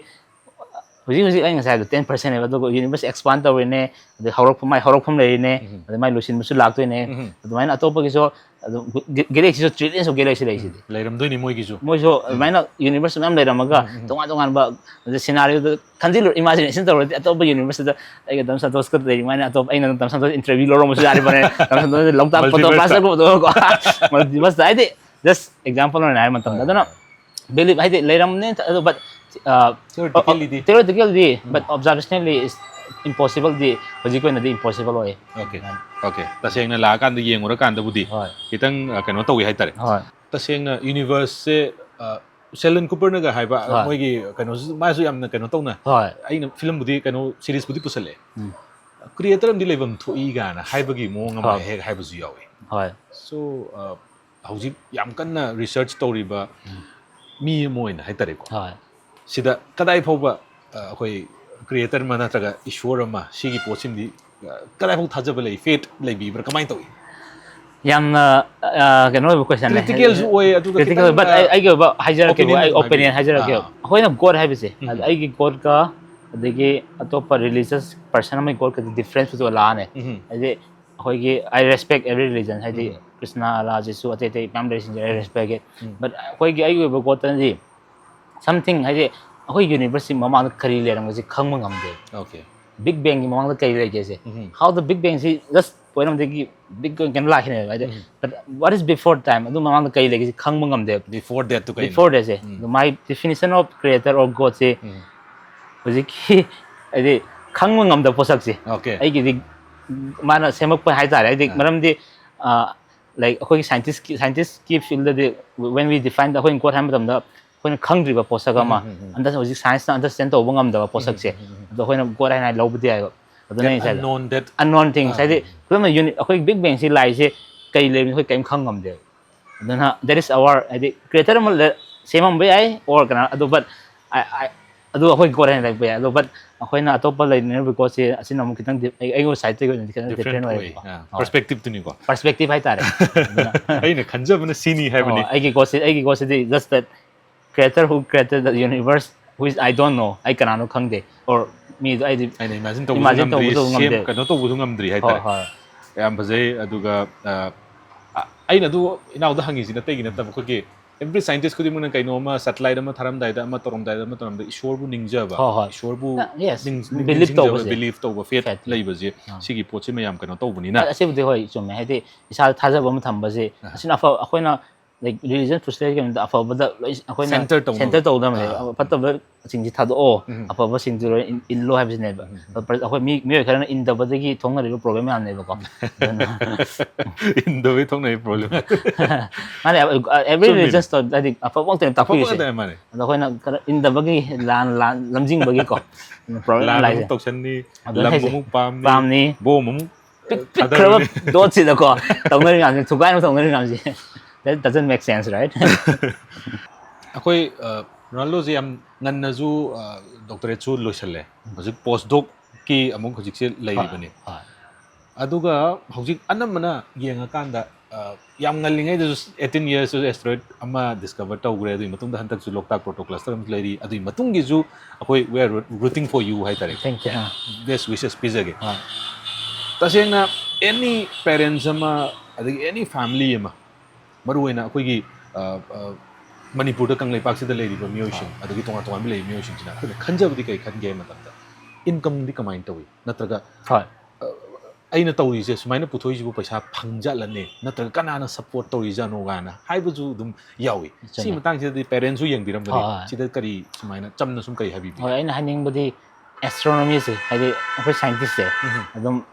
ꯍꯧꯖꯤꯛ ꯍꯧꯖꯤꯛ ꯑꯩ ꯉꯁꯥꯏ ꯍꯥꯏꯕꯗꯣ ꯇꯦꯟ ꯄꯥꯔꯁꯦꯟꯅꯦꯕ꯫ ꯑꯗꯨꯒ ꯌꯨꯅꯤꯚꯔꯁ ꯑꯦꯛꯁꯄꯥꯟ ꯇꯧꯔꯤꯅꯦ, ꯑꯗꯩ ꯍꯧꯔꯛꯐꯝ ꯃꯥꯏ ꯍꯧꯔꯛꯐꯝ ꯂꯩꯔꯤꯅꯦ, ꯎꯝ. ꯑꯗꯩ ꯃꯥꯏ ꯂꯣꯏꯁꯤꯟꯕꯁꯨ ꯂꯥꯛꯇꯣꯏꯅꯦ꯫ ꯎꯝ. ꯑꯗꯨꯃꯥꯏꯅ ꯑꯇꯣꯞꯄꯒꯤꯁꯨ ꯑꯗꯨꯝ ꯒꯦꯂꯦꯛꯁꯤꯁꯨ ꯇ꯭ꯔꯤꯂꯤꯌꯟꯁ ꯑꯣꯐ ꯒꯦꯂꯦꯛꯁꯤ ꯂꯩꯁꯤꯗꯤ꯫ ꯂꯩꯔꯝꯗꯣꯏꯅꯤ ꯃꯣꯏꯒꯤꯁꯨ꯫ ꯃꯣꯏꯁꯨ ꯑꯗꯨꯃꯥꯏꯅ ꯌꯨꯅꯤꯚꯔꯁ ꯃꯌꯥꯝ ꯂꯩꯔꯝꯃꯒ ꯎꯝ, ꯎꯝ. ꯇꯣꯉꯥꯟ ꯇꯣꯉꯥꯟꯕ ꯁꯤꯅꯥꯔꯤꯑꯣꯗ ꯈꯟꯖꯤꯜꯂꯨ, ꯏꯃꯥꯖꯤꯅꯦꯁꯟ ꯇꯧꯔꯗꯤ ꯑꯇꯣꯞꯄ ꯌꯨꯅꯤꯚꯔꯁꯇ ꯑꯩꯒ ꯗꯥꯝ ꯁꯟꯇꯣꯁꯀ ꯂꯩꯔꯤꯉꯩꯅ ꯑꯇꯣꯞꯄ ꯑꯩꯅ ꯗꯥꯝ ꯁꯟꯇꯣꯁ ꯏꯟꯇꯔꯚ꯭ꯌꯨ ꯂꯧꯔꯝꯕꯁꯨ ꯌꯥꯔꯤꯕꯅꯦ꯫ ꯗꯥꯝ ꯁꯟꯇꯣꯁ ꯂꯣꯛꯇꯥꯛ ꯐꯣꯇꯣ Multiverse-ꯇ꯫ ꯀ꯭ꯂꯥꯁ ꯆꯠꯄꯗꯣꯀꯣ꯫ ꯃꯜꯇꯤꯚꯔꯁꯇ ꯍꯥꯏꯗꯤ ꯖꯁ ꯑꯦꯛꯖꯥꯝꯄꯜ ꯑꯣꯏꯅ ꯍꯥꯏꯕ ꯃꯇꯝꯗ꯫ ꯑꯗꯨꯅ ꯕꯤꯂꯤꯞ ꯍꯥꯏꯗꯤ ꯂꯩꯔꯝꯅꯤ ꯑꯗꯨ, ꯕꯠ Theoretically-ꯗꯤ꯫ ꯊꯤꯑꯣꯔꯤꯇꯤꯀꯦꯜꯗꯤ, ꯕꯠ ꯑꯣꯕꯖꯥꯔꯕꯦꯁꯅꯦꯜꯂꯤ ꯏꯁ ꯏꯝꯄꯣꯁꯤꯕꯜꯗꯤ ꯍꯧꯖꯤꯛꯀꯤ ꯑꯣꯏꯅꯗꯤ ꯏꯝꯄꯣꯁꯤꯕꯜ ꯑꯣꯏꯌꯦ꯫ Okay. Okay. ꯇꯁꯦꯡꯅ ꯂꯥꯛꯑꯀꯥꯟꯗ ꯌꯦꯡꯉꯨꯔꯀꯥꯟꯗꯕꯨꯗꯤ ꯍꯣꯏ. ꯈꯤꯇꯪ ꯑ, ꯀꯩꯅꯣ ꯇꯧꯋꯤ ꯍꯥꯏꯇꯥꯔꯦ꯫ ꯍꯣꯏ. ꯇꯁꯦꯡꯅ ꯌꯨꯅꯤꯚꯔꯁꯁꯦ ꯑ, ꯁꯦꯜꯗꯟ ꯀꯨꯄꯔꯅꯒ ꯍꯥꯏꯕ ꯍꯣꯏ꯫ ꯃꯣꯏꯒꯤ ꯀꯩꯅꯣꯁꯨ ꯃꯥꯁꯨ ꯌꯥꯝꯅ ꯀꯩꯅꯣ ꯇꯧꯅ ꯍꯣꯏ ꯑꯩꯅ ꯐꯤꯂꯝꯕꯨꯗꯤ ꯀꯩꯅꯣ ꯁꯤꯔꯤꯁꯄꯨꯗꯤ ꯄꯨꯁꯜꯂꯛꯑꯦ ꯎꯝ. ꯀ꯭ꯔꯤꯌꯦꯇꯔ ꯑꯃꯗꯤ ꯂꯩꯐꯝ ꯊꯣꯛꯏ ꯀꯥꯏꯅ ꯍꯥꯏꯕꯒꯤ ꯃꯑꯣꯡ ꯑꯃ ꯍꯣꯏ. ꯍꯦꯛ ꯍꯥꯏꯕꯁꯨ ꯌꯥꯎꯏ ꯍꯣꯏ ꯁꯣ ꯍꯧꯖꯤꯛ ꯌꯥꯝ ꯀꯟꯅ ꯔꯤꯁꯔꯆ ꯇꯧꯔꯤꯕ ꯃꯤ ꯑꯃ ꯑꯣꯏꯅ ꯍꯥꯏꯇꯥꯔꯦꯀꯣ ꯍꯣꯏ ꯁꯤꯗ ꯀꯗꯥꯏ ꯐꯥꯎꯕ ꯑ, ꯑꯩꯈꯣꯏ ꯀ꯭ꯔꯤꯌꯦꯇꯔ ꯑꯃ ꯅꯠꯇ꯭ꯔꯒ ꯏꯁꯣꯔ ꯑꯃ ꯁꯤꯒꯤ ꯄꯣꯠꯁꯤꯃꯗꯤ ꯑ, ꯀꯗꯥꯏ ꯐꯥꯎ ꯊꯥꯖꯕ ꯂꯩ ꯐꯦꯠ ꯂꯩꯕꯤꯕ꯭ꯔꯥ ꯀꯃꯥꯏꯅ ꯇꯧꯏ ꯌꯥꯝꯅ ꯑ, ꯀꯩꯅꯣ ꯑꯣꯏꯕ ꯀꯣꯏꯁꯟ ꯀ꯭ꯔꯤꯇꯤꯀꯦꯜꯁꯨ ꯑꯣꯏ ꯑꯗꯨꯒ ꯀ꯭ꯔꯤꯇꯤꯀꯦꯜ ꯈꯤꯇꯪ, ꯕꯠ ꯑ, ꯑꯩꯒꯤ ꯑꯣꯏꯕ ꯍꯥꯏꯖꯔꯛꯀꯦꯕ Opinion ꯑꯩ ꯑꯗꯨꯝ ꯑꯣꯄꯤꯅꯤꯌꯟ ꯍꯥꯏꯕꯤꯌꯨ. ꯍꯥꯏꯖꯔꯛꯀꯦꯕ ꯑꯥ. ꯑꯩꯈꯣꯏꯅ ꯒꯣꯠ ꯍꯥꯏꯕꯁꯦ ꯎꯝ. ꯑꯗ ꯑꯩꯒꯤ ꯒꯣꯠꯀ ꯑꯗꯒꯤ ꯑꯇꯣꯞꯄ ꯔꯤꯂꯤꯖꯁ ꯄꯔꯁꯟ ꯑꯃꯒꯤ ꯒꯣꯠꯀꯗꯤ ꯗꯤꯐ꯭ꯔꯦꯟꯁ ꯐꯖꯕ ꯂꯥꯛꯑꯅꯤ ꯎꯝ. ꯍꯥꯏꯗꯤ ꯑꯩꯈꯣꯏꯒꯤ I respect every religion ꯍꯥꯏꯗꯤ ꯎꯝ. ꯀ꯭ꯔꯤꯁꯅ ꯑꯂꯥ ꯖꯤꯁꯨ ꯑꯇꯩ ꯑꯇꯩ ꯃꯌꯥꯝ ꯂꯩꯔꯤꯁꯤꯡꯁꯦ I respect it um. but ꯑꯩꯈꯣꯏꯒꯤ ꯑꯩꯒꯤ ꯑꯣꯏꯕ ꯒꯣꯠꯇꯗꯤ something ꯍꯥꯏꯗꯤ ꯑꯩꯈꯣꯏ ꯌꯨꯅꯤꯚꯔꯁꯁꯤ ꯃꯃꯥꯡꯗ ꯀꯔꯤ ꯂꯩꯔꯝꯒꯁꯤ ꯈꯪꯕ ꯉꯝꯗꯦ Okay. ꯕꯤꯛ ꯕꯦꯡꯒꯤ ꯃꯃꯥꯡꯗ ꯀꯔꯤ ꯂꯩꯒꯦꯁꯦ ꯎꯝ. How the big bang ꯁꯤ just ꯄꯣꯏꯟ ꯑꯃꯗꯒꯤ ꯕꯤꯛ ꯀꯩꯅꯣ ꯂꯥꯛꯈꯤꯅꯦꯕ ꯍꯥꯏꯗꯤ ꯎꯝ. But what is before time ꯑꯗꯨ ꯃꯃꯥꯡꯗ ꯀꯔꯤ ꯂꯩꯒꯦꯁꯤ ꯈꯪꯕ ꯉꯝꯗꯦꯕ Before that ꯇꯨ ꯀꯩꯅꯣ? Before that ꯁꯦ ꯎꯝ. ꯑꯗꯣ my definition of creator or God ꯁꯦ ꯎꯝ. ꯍꯧꯖꯤꯛꯀꯤ ꯍꯥꯏꯗꯤ ꯈꯪꯕ ꯉꯝꯗꯕ ꯄꯣꯠꯁꯛꯁꯦ Okay. ꯑꯩꯒꯤꯗꯤ ꯃꯥꯅ ꯁꯦꯝꯃꯛꯄ ꯍꯥꯏꯇꯥꯔꯦ ꯍꯥꯏꯗꯤ ꯑꯥ. ꯃꯔꯝꯗꯤ ꯂꯥꯏꯛ ꯑꯩꯈꯣꯏꯒꯤ ꯁꯥꯏꯟꯇꯤꯁꯀꯤ ꯁꯥꯏꯟꯇꯤꯁꯀꯤ ꯐꯤꯜꯗꯗꯤ when we define ꯑꯩꯈꯣꯏꯅ ꯒꯣꯠ ꯍꯥꯏꯕ ꯃꯇꯝꯗ ꯑꯩꯈꯣꯏꯅ ꯈꯪꯗ꯭ꯔꯤꯕ ꯄꯣꯠꯁꯛ ꯑꯃ ꯎꯝ, ꯎꯝ, ꯎꯝ. ꯑꯟꯗꯔ ꯍꯧꯖꯤꯛ ꯁꯥꯏꯟꯁꯅ ꯑꯟꯗꯔꯁꯇꯦꯟ ꯇꯧꯕ ꯉꯝꯗꯕ ꯄꯣꯠꯁꯛꯁꯦ ꯎꯝ, ꯎꯝ, ꯎꯝ. ꯑꯗꯣ ꯑꯩꯈꯣꯏꯅ ꯒꯣꯠ ꯍꯥꯏꯅ ꯂꯧꯕꯗꯤ ꯌꯥꯏꯕ ꯑꯗꯨꯅ That ꯑꯩ ꯉꯁꯥꯏꯗ unknown that unknown thing ꯑꯥ, ꯍꯥꯏꯗꯤ ꯎꯝ. ꯈꯨꯗꯝ ꯑꯣꯏꯅ ꯌꯨꯅꯤ ꯑꯩꯈꯣꯏ ꯕꯤꯛ ꯕꯦꯡꯁꯤ ꯂꯥꯛꯏꯁꯦ ꯀꯩ ꯂꯩꯕꯅꯣ ꯑꯩꯈꯣꯏ ꯀꯔꯤꯝ ꯈꯪ ꯉꯝꯗꯦꯕ ꯑꯗꯨꯅ that is our ꯍꯥꯏꯗꯤ ꯀ꯭ꯔꯤꯌꯦꯇꯔ ꯑꯃ ꯂꯩ- ꯁꯦꯝꯃꯝꯕ ꯌꯥꯏ ꯑꯣꯔ ꯀꯅꯥ ꯑꯗꯨ ꯕꯠ ꯑꯗꯨ ꯑꯩꯈꯣꯏ ꯒꯣꯠ ꯍꯥꯏꯅ ꯂꯩꯕ ꯌꯥꯏ ꯑꯗꯣ ꯕꯠ ꯑꯩꯈꯣꯏꯅ ꯑꯇꯣꯞꯄ ꯂꯩꯅꯔꯤꯕ ꯒꯣꯠꯁꯦ ꯑꯁꯤꯅ ꯑꯃꯨꯛ ꯈꯤꯇꯪ ꯗꯤ- ꯑꯩ- ꯑꯩꯒꯤ ꯁꯥꯏꯠꯇꯒꯤ ꯑꯣꯏꯅꯗꯤ ꯈꯤꯇꯪ ꯗꯤꯐ꯭ꯔꯦꯟ ꯗꯤꯐ꯭ꯔꯦꯟ ꯑꯣꯏ ꯑꯣꯏꯌꯦꯕꯀꯣ ꯄꯔꯁꯄꯦꯛꯇꯤꯞꯇꯨꯅꯤꯀꯣ ꯄꯔꯁꯄꯦꯛꯇꯤꯞ ꯍꯥꯏꯇꯥꯔꯦ ꯑꯗꯨꯅ ꯑꯩꯅ ꯈꯟꯖꯕꯅ ꯁꯤꯅꯤ ꯍꯥꯏꯕꯅꯤ ꯑꯣ, ꯑꯩꯒꯤ ꯒꯣꯠꯁꯤ ꯑꯩꯒꯤ ꯒꯣꯠꯁꯤꯗꯤ just that creator who created the universe which I don't know ꯑꯩ ꯀꯅꯥꯅꯣ ꯈꯪꯗꯦ ꯑꯣꯔ ꯃꯤꯗꯣ ꯑꯩꯗꯤ ꯑꯩꯅ ꯏꯃꯥꯖꯤꯟ ꯇꯧꯕꯁꯨ imagine ꯉꯝꯗ꯭ꯔꯤ ꯇꯧꯕꯁꯨ ꯁꯦꯝ ꯉꯝꯗꯦ. ꯀꯩꯅꯣ ꯇꯧꯕꯁꯨ ꯉꯝꯗ꯭ꯔꯤ ꯍꯣꯏ ꯍꯥꯏꯇꯥꯔꯦ ꯍꯣꯏ ꯌꯥꯝ ꯐꯖꯩ ꯑꯗꯨꯒ ꯑ, ꯑ, ꯑꯩꯅ ꯑꯗꯨ ꯏꯅꯥꯎꯗ ꯍꯪꯉꯤꯁꯤꯅ ꯑꯇꯩꯒꯤ ꯅꯠꯇꯕ ꯑꯩꯈꯣꯏꯒꯤ ꯑꯦꯕ꯭ꯔꯤ ꯁꯥꯏꯟꯇꯤꯁ ꯈꯨꯗꯤꯡꯃꯛꯅ ꯀꯩꯅꯣ ꯑꯃ ꯁꯦꯇꯤꯂꯥꯏꯠ ꯑꯃ ꯊꯥꯔꯝꯗꯥꯏꯗ ꯑꯃ ꯇꯧꯔꯝꯗꯥꯏꯗ ꯑꯃ ꯇꯧꯔꯝꯗꯥꯏꯗ ꯏꯁꯣꯔꯕꯨ ꯅꯤꯡꯖꯕ ꯍꯣꯏ, ꯍꯣꯏ. ꯏꯁꯣꯔꯕꯨ ꯑ, yes. ꯅꯤꯡ- ꯅꯤꯡ- Believe ꯅꯤꯡꯁꯤꯡꯖꯕ ꯇꯧꯕꯁꯦ. ꯕꯤꯂꯤꯐ ꯇꯧꯕ ꯐꯦꯠ Faith. ꯂꯩꯕꯁꯦ ꯑꯥ. ꯁꯤꯒꯤ ꯄꯣꯠꯁꯤꯃ ꯌꯥꯝ ꯀꯩꯅꯣ ꯇꯧꯕꯅꯤꯅ ꯑꯁꯤꯕꯨꯗꯤ ꯍꯣꯏ ꯆꯨꯝꯃꯦ ꯍꯥꯏꯗꯤ ꯏꯁꯥꯗ ꯊꯥꯖꯕ ꯑꯃ ꯊꯝꯕꯁꯦ ꯑꯁꯤꯅ ꯑꯐꯕ ꯑꯩꯈꯣꯏꯅ ꯂꯥꯏꯛ ꯔꯤꯂꯤꯖꯟ ꯐꯨꯁꯇꯦꯜꯒꯤ ꯀꯩꯅꯣꯗ ꯑꯐꯕꯗ ꯂꯣꯏ ꯑꯩꯈꯣꯏꯅ Center ꯇꯧꯅꯕ꯫ ꯁꯦꯟꯇꯔ ꯇꯧꯗꯕꯅꯦꯕ꯫ ꯑꯥ꯫ ꯐꯠꯇꯕꯁꯤꯡꯁꯤ ꯊꯥꯗꯣꯛꯑꯣ, ꯎꯝ꯫ ꯑꯐꯕꯁꯤꯡꯗꯨ ꯂꯣꯏ ꯏꯟ- ꯏꯜꯂꯣ ꯍꯥꯏꯕꯁꯤꯅꯦꯕ꯫ ꯎꯝ꯫ ꯑꯗꯣ ꯄ꯭ꯔ- ꯑꯩꯈꯣꯏ ꯃꯤ ꯃꯤꯑꯣꯏ ꯈꯔꯅ ꯏꯟꯗꯕꯗꯒꯤ ꯊꯣꯛꯅꯔꯤꯕ ꯄ꯭ꯔꯣꯕ꯭ꯂꯦꯝ ꯃꯌꯥꯝꯅꯦꯕꯀꯣ꯫ ꯑꯗꯨꯅ ꯏꯟꯗꯕꯩ ꯊꯣꯛꯅꯩ ꯄ꯭ꯔꯣꯕ꯭ꯂꯦꯝ꯫ ꯃꯥꯅꯦ, ꯑꯦꯕ꯭ꯔꯤ ꯆꯨꯝꯃꯤꯅꯦ꯫ ꯔꯤꯂꯤꯖꯟꯁꯇꯣ ꯍꯥꯏꯗꯤ ꯑꯐꯕ ꯉꯥꯛꯇꯅꯦ ꯑꯐꯕ ꯇꯥꯛꯄꯤꯔꯤꯁꯦ꯫ ꯉꯥꯛꯇꯅꯦ, ꯃꯥꯅꯦ꯫ ꯑꯗꯣ ꯑꯩꯈꯣꯏꯅ ꯈꯔ ꯏꯟꯗꯕꯒꯤ ꯂꯥꯟ ꯂꯥꯟ ꯂꯝꯖꯤꯡꯕꯒꯤꯀꯣ ꯄ꯭ꯔꯣꯕ꯭ꯂꯦꯝ ꯂꯥꯟ ꯂꯥꯛꯏꯁꯦ꯫ ꯑꯃꯨꯛ ꯇꯧꯁꯟꯅꯤ, ꯑꯗꯨꯅ ꯂꯝ ꯍꯥꯏꯁꯦ꯫ ꯑꯃꯨꯛ ꯄꯥꯝꯅꯤ, ꯄꯥꯝꯅꯤ꯫ ꯕꯣꯝ ꯑꯃꯨꯛ ꯄꯤꯛ- ꯄꯤꯛꯈ꯭ꯔꯕ ꯊꯥꯗꯔꯅꯤ꯫ ꯗꯣꯠꯁꯤꯗꯀꯣ ꯇꯧꯅꯔꯤ ꯃꯌꯥꯝꯁꯦ, ꯊꯨꯒꯥꯏꯅꯕ ꯇꯧꯅꯔꯤ ꯃꯌꯥꯝꯁꯦ꯫ That doesn't make sense, right? ꯑꯩꯈꯣꯏ ꯑ, ꯔꯣꯅꯥꯜꯗꯣꯁꯦ ꯌꯥꯝ ꯉꯟꯅꯁꯨ ꯗꯣꯛꯇꯔꯦꯠꯁꯨ ꯂꯣꯏꯁꯜꯂꯦ꯫ ꯍꯧꯖꯤꯛ ꯄꯣꯁ ꯗꯣꯛꯀꯤ ꯑꯃꯨꯛ ꯍꯧꯖꯤꯛꯁꯦ ꯂꯩꯔꯤꯕꯅꯤ꯫ ꯍꯣꯏ꯫ ꯑꯗꯨꯒ ꯍꯧꯖꯤꯛ ꯑꯅꯝꯕꯅ ꯌꯦꯡꯉꯀꯥꯟꯗ ꯑ, ꯌꯥꯝ ꯉꯜꯂꯤꯉꯩꯗꯁꯨ eighteen years ꯑꯦꯁꯇ꯭ꯔꯣꯏꯠ ꯑꯃ ꯗꯤꯁꯀꯚꯔ ꯇꯧꯈ꯭ꯔꯦ꯫ ꯑꯗꯨꯒꯤ ꯃꯇꯨꯡꯗ ꯍꯟꯗꯛꯁꯨ ꯂꯣꯛꯇꯥꯛ ꯄ꯭ꯔꯣꯇꯣ ꯀ꯭ꯂꯁꯇꯔ ꯑꯃꯁꯨ ꯂꯩꯔꯤ꯫ ꯑꯗꯨꯒꯤ ꯃꯇꯨꯡꯒꯤꯁꯨ ꯑꯩꯈꯣꯏ we are rooting for you ꯍꯥꯏꯇꯥꯔꯦ꯫ Thank you. Ah. Best wishes ꯄꯤꯖꯒꯦ꯫ ꯍꯣꯏ꯫ ꯇꯁꯦꯡꯅ ꯑꯦꯅꯤ ꯄꯦꯔꯦꯟꯁ ꯑꯃ, ꯑꯗꯒꯤ ꯑꯦꯅꯤ ꯐꯦꯃꯤꯂꯤ ꯑꯃ, ꯃꯔꯨꯑꯣꯏꯅ ꯑꯩꯈꯣꯏꯒꯤ ꯑ, ꯑ, ꯃꯅꯤꯄꯨꯔꯗ ꯀꯪꯂꯩꯄꯥꯛꯁꯤꯗ ꯂꯩꯔꯤꯕ ꯃꯤꯑꯣꯏꯁꯤꯡ, ꯑꯗꯒꯤ ꯇꯣꯉꯥꯟ ꯇꯣꯉꯥꯟꯕ ꯂꯩꯔꯤꯕ ꯃꯤꯑꯣꯏꯁꯤꯡꯁꯤꯅ ꯑꯩꯈꯣꯏꯅ ꯈꯟꯖꯕꯗꯤ ꯀꯔꯤ ꯈꯟꯒꯦ ꯍꯥꯏꯕ ꯃꯇꯝꯗ, ꯏꯟꯀꯝꯗꯤ ꯀꯃꯥꯏꯅ ꯇꯧꯏ? ꯅꯠꯇ꯭ꯔꯒ ꯍꯣꯏ꯫ ꯑꯩꯅ ꯇꯧꯔꯤꯁꯦ ꯁꯨꯃꯥꯏꯅ ꯄꯨꯊꯣꯛꯏꯁꯤꯕꯨ ꯄꯩꯁꯥ ꯐꯪꯖꯠꯂꯅꯦ, ꯅꯠꯇ꯭ꯔꯒ ꯀꯅꯥꯅ ꯁꯞꯄꯣꯔꯠ ꯇꯧꯔꯤꯖꯥꯠꯅꯣ ꯀꯥꯏꯅ ꯍꯥꯏꯕꯁꯨ ꯑꯗꯨꯝ ꯌꯥꯎꯏ꯫ ꯁꯤ ꯆꯨꯝꯃꯦ꯫ ꯃꯇꯥꯡꯁꯤꯗꯗꯤ ꯄꯦꯔꯦꯟꯁꯁꯨ ꯌꯦꯡꯕꯤꯔꯝꯒꯅꯤ꯫ ꯍꯣꯏ, ꯍꯣꯏ꯫ ꯁꯤꯗ ꯀꯔꯤ ꯁꯨꯃꯥꯏꯅ ꯆꯝꯅ ꯁꯨꯝ ꯀꯔꯤ ꯍꯥꯏꯕꯤꯕꯤ? ꯍꯣꯏ, ꯑꯩꯅ ꯍꯥꯏꯅꯤꯡꯕꯗꯤ ꯑꯦꯁꯇ꯭ꯔꯣꯅꯣꯃꯤꯁꯦ, ꯍꯥꯏꯗꯤ ꯑꯩꯈꯣꯏ ꯁꯥꯏꯟꯇꯤꯁ꯭ꯠꯁꯦ ꯎꯝ꯫ ꯑꯗꯨꯝ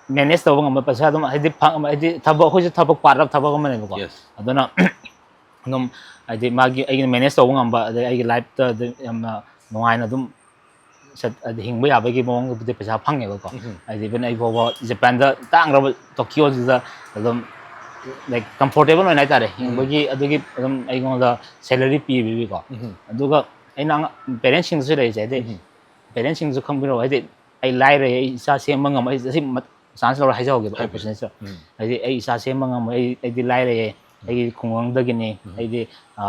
ꯃꯦꯅꯦꯖ ꯇꯧꯕ ꯉꯝꯕ, ꯄꯩꯁꯥ ꯑꯗꯨꯝ ꯍꯥꯏꯗꯤ ꯐꯪ-, ꯍꯥꯏꯗꯤ ꯊꯕꯛ, ꯑꯩꯈꯣꯏꯁꯨ ꯊꯕꯛ, part of ꯊꯕꯛ ꯑꯃꯅꯦꯕꯀꯣ꯫ Yes. ꯑꯗꯨꯅ ꯑꯗꯨꯝ ꯍꯥꯏꯗꯤ ꯃꯥꯒꯤ, ꯑꯩꯒꯤ ꯃꯦꯅꯦꯖ ꯇꯧꯕ ꯉꯝꯕ, ꯑꯗꯩ ꯑꯩꯒꯤ ꯂꯥꯏꯐꯇ ꯑꯗꯨꯝ ꯌꯥꯝꯅ ꯅꯨꯡꯉꯥꯏꯅ ꯑꯗꯨꯝ ꯁꯠ-, ꯍꯥꯏꯗꯤ ꯍꯤꯡꯕ ꯌꯥꯕꯒꯤ ꯃꯑꯣꯡꯗꯕꯨꯗꯤ ꯄꯩꯁꯥ ꯐꯪꯉꯦꯕꯀꯣ꯫ ꯎꯝ꯫ ꯍꯥꯏꯗꯤ even ꯑꯩ ꯐꯥꯎꯕ ꯖꯄꯥꯟꯗ ꯇꯥꯡꯈ꯭ꯔꯕ ꯇꯣꯀꯤꯌꯣꯁꯤꯗ ꯑꯗꯨꯝ ꯂꯥꯏꯛ ꯀꯝꯐꯣꯔꯇꯦꯕꯜ ꯑꯣꯏꯅ ꯍꯥꯏꯇꯥꯔꯦ, ꯍꯤꯡꯕꯒꯤ ꯑꯗꯨꯒꯤ ꯑꯗꯨꯝ ꯑꯩꯉꯣꯟꯗ ꯁꯦꯂꯔꯤ ꯄꯤꯕꯤꯀꯣ꯫ ꯎꯝ꯫ ꯑꯗꯨꯒ ꯑꯩꯅ ꯑꯉꯥꯡ-, ꯄꯦꯔꯦꯟꯁꯁꯤꯡꯗꯁꯨ ꯂꯩꯔꯤꯁꯦ, ꯍꯥꯏꯗꯤ ꯎꯝ꯫ ꯄꯦꯔꯦꯟꯁꯁꯤꯡꯁꯨ ꯈꯪꯕꯤꯔꯣ, ꯍꯥꯏꯗꯤ ꯑꯩ ꯂꯥꯏꯔꯩ, ꯑꯩ ꯏꯆꯥ ꯁꯦꯝꯕ ꯉꯝꯃꯣꯏ, ꯑꯩ ꯁꯤ ꯃ-, ꯆꯥꯟꯁ ꯂꯧꯔ ꯍꯥꯏꯖꯍꯧꯒꯦꯕ, ꯍꯥꯏꯕꯤꯌꯨ꯫ ꯑꯣꯄꯣꯔꯆꯨꯅꯤꯇꯤꯁꯦ꯫ ꯎꯝ꯫ ꯍꯥꯏꯗꯤ ꯑꯩ ꯏꯆꯥ ꯁꯦꯝꯕ ꯉꯝꯃꯣꯏ, ꯑꯩ, ꯑꯩꯗꯤ ꯂꯥꯏꯔꯩꯌꯦ, ꯑꯩꯒꯤ ꯈꯨꯡꯒꯪꯗꯒꯤꯅꯤ, ꯎꯝ꯫ ꯑꯩꯗꯤ, ꯑ,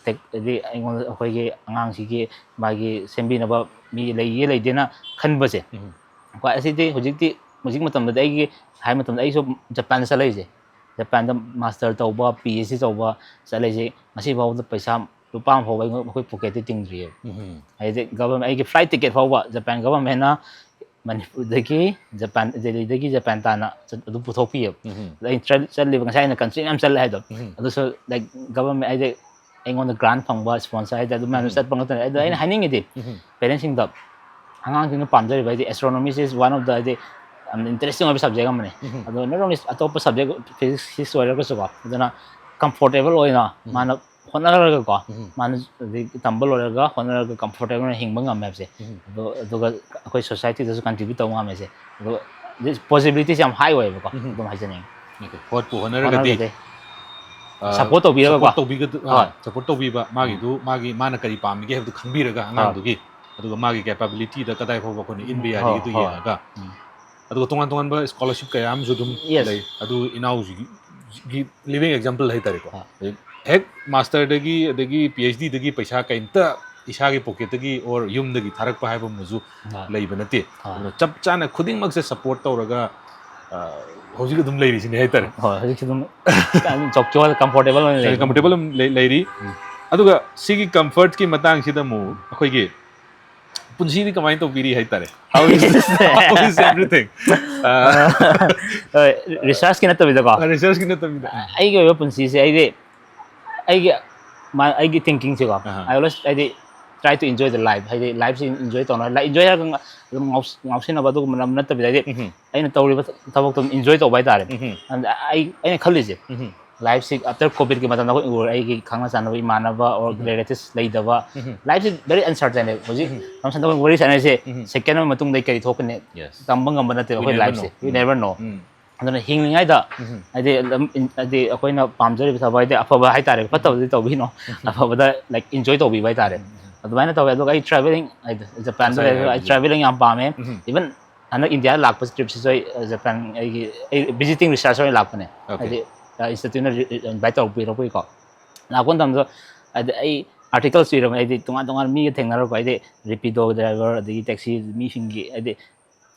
ꯇꯦꯛ-, ꯍꯥꯏꯗꯤ ꯑꯩꯉꯣꯟꯗ, ꯑꯩꯈꯣꯏꯒꯤ ꯑꯉꯥꯡꯁꯤꯒꯤ ꯃꯥꯒꯤ ꯁꯦꯝꯕꯤꯅꯕ ꯃꯤ ꯂꯩꯌꯦ ꯂꯩꯇꯦꯅ ꯈꯟꯕꯁꯦ꯫ ꯎꯝ꯫ ꯍꯣꯏ, ꯑꯁꯤꯗꯤ ꯍꯧꯖꯤꯛꯇꯤ, ꯍꯧꯖꯤꯛ ꯃꯇꯝꯗꯗꯤ ꯑꯩꯒꯤ ꯍꯥꯏ ꯃꯇꯝꯗ ꯑꯩꯁꯨ ꯖꯄꯥꯟꯗ ꯆꯠꯂꯛꯏꯁꯦ, ꯖꯄꯥꯟꯗ ꯃꯥꯁꯇꯔ ꯇꯧꯕ, ꯄꯤ ꯑꯩꯆ ꯗꯤ ꯇꯧꯕ ꯆꯠꯂꯛꯏꯁꯦ, ꯉꯁꯤ ꯐꯥꯎꯕꯗ ꯄꯩꯁꯥ ꯂꯨꯄꯥ ꯑꯃ ꯐꯥꯎꯕ ꯑꯩꯉꯣꯟ-, ꯑꯩꯈꯣꯏ ꯄꯣꯀꯦꯠꯇ ꯇꯤꯡꯗ꯭ꯔꯤꯑꯕ꯫ ꯎꯝ꯫ ꯍꯥꯏꯗꯤ ꯒꯚꯔꯟꯃꯦꯟ, ꯑꯩꯒꯤ ꯐ꯭ꯂꯥꯏꯠ ꯇꯤꯀꯦꯠ ꯐꯥꯎꯕ ꯖꯄꯥꯟ ꯒꯚꯔꯟꯃꯦꯟꯅ ꯃꯅꯤꯄꯨꯔꯗꯒꯤ ꯖꯄꯥꯟ, ꯗꯦꯜꯂꯤꯗꯒꯤ ꯖꯄꯥꯟ ꯇꯥꯅ ꯆꯠ- ꯑꯗꯨ ꯄꯨꯊꯣꯛꯄꯤꯌꯦꯕ꯫ ꯎꯝ. ꯑꯗ ꯑꯩꯅ ꯆꯠ- ꯆꯠꯂꯤꯕ, ꯉꯁꯥꯏ ꯑꯩꯅ ꯀꯟꯇ꯭ꯔꯤ ꯃꯌꯥꯝ ꯆꯠꯂꯦ ꯍꯥꯏꯗꯣ, ꯎꯝ. ꯑꯗꯨꯁꯨ ꯂꯥꯏꯛ ꯒꯚꯔꯟꯃꯦꯟ ꯍꯥꯏꯗꯤ ꯑꯩꯉꯣꯟꯗ ꯒ꯭ꯔꯥꯟ ꯐꯪꯕ, ꯁ꯭ꯄꯣꯟꯁꯔ ꯍꯥꯏꯗꯤ ꯑꯗꯨꯃꯥꯏꯅ ꯎꯝ. ꯆꯠꯄ ꯉꯥꯛꯇꯅꯦ꯫ ꯑꯗꯣ ꯑꯩꯅ ꯎꯝ. ꯍꯥꯏꯅꯤꯡꯉꯤꯗꯤ ꯎꯝ. ꯄꯦꯔꯦꯟꯁꯁꯤꯡꯗ, ꯑꯉꯥꯡꯁꯤꯡꯅ ꯄꯥꯝꯖꯔꯤꯕ ꯍꯥꯏꯗꯤ astronomy is one of the ꯍꯥꯏꯗꯤ ꯌꯥꯝꯅ ꯏꯟꯇꯔꯦꯁꯇꯤꯡ ꯑꯣꯏꯕ ꯁꯕꯖꯦꯛ ꯑꯃꯅꯤ꯫ ꯎꯝ. ꯑꯗꯣ not only ꯑꯇꯣꯞꯄ ꯁꯕꯖꯦꯛ, ꯐꯤꯖꯤꯛꯁ ꯑꯣꯏꯔꯒꯁꯨꯀꯣ, ꯑꯗꯨꯅ ꯀꯝꯐꯣꯔꯇꯦꯕꯜ ꯑꯣꯏꯅ ꯎꯝ. ꯃꯥꯅ ꯍꯣꯠꯅꯔꯒꯀꯣ, ꯎꯝ. ꯃꯥꯅ ꯍꯧꯖꯤꯛ ꯇꯝꯕ ꯂꯣꯏꯔꯒ ꯍꯣꯠꯅꯔꯒ ꯀꯝꯐꯣꯔꯇꯦꯕꯜ ꯑꯣꯏꯅ ꯍꯤꯡꯕ ꯉꯝꯃꯦ ꯍꯥꯏꯕꯁꯦ꯫ ꯎꯝ. ꯑꯗꯣ ꯑꯗꯨꯒ ꯑꯩꯈꯣꯏ ꯁꯣꯁꯥꯏꯇꯤꯗꯁꯨ ꯀꯟꯇ꯭ꯔꯤꯕ꯭ꯌꯨꯠ ꯇꯧꯕ ꯉꯝꯃꯦꯁꯦ꯫ ꯑꯗꯣ ꯄꯣꯁꯤꯕꯤꯂꯤꯇꯤꯁꯦ ꯌꯥꯝ ꯍꯥꯏ ꯑꯣꯏꯌꯦꯕꯀꯣ꯫ ꯎꯝ. ꯑꯗꯨꯝ ꯍꯥꯏꯖꯅꯤꯡꯉꯤ꯫ Okay. ꯍꯣꯠꯄꯨ ꯍꯣꯠꯅꯔꯒꯗꯤ, ꯍꯣꯠꯅꯔꯒꯗꯤ ꯑ, support ꯇꯧꯕꯤꯔꯒꯀꯣ꯫ support ꯇꯧꯕꯤꯒꯗ- ꯑ, ꯍꯣꯏ. support ꯇꯧꯕꯤꯕ, ꯃꯥꯒꯤꯗꯨ, ꯃꯥꯒꯤ, ꯃꯥꯅ ꯀꯔꯤ ꯄꯥꯝꯃꯤꯒꯦ ꯍꯥꯏꯕꯗꯨ ꯈꯪꯕꯤꯔꯒ ꯑꯉꯥꯡꯗꯨꯒꯤ, ꯑꯗꯨꯒ ꯃꯥꯒꯤ ꯀꯦꯄꯥꯕꯤꯂꯤꯇꯤꯗ ꯀꯗꯥꯏ ꯐꯥꯎꯕ ꯑꯩꯈꯣꯏꯅ ꯏꯟꯕ ꯌꯥꯔꯤꯒꯦꯗꯨ ꯍꯣꯏ. ꯌꯦꯡꯉꯒ, ꯎꯝ. ꯑꯗꯨꯒ ꯇꯣꯉꯥꯟ ꯇꯣꯉꯥꯟꯕ ꯁ꯭ꯀꯣꯂꯔꯁꯤꯞ ꯀꯌꯥ ꯑꯃꯁꯨ ꯑꯗꯨꯝ Yes. ꯂꯩ꯫ ꯑꯗꯨ ꯏꯅꯥꯎꯁꯤꯒꯤ ꯂꯤꯕꯤꯡ ꯑꯦꯛꯖꯥꯝꯄꯜ ꯍꯥꯏꯇꯥꯔꯦꯀꯣ꯫ ꯍꯣꯏ. ꯍꯧꯖꯤꯛ ꯍꯦꯛ ꯃꯥꯁꯇꯔꯗꯒꯤ ꯑꯗꯒꯤ ꯄꯤ ꯑꯩꯆ ꯗꯤꯗꯒꯤ ꯄꯩꯁꯥ ꯀꯩꯝꯇ ꯏꯁꯥꯒꯤ ꯄꯣꯀꯦꯠꯇꯒꯤ ꯑꯣꯔ ꯌꯨꯝꯗꯒꯤ ꯊꯥꯔꯛꯄ ꯍꯥꯏꯕ ꯑꯃꯁꯨ ꯍꯣꯏ. ꯂꯩꯕ ꯅꯠꯇꯦ꯫ ꯍꯣꯏ. ꯑꯗꯨꯅ ꯆꯞ ꯆꯥꯅ ꯈꯨꯗꯤꯡꯃꯛꯁꯦ ꯁꯞꯄꯣꯔꯠ ꯇꯧꯔꯒ, ꯑ, ꯍꯧꯖꯤꯛ ꯑꯗꯨꯝ ꯂꯩꯔꯤꯁꯤꯅꯦ ꯍꯥꯏꯇꯥꯔꯦ꯫ ꯍꯣꯏ, ꯍꯧꯖꯤꯛꯁꯨ ꯑꯗꯨꯝ ꯆꯥꯎ-, ꯀꯝꯐꯣꯔꯇꯦꯕꯜ ꯑꯣꯏꯅ ꯂꯩ꯫ ꯀꯝꯐꯣꯔꯇꯦꯕꯜ ꯑꯗꯨꯝ ꯂꯩ- ꯂꯩꯔꯤ꯫ ꯎꯝ. ꯑꯗꯨꯒ ꯁꯤꯒꯤ ꯀꯝꯐꯔꯠꯀꯤ ꯃꯇꯥꯡꯁꯤꯗ ꯑꯃꯨꯛ ꯑꯩꯈꯣꯏꯒꯤ ꯄꯨꯟꯁꯤꯗꯤ ꯀꯃꯥꯏꯅ ꯇꯧꯕꯤꯔꯤ ꯍꯥꯏꯇꯥꯔꯦ? How is, how is everything? ꯑ, ꯍꯣꯏ, ꯔꯤꯁꯔꯁꯀꯤ ꯅꯠꯇꯕꯤꯗꯀꯣ꯫ ꯔꯤꯁꯔꯁꯀꯤ ꯅꯠꯇꯕꯤꯗ꯫ ꯑꯩꯒꯤ ꯑꯣꯏꯕ ꯄꯨꯟꯁꯤꯁꯦ ꯑꯩꯗꯤ, ꯑꯩꯒꯤ, ꯃꯥ-, ꯑꯩꯒꯤ ꯊꯤꯡꯀꯤꯡꯁꯦꯀꯣ, ꯑꯍꯥ. I always ꯍꯥꯏꯗꯤ try to enjoy the life, ꯍꯥꯏꯗꯤ ꯂꯥꯏꯐꯁꯤ ꯏꯟꯖꯣꯏ ꯇꯧꯅ, ꯂꯥꯏ ꯏꯟꯖꯣꯏ ꯍꯥꯏꯔꯒ ꯑꯗꯨꯝ ꯉꯥꯎꯁ-, ꯉꯥꯎꯁꯤꯟꯅꯕ ꯑꯗꯨꯒꯨꯝꯕ ꯅꯝ ꯅꯠꯇꯕꯤꯗ, ꯍꯥꯏꯗꯤ ꯎꯝꯍꯨꯝ. ꯑꯩꯅ ꯇꯧꯔꯤꯕ ꯊꯕꯛꯇꯣ ꯑꯗꯨꯝ ꯏꯟꯖꯣꯏ ꯇꯧꯕ ꯍꯥꯏꯇꯥꯔꯦ꯫ ꯎꯝꯍꯨꯝ. ꯑꯗ ꯑꯩ, ꯑꯩꯅ ꯈꯜꯂꯤꯁꯦ, ꯎꯝꯍꯨꯝ. ꯂꯥꯏꯐꯁꯤ after ꯀꯣꯚꯤꯗꯀꯤ ꯃꯇꯝꯗ ꯑꯩꯈꯣꯏ ꯎꯔꯦ, ꯑꯩꯒꯤ ꯈꯪꯅ ꯆꯥꯟꯅꯕ ꯏꯃꯥꯟꯅꯕ or ꯎꯝꯍꯨꯝ. ꯔꯤꯂꯦꯇꯤꯚꯁ ꯂꯩꯇꯕ, ꯎꯝꯍꯨꯝ. ꯂꯥꯏꯐꯁꯤ very uncertain ꯑꯣꯏ꯫ ꯍꯧꯖꯤꯛ ꯎꯝꯍꯨꯝ. ꯅꯝꯁꯟꯗ ꯋꯥꯔꯤ ꯁꯥꯟꯅꯔꯤꯁꯦ, ꯎꯝꯍꯨꯝ. ꯁꯦꯀꯦꯟ ꯑꯃꯒꯤ ꯃꯇꯨꯡꯗ ꯀꯔꯤ ꯊꯣꯛꯀꯅꯤ Yes. ꯇꯝꯕ ꯉꯝꯕ ꯅꯠꯇꯦꯕ We ꯑꯩꯈꯣꯏ never ꯂꯥꯏꯐꯁꯦ꯫ know. We um. never know. ꯎꯝ. ꯑꯗꯨꯅ ꯍꯤꯡꯂꯤꯉꯩꯗ, ꯎꯝꯍꯨꯝ. ꯍꯥꯏꯗꯤ ꯂꯝ-, ꯍꯥꯏꯗꯤ ꯑꯩꯈꯣꯏꯅ ꯄꯥꯝꯖꯔꯤꯕ ꯊꯕꯛ ꯍꯥꯏꯗꯤ ꯑꯐꯕ ꯍꯥꯏꯇꯥꯔꯦ, ꯐꯠꯇꯕꯗꯤ ꯇꯧꯕꯤꯅꯣ, ꯑꯐꯕꯗ ꯂꯥꯏꯛ ꯏꯟꯖꯣꯏ ꯇꯧꯕꯤꯕ ꯍꯥꯏꯇꯥꯔꯦ꯫ ꯎꯝ. ꯑꯗꯨꯃꯥꯏꯅ ꯇꯧꯋꯦ꯫ ꯑꯗꯨꯒ ꯑꯩ ꯇ꯭ꯔꯥꯚꯦꯂꯤꯡ, ꯍꯥꯏꯗꯤ ꯖꯄꯥꯟꯗ ꯉꯁꯥꯏ ꯂꯩꯔꯒ ꯑꯩ ꯍꯥꯏꯕꯗꯨ. ꯇ꯭ꯔꯥꯚꯦꯂꯤꯡ ꯌꯥꯝ ꯄꯥꯝꯃꯦ꯫ ꯎꯝꯍꯨꯝ. ꯏꯚꯟ ꯍꯟꯗꯛ ꯏꯟꯗꯤꯌꯥꯗ ꯂꯥꯛꯄꯁꯦ, ꯇ꯭ꯔꯤꯞꯁꯤꯁꯨ ꯑꯩ, ꯑ, ꯖꯄꯥꯟ ꯑꯩꯒꯤ, ꯑꯩ ꯚꯤꯖꯤꯇꯤꯡ ꯔꯤꯁꯔꯁ ꯑꯣꯏꯅ ꯂꯥꯛꯄꯅꯦ꯫ Okay. ꯍꯥꯏꯗꯤ, ꯑ, ꯏꯟꯁꯇꯤꯇ꯭ꯌꯨꯠꯅ ꯔꯤ-, ꯔꯤ-, ꯏꯟꯚꯥꯏꯠ ꯇꯧꯕꯤꯔꯛꯄꯒꯤꯀꯣ꯫ ꯂꯥꯛꯄ ꯃꯇꯝꯗ ꯍꯥꯏꯗꯤ ꯑꯩ ꯑꯥꯔꯇꯤꯀꯜꯁꯨ ꯏꯔꯝꯃꯦ, ꯍꯥꯏꯗꯤ ꯇꯣꯉꯥꯟ ꯇꯣꯉꯥꯟꯕ ꯃꯤꯒ ꯊꯦꯡꯅꯔꯛꯄ, ꯍꯥꯏꯗꯤ ꯔꯦꯄꯤꯗꯣ ꯗ꯭ꯔꯥꯏꯚꯔ, ꯑꯗꯒꯤ ꯇꯦꯛꯁꯤ ꯃꯤꯁꯤꯡꯒꯤ, ꯍꯥꯏꯗꯤ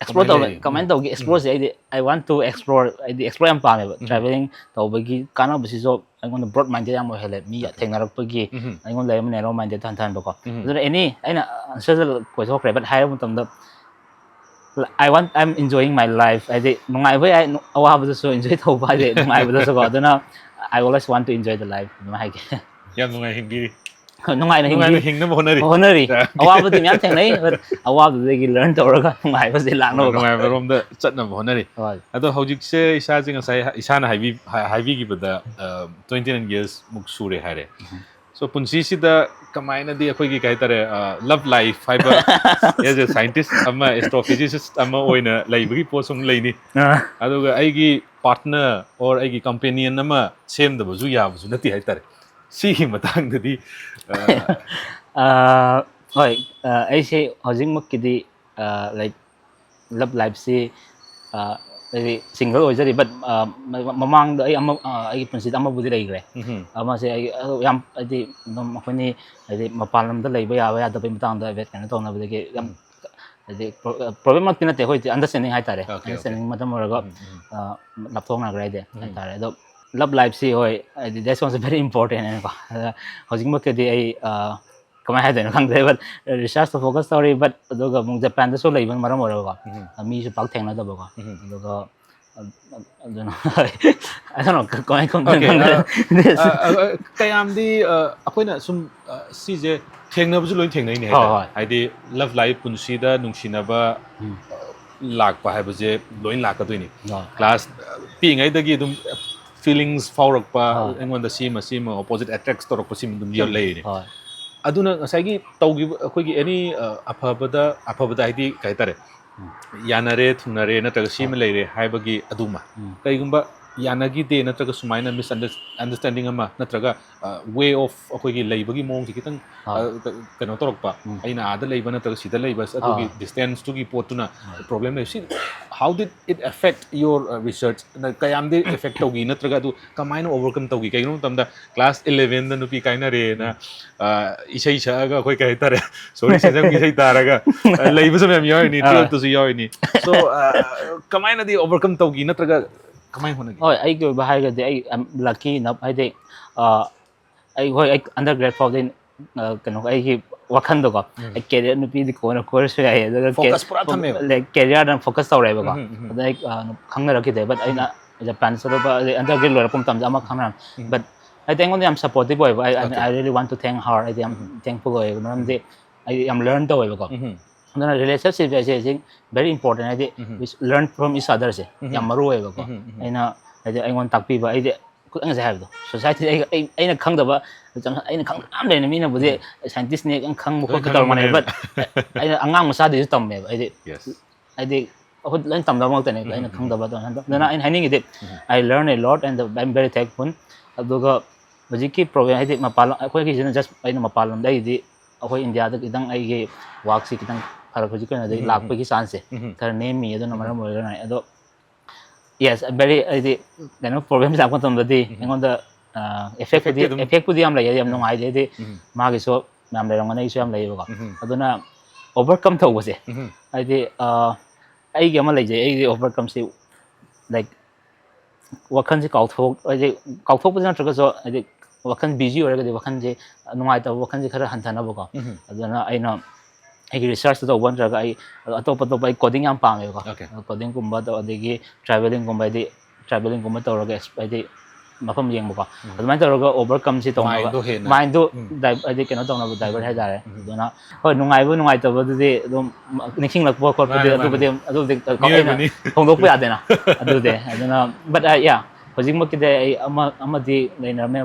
ꯑꯦꯛꯁꯄ꯭ꯂꯣꯔ ꯀꯃꯥꯏꯅ ꯇꯧꯕ, ꯂꯩ? ꯀꯃꯥꯏꯅ ꯎꯝ. ꯇꯧꯒꯦ ꯑꯦꯛꯁꯄ꯭ꯂꯣꯔꯁꯦ, ꯍꯥꯏꯗꯤ I want to explore, ꯍꯥꯏꯗꯤ ꯑꯦꯛꯁꯄ꯭ꯂꯣꯔ ꯌꯥꯝ ꯄꯥꯝꯃꯦꯕ꯫ ꯎꯝ. ꯇ꯭ꯔꯥꯚꯦꯂꯤꯡ ꯇꯧꯕꯒꯤ ꯀꯥꯟꯅꯕꯁꯤꯁꯨ ꯑꯩꯉꯣꯟꯗ ꯕ꯭ꯔꯣꯗ ꯃꯥꯏꯟꯗꯦꯗ ꯌꯥꯝ ꯑꯣꯏꯍꯜꯂꯦ, ꯃꯤ Okay. ꯊꯦꯡꯅꯔꯛꯄꯒꯤ꯫ ꯎꯝꯍꯨꯝ. ꯑꯩꯉꯣꯟꯗ ꯂꯩꯔꯝꯕ ꯅꯦꯔꯣ ꯃꯥꯏꯟꯗꯦꯗ ꯍꯟꯊꯍꯟꯕꯀꯣ꯫ ꯎꯝꯍꯨꯝ. ꯑꯗꯨꯅ ꯑꯦꯅꯤ, ꯑꯩꯅ ꯑꯟꯁꯔꯗ ꯀꯣꯏꯊꯣꯛꯈ꯭ꯔꯦ, ꯕꯠ ꯍꯥꯏꯔꯕ ꯃꯇꯝꯗ I want, I'm enjoying my life. ꯍꯥꯏꯗꯤ ꯅꯨꯡꯉꯥꯏꯕ ꯌꯥꯏ, ꯅꯨ- ꯑꯋꯥꯕꯗꯁꯨ enjoy ꯇꯧꯕ ꯍꯥꯏꯗꯤ ꯅꯨꯡꯉꯥꯏꯕꯗꯁꯨ ꯀꯣ꯫ ꯑꯗꯨꯅ I always want to enjoy the life ꯑꯗꯨꯃꯥꯏꯅ ꯍꯥꯏꯒꯦ꯫ ꯌꯥꯝ ꯅꯨꯡꯉꯥꯏ ꯍꯤꯡꯕꯤꯔꯤ꯫ ꯅꯨꯡꯉꯥꯏꯅ ꯅꯨꯡꯉꯥꯏꯅ ꯍꯤꯡꯕꯤ- ꯍꯤꯡꯅꯕ ꯍꯣꯠꯅꯔꯤ꯫ ꯍꯣꯠꯅꯔꯤ꯫ ꯑ. ꯑꯋꯥꯕꯗꯤ ꯃꯌꯥꯝ ꯊꯦꯡꯅꯩ, but ꯑꯋꯥꯕꯗꯨꯗꯒꯤ learn ꯇꯧꯔꯒ ꯅꯨꯡꯉꯥꯏꯕꯁꯦ ꯂꯥꯛꯅꯕ꯫ ꯅꯨꯡꯉꯥꯏꯕ ꯔꯣꯝꯗ ꯆꯠꯅꯕ ꯍꯣꯠꯅꯔꯤ꯫ ꯍꯣꯏ꯫ ꯑꯗꯣ ꯍꯧꯖꯤꯛꯁꯦ ꯏꯁꯥꯁꯦ ꯉꯁꯥꯏ ꯏꯁꯥꯅ ꯍꯥꯏꯕꯤ ꯍꯥꯏꯕꯤꯈꯤꯕꯗ twenty nine years ꯃꯨꯛ ꯁꯨꯔꯦ ꯍꯥꯏꯔꯦ꯫ So ꯄꯨꯟꯁꯤꯁꯤꯗ ꯀꯃꯥꯏꯅꯗꯤ ꯑꯩꯈꯣꯏꯒꯤ ꯀꯩ ꯍꯥꯏꯇꯥꯔꯦ, love life ꯍꯥꯏꯕ, as a scientist ꯑꯃ, astrophysicist ꯑꯃ ꯑꯣꯏꯅ ꯂꯩꯕꯒꯤ ꯄꯣꯠꯁꯨ ꯑꯃꯨꯛ ꯂꯩꯅꯤ꯫ ꯑꯥ꯫ ꯑꯗꯨꯒ ꯑꯩꯒꯤ partner or ꯑꯩꯒꯤ companion ꯑꯃ ꯁꯦꯝꯗꯕꯁꯨ ꯌꯥꯕꯁꯨ ꯅꯠꯇꯦ ꯍꯥꯏꯇꯥꯔꯦ꯫ ꯁꯤꯒꯤ ꯃꯇꯥꯡꯗꯗꯤ ꯑ, ꯑ, ꯍꯣꯏ꯫ ꯑ, ꯑꯩꯁꯦ ꯍꯧꯖꯤꯛꯃꯛꯀꯤꯗꯤ, ꯑ, like, love lifeꯁꯤ, ꯑ, ꯍꯥꯏꯗꯤ single ꯑꯣꯏꯖꯔꯤ, but, ꯑ, ꯃ- ꯃꯃꯥꯡꯗ ꯑꯩ ꯑꯃ, ꯑ, ꯑꯩꯒꯤ ꯄꯨꯟꯁꯤꯗ ꯑꯃꯕꯨꯗꯤ ꯂꯩꯈ꯭ꯔꯦ꯫ ꯎꯝꯍꯨꯝ. ꯑꯃꯁꯦ ꯑꯩ, ꯑ, ꯌꯥꯝ ꯍꯥꯏꯗꯤ ꯑꯗꯨꯝ ꯑꯩꯈꯣꯏꯅꯤ ꯍꯥꯏꯗꯤ ꯃꯄꯥꯟ ꯂꯝꯗ ꯂꯩꯕ ꯌꯥꯕ ꯌꯥꯗꯕꯒꯤ ꯃꯇꯥꯡꯗ ꯍꯥꯏꯐꯦꯠ ꯀꯩꯅꯣ ꯇꯧꯅꯕꯗꯒꯤ ꯌꯥꯝ ꯍꯥꯏꯗꯤ ꯄ꯭ꯔꯣ- ꯑ, problem ꯃꯛꯇꯤ ꯅꯠꯇꯦ, ꯑꯩꯈꯣꯏ understanding ꯍꯥꯏꯇꯥꯔꯦ꯫ Okay, okay. Understanding ꯃꯔꯝ ꯑꯣꯏꯔꯒ, ꯎꯝ, ꯎꯝ. ꯑ, ꯂꯥꯞꯊꯣꯛꯅꯈ꯭ꯔꯦ ꯍꯥꯏꯗꯤ ꯎꯝ. ꯍꯥꯏꯇꯥꯔꯦ꯫ ꯑꯗꯣ love lifeꯁꯤ ꯍꯣꯏ ꯍꯥꯏꯗꯤ that's also very important ꯀꯣ꯫ ꯑꯗ ꯍꯧꯖꯤꯛꯃꯛꯀꯤꯗꯤ ꯑꯩ, ꯑ, ꯀꯃꯥꯏꯅ ꯍꯥꯏꯗꯣꯏꯅꯣ ꯈꯪꯗ꯭ꯔꯦ, but researchꯇ focus ꯇꯧꯔꯤ, but ꯑꯗꯨꯒ ꯑꯃꯨꯛ ꯖꯄꯥꯟꯗꯁꯨ ꯂꯩꯕꯅ ꯃꯔꯝ ꯑꯣꯏꯔꯒꯀꯣ, ꯎꯝ. ꯑ, ꯃꯤꯁꯨ ꯄꯥꯛ ꯊꯦꯡꯅꯗꯕꯀꯣ꯫ ꯎꯝ. ꯑꯗꯨꯒ, ꯑ, ꯑ, ꯑꯗꯨꯅ, I don't know, ꯀꯃꯥꯏꯅ ꯈꯪꯗꯣꯏꯅꯣ Okay, ꯈꯪꯗ꯭ꯔꯦ꯫ ꯑ, ꯑ, ꯑ, ꯀꯌꯥꯝꯗꯤ, ꯑ, ꯑꯩꯈꯣꯏꯅ ꯁꯨꯝ, ꯑ, ꯁꯤꯁꯦ ꯊꯦꯡꯅꯕꯁꯨ ꯂꯣꯏ ꯊꯦꯡꯅꯩꯅꯦ ꯍꯣꯏ, ꯍꯥꯏꯇꯥꯔꯦ꯫ ꯍꯣꯏ꯫ ꯍꯥꯏꯗꯤ love life, ꯄꯨꯟꯁꯤꯗ ꯅꯨꯡꯁꯤꯅꯕ, ꯎꯝ. ꯑ, ꯂꯥꯛꯄ ꯍꯥꯏꯕꯁꯦ ꯂꯣꯏ ꯂꯥꯛꯀꯗꯣꯏꯅꯤ꯫ ꯍꯣꯏ꯫ Class, ꯑ, ꯄꯤꯛꯏꯉꯩꯗꯒꯤ ꯑꯗꯨꯝ feelings ꯐꯥꯎꯔꯛꯄ, ꯍꯣꯏ꯫ ꯑꯩꯉꯣꯟꯗ ꯁꯤꯃ ꯁꯤꯃ opposite attracts ꯇꯧꯔꯛꯄ ꯁꯤꯃ ꯑꯗꯨꯝ ꯌꯥꯝ ꯂꯩꯔꯤꯅꯤ꯫ ꯍꯣꯏ꯫ ꯑꯗꯨꯅ ꯉꯁꯥꯏꯒꯤ ꯇꯧꯈꯤꯕ ꯑꯩꯈꯣꯏꯒꯤ any, ꯑ, ꯑꯐꯕꯗ, ꯑꯐꯕꯗ ꯍꯥꯏꯗꯤ ꯀꯩ ꯍꯥꯏꯇꯥꯔꯦ, ꯎꯝ. ꯌꯥꯅꯔꯦ ꯊꯨꯡꯅꯔꯦ ꯅꯠꯇ꯭ꯔꯒ ꯁꯤꯃ ꯂꯩꯔꯦ ꯍꯥꯏꯕꯒꯤ ꯑꯗꯨꯃ, ꯎꯝ. ꯀꯩꯒꯨꯝꯕ ꯌꯥꯅꯈꯤꯗꯦ ꯅꯠꯇ꯭ꯔꯒ ꯁꯨꯃꯥꯏꯅ misunderstanding ꯑꯃ ꯅꯠꯇ꯭ꯔꯒ, ꯑ, way of ꯑꯩꯈꯣꯏꯒꯤ ꯂꯩꯕꯒꯤ ꯃꯑꯣꯡꯁꯦ ꯈꯤꯇꯪ, ꯍꯣꯏ. ꯑ, ꯀ- ꯀꯩꯅꯣ ꯇꯧꯔꯛꯄ, ꯎꯝ. ꯑꯩꯅ ꯑꯥꯗ ꯂꯩꯕ ꯅꯠꯇ꯭ꯔꯒ ꯁꯤꯗ ꯂꯩꯕ ꯑꯗꯨꯒꯤ ꯍꯣꯏ. distanceꯇꯨꯒꯤ ꯄꯣꯠꯇꯨꯅ ꯍꯣꯏ. problem ꯂꯩ꯫ ꯁꯤ, how did it affect your, uh, research? ꯅ ꯀꯌꯥꯝꯗꯤ affect ꯇꯧꯈꯤ ꯅꯠꯇ꯭ꯔꯒ ꯑꯗꯨ ꯀꯃꯥꯏꯅ overcome ꯇꯧꯈꯤ? ꯀꯩꯒꯤꯅꯣ ꯃꯇꯝꯗ class elevenꯗ ꯅꯨꯄꯤ ꯀꯥꯏꯅꯔꯦꯅ, ꯑ, ꯏꯁꯩ ꯁꯛꯑꯒ ꯑꯩꯈꯣꯏ ꯀꯩ ꯍꯥꯏꯇꯥꯔꯦ, sorry, ꯁꯦꯟꯖꯝꯒꯤ ꯏꯁꯩ ꯇꯥꯔꯒ, ꯑ, ꯂꯩꯕꯁꯨ ꯃꯌꯥꯝ ꯌꯥꯎꯔꯤꯅꯤ, ꯑ. twelveꯇꯁꯨ ꯌꯥꯎꯔꯤꯅꯤ꯫ So, ꯑ, ꯀꯃꯥꯏꯅꯗꯤ overcome ꯇꯧꯈꯤ ꯅꯠꯇ꯭ꯔꯒ ꯀꯃꯥꯏꯅ ꯍꯣꯠꯅꯈꯤ? ꯍꯣꯏ, ꯑꯩꯒꯤ ꯑꯣꯏꯕ ꯍꯥꯏꯔꯒꯗꯤ ꯑꯩ, I'm lucky enough, ꯍꯥꯏꯗꯤ, ꯑ, ꯑꯩ, ꯍꯣꯏ, ꯑꯩ undergrad ꯐꯥꯎꯗꯤ, ꯑ, ꯀꯩꯅꯣ, ꯑꯩꯒꯤ ꯋꯥꯈꯟꯗꯣꯀꯣ, ꯎꯝ꯫ ꯑꯩ career, ꯅꯨꯄꯤꯗꯤ ꯀꯣꯟꯅ ꯀꯣꯏꯔꯁꯨ ꯌꯥꯏ, ꯑꯗꯨꯒ Focus ꯀꯦ-, ꯄꯨꯔꯥ ꯊꯝꯃꯦꯕ꯫ Like, career ꯗ focus ꯇꯧꯔꯦꯕꯀꯣ꯫ ꯎꯝ, ꯎꯝ, ꯎꯝ꯫ ꯑꯗ ꯑꯩ, ꯑ, ꯈꯪꯅꯔꯛꯈꯤꯗꯦ, but ꯑꯩꯅ ꯖꯄꯥꯟ ꯆꯠꯂꯨꯕ, ꯑꯗꯩ undergrad ꯂꯣꯏꯔꯛꯄ ꯃꯇꯝꯗ ꯑꯃ ꯈꯪꯅꯔꯝꯃꯤ꯫ ꯎꯝ꯫ But ꯍꯥꯏꯗꯤ ꯑꯩꯉꯣꯟꯗ ꯌꯥꯝ supportive ꯑꯣꯏꯕ, I, I, Okay. I really want to thank her, ꯍꯥꯏꯗꯤ ꯌꯥꯝ ꯎꯝ꯫ Thankful ꯑꯣꯏꯌꯦꯕ, ꯃꯔꯝꯗꯤ ꯎꯝ꯫ ꯑꯩ ꯌꯥꯝ learn ꯇꯧꯋꯦꯕꯀꯣ꯫ ꯎꯝ꯫ ꯑꯗꯨꯅ relationship ꯍꯥꯏꯁꯦ, ꯍꯧꯖꯤꯛ very important, ꯍꯥꯏꯗꯤ ꯎꯝ꯫ We learn from each other ꯁꯦ ꯎꯝ꯫ ꯌꯥꯝ ꯃꯔꯨ ꯑꯣꯏꯌꯦꯕꯀꯣ꯫ ꯎꯝ, ꯎꯝ꯫ ꯑꯩꯅ, ꯍꯥꯏꯗꯤ ꯑꯩꯉꯣꯟꯗ ꯇꯥꯛꯄꯤꯕ, ꯑꯩꯗꯤ ꯈꯨꯗꯝ ꯉꯁꯥꯏ ꯍꯥꯏꯕꯗꯣ, society ꯗ ꯑꯩ, ꯑꯩ, ꯑꯩꯅ ꯈꯪꯗꯕ, ꯑꯩꯅ ꯈꯪꯗꯕ ꯃꯌꯥꯝ ꯂꯩꯔꯦ, ꯃꯤꯅꯕꯨꯗꯤ ꯎꯝ꯫ Scientist ꯅꯦ, ꯌꯥꯝ ꯈꯪꯕ ꯂꯣꯏ ꯈꯣꯠꯄ ꯇꯧꯔꯝꯒꯅꯤ, ꯈꯪꯉꯝꯒꯅꯦꯕ꯫ But ꯑꯩꯅ ꯑꯉꯥꯡ ꯃꯆꯥꯗꯁꯨ ꯇꯝꯃꯦꯕ, ꯍꯥꯏꯗꯤ Yes. ꯍꯥꯏꯗꯤ ꯑꯩꯈꯣꯏ ꯂꯣꯏ ꯇꯝꯗꯕ ꯉꯥꯛꯇꯅꯦ, ꯎꯝ, ꯑꯩꯅ ꯎꯝ, ꯈꯪꯗꯕ ꯑꯗꯨꯅ꯫ ꯑꯗꯨꯅ ꯎꯝ꯫ ꯑꯩꯅ ꯍꯥꯏꯅꯤꯡꯉꯤꯗꯤ, ꯎꯝ꯫ I learn a lot and I'm very thankful. ꯑꯗꯨꯒ ꯍꯧꯖꯤꯛꯀꯤ problem ꯍꯥꯏꯗꯤ ꯃꯄꯥꯟ ꯂꯝ, ꯑꯩꯈꯣꯏꯒꯤꯁꯤꯅ just ꯑꯩꯅ ꯃꯄꯥꯟ ꯂꯝꯗ ꯑꯩꯗꯤ ꯑꯩꯈꯣꯏ ꯏꯟꯗꯤꯌꯥꯗ ꯈꯤꯇꯪ ꯑꯩꯒꯤ work ꯁꯤ ꯈꯤꯇꯪ ꯐꯔꯛ ꯍꯧꯖꯤꯛꯀꯤ ꯑꯣꯏꯅꯗꯤ ꯎꯝ, ꯎꯝ, ꯎꯝ꯫ ꯂꯥꯛꯄꯒꯤ chance ꯁꯦ ꯎꯝ, ꯎꯝ꯫ ꯈꯔ ꯅꯦꯝꯃꯤ, ꯑꯗꯨꯅ ꯎꯝ꯫ ꯃꯔꯝ ꯑꯣꯏꯔꯒ ꯑꯗꯣ yes, very, ꯍꯥꯏꯗꯤ ꯀꯩꯅꯣ problem ꯁꯦ ꯂꯥꯛꯄ ꯃꯇꯝꯗꯗꯤ ꯎꯝ꯫ ꯑꯩꯉꯣꯟꯗ, ꯑ, effect ꯄꯨꯗꯤ, Effect ꯇꯤ ꯑꯗꯨꯝ effect ꯄꯨꯗꯤ ꯌꯥꯝ ꯂꯩꯌꯦ, ꯌꯥꯝ ꯎꯝ꯫ ꯅꯨꯡꯉꯥꯏꯖꯩ, ꯍꯥꯏꯗꯤ ꯎꯝ꯫ ꯃꯥꯒꯤꯁꯨ ꯃꯌꯥꯝ ꯂꯩꯔꯝꯒꯅꯤ, ꯑꯩꯁꯨ ꯌꯥꯝ ꯂꯩꯌꯦꯕꯀꯣ꯫ ꯎꯝ꯫ ꯑꯗꯨꯅ overcome ꯇꯧꯕꯁꯦ, ꯎꯝ꯫ ꯍꯥꯏꯗꯤ, ꯑ, ꯑꯩꯒꯤ ꯑꯃ ꯂꯩꯖꯩ, ꯑꯩꯒꯤ overcome ꯁꯤ, like, ꯋꯥꯈꯜꯁꯦ ꯀꯥꯎꯊꯣꯛ-, ꯍꯥꯏꯗꯤ ꯀꯥꯎꯊꯣꯛꯄꯗꯤ ꯅꯠꯇ꯭ꯔꯒꯁꯨ, ꯍꯥꯏꯗꯤ ꯋꯥꯈꯜ busy ꯑꯣꯏꯔꯒꯗꯤ ꯋꯥꯈꯜꯁꯦ, ꯅꯨꯡꯉꯥꯏꯇꯕ ꯋꯥꯈꯜꯁꯦ ꯈꯔ ꯍꯟꯊꯅꯕꯀꯣ꯫ ꯎꯝ꯫ ꯑꯗꯨꯅ ꯑꯩꯅ ꯑꯩꯒꯤ research ꯇꯧꯕ ꯅꯠꯇ꯭ꯔꯒ ꯑꯩ ꯑꯇꯣꯞ ꯑꯇꯣꯞꯄ, ꯑꯩ coding ꯌꯥꯝ ꯄꯥꯝꯃꯦꯕꯀꯣ꯫ Okay. Coding ꯒꯨꯝꯕ ꯇꯧ-, ꯑꯗꯒꯤ travelling ꯒꯨꯝꯕ, ꯍꯥꯏꯗꯤ travelling ꯒꯨꯝꯕ ꯇꯧꯔꯒ ꯑꯦꯛꯁ-, ꯍꯥꯏꯗꯤ ꯃꯐꯝ ꯌꯦꯡꯕꯀꯣ꯫ ꯎꯝ꯫ ꯑꯗꯨꯃꯥꯏꯅ ꯇꯧꯔꯒ overcome ꯁꯤ ꯇꯧꯅꯕ, Mind ꯗꯣ ꯍꯦꯟꯅ꯫ Mind ꯗꯣ ꯎꯝ꯫ Div-, ꯍꯥꯏꯗꯤ ꯀꯩꯅꯣ ꯇꯧꯅꯕ, divert ꯎꯝ꯫ ꯍꯥꯏꯇꯥꯔꯦ꯫ ꯎꯝ꯫ ꯑꯗꯨꯅ ꯍꯣꯏ, ꯅꯨꯡꯉꯥꯏꯕ ꯅꯨꯡꯉꯥꯏꯇꯕꯗꯨꯗꯤ ꯑꯗꯨꯝ ꯅꯤꯡꯁꯤꯡꯂꯛꯄ ꯈꯣꯠꯄꯗꯤ ꯃꯥꯅꯦ, ꯃꯥꯅꯦ꯫ ꯑꯗꯨꯕꯨꯗꯤ, ꯑꯗꯨꯕꯨꯗꯤ ꯑꯩꯈꯣꯏꯅ ꯃꯤꯑꯣꯏꯕꯅꯤ꯫ ꯍꯣꯡꯗꯣꯛꯄ ꯌꯥꯗꯦꯅ꯫ ꯑꯗꯨꯗꯤ ꯑꯗꯨꯅ, but, uh, yeah, ꯍꯧꯖꯤꯛꯃꯛꯀꯤꯗꯤ ꯑꯩ ꯑꯃ, ꯑꯃꯗꯤ ꯂꯩꯅꯔꯝꯃꯦ,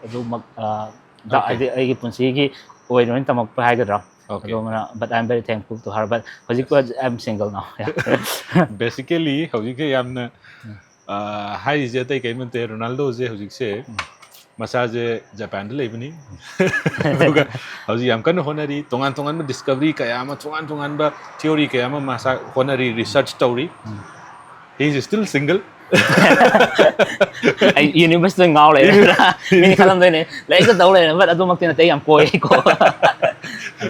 ꯑꯗꯨꯃꯛ, ꯑ, ꯗ-, Okay. ꯍꯥꯏꯗꯤ ꯑꯩꯒꯤ ꯄꯨꯟꯁꯤꯒꯤ ꯑꯣꯏꯅ ꯇꯝꯃꯛꯄ ꯍꯥꯏꯒꯗ꯭ꯔꯥ? Okay. ꯑꯗꯨꯃꯅ, but I'm very thankful to her, but ꯍꯧꯖꯤꯛ Yes. I'm single now. Yeah. Basically, ꯍꯧꯖꯤꯛꯁꯦ ꯌꯥꯝꯅ, ꯎꯝ꯫ ꯑ, ꯍꯥꯏꯔꯤꯁꯦ ꯑꯇꯩ ꯀꯩꯝ ꯅꯠꯇꯦ, ꯔꯣꯅꯥꯜꯗꯣꯁꯦ ꯍꯧꯖꯤꯛꯁꯦ ꯎꯝ꯫ ꯃꯁꯥꯁꯦ ꯖꯄꯥꯟꯗ ꯂꯩꯕꯅꯤ꯫ ꯑꯗꯨꯒ ꯍꯧꯖꯤꯛ ꯌꯥꯝ ꯀꯟꯅ ꯍꯣꯠꯅꯔꯤ, ꯇꯣꯉꯥꯟ ꯇꯣꯉꯥꯟꯕ discovery ꯀꯌꯥ ꯑꯃ, ꯇꯣꯉꯥꯟ ꯇꯣꯉꯥꯟꯕ theory ꯀꯌꯥ ꯑꯃ ꯃꯁꯥ ꯍꯣꯠꯅꯔꯤ, research ꯇꯧꯔꯤ꯫ ꯎꯝ꯫ He is still single. ꯑꯩ universe ꯇ ꯉꯥꯎ ꯂꯩꯔꯦ꯫ Universe. ꯃꯤꯅ ꯈꯜꯂꯝꯗꯣꯏꯅꯦ, ꯂꯥꯏꯔꯤꯛꯇ ꯇꯧ ꯂꯩꯔꯦ, but ꯑꯗꯨꯃꯛꯇꯤ ꯅꯠꯇꯦ, ꯑꯩ ꯌꯥꯝ ꯀꯣꯏꯀꯣ꯫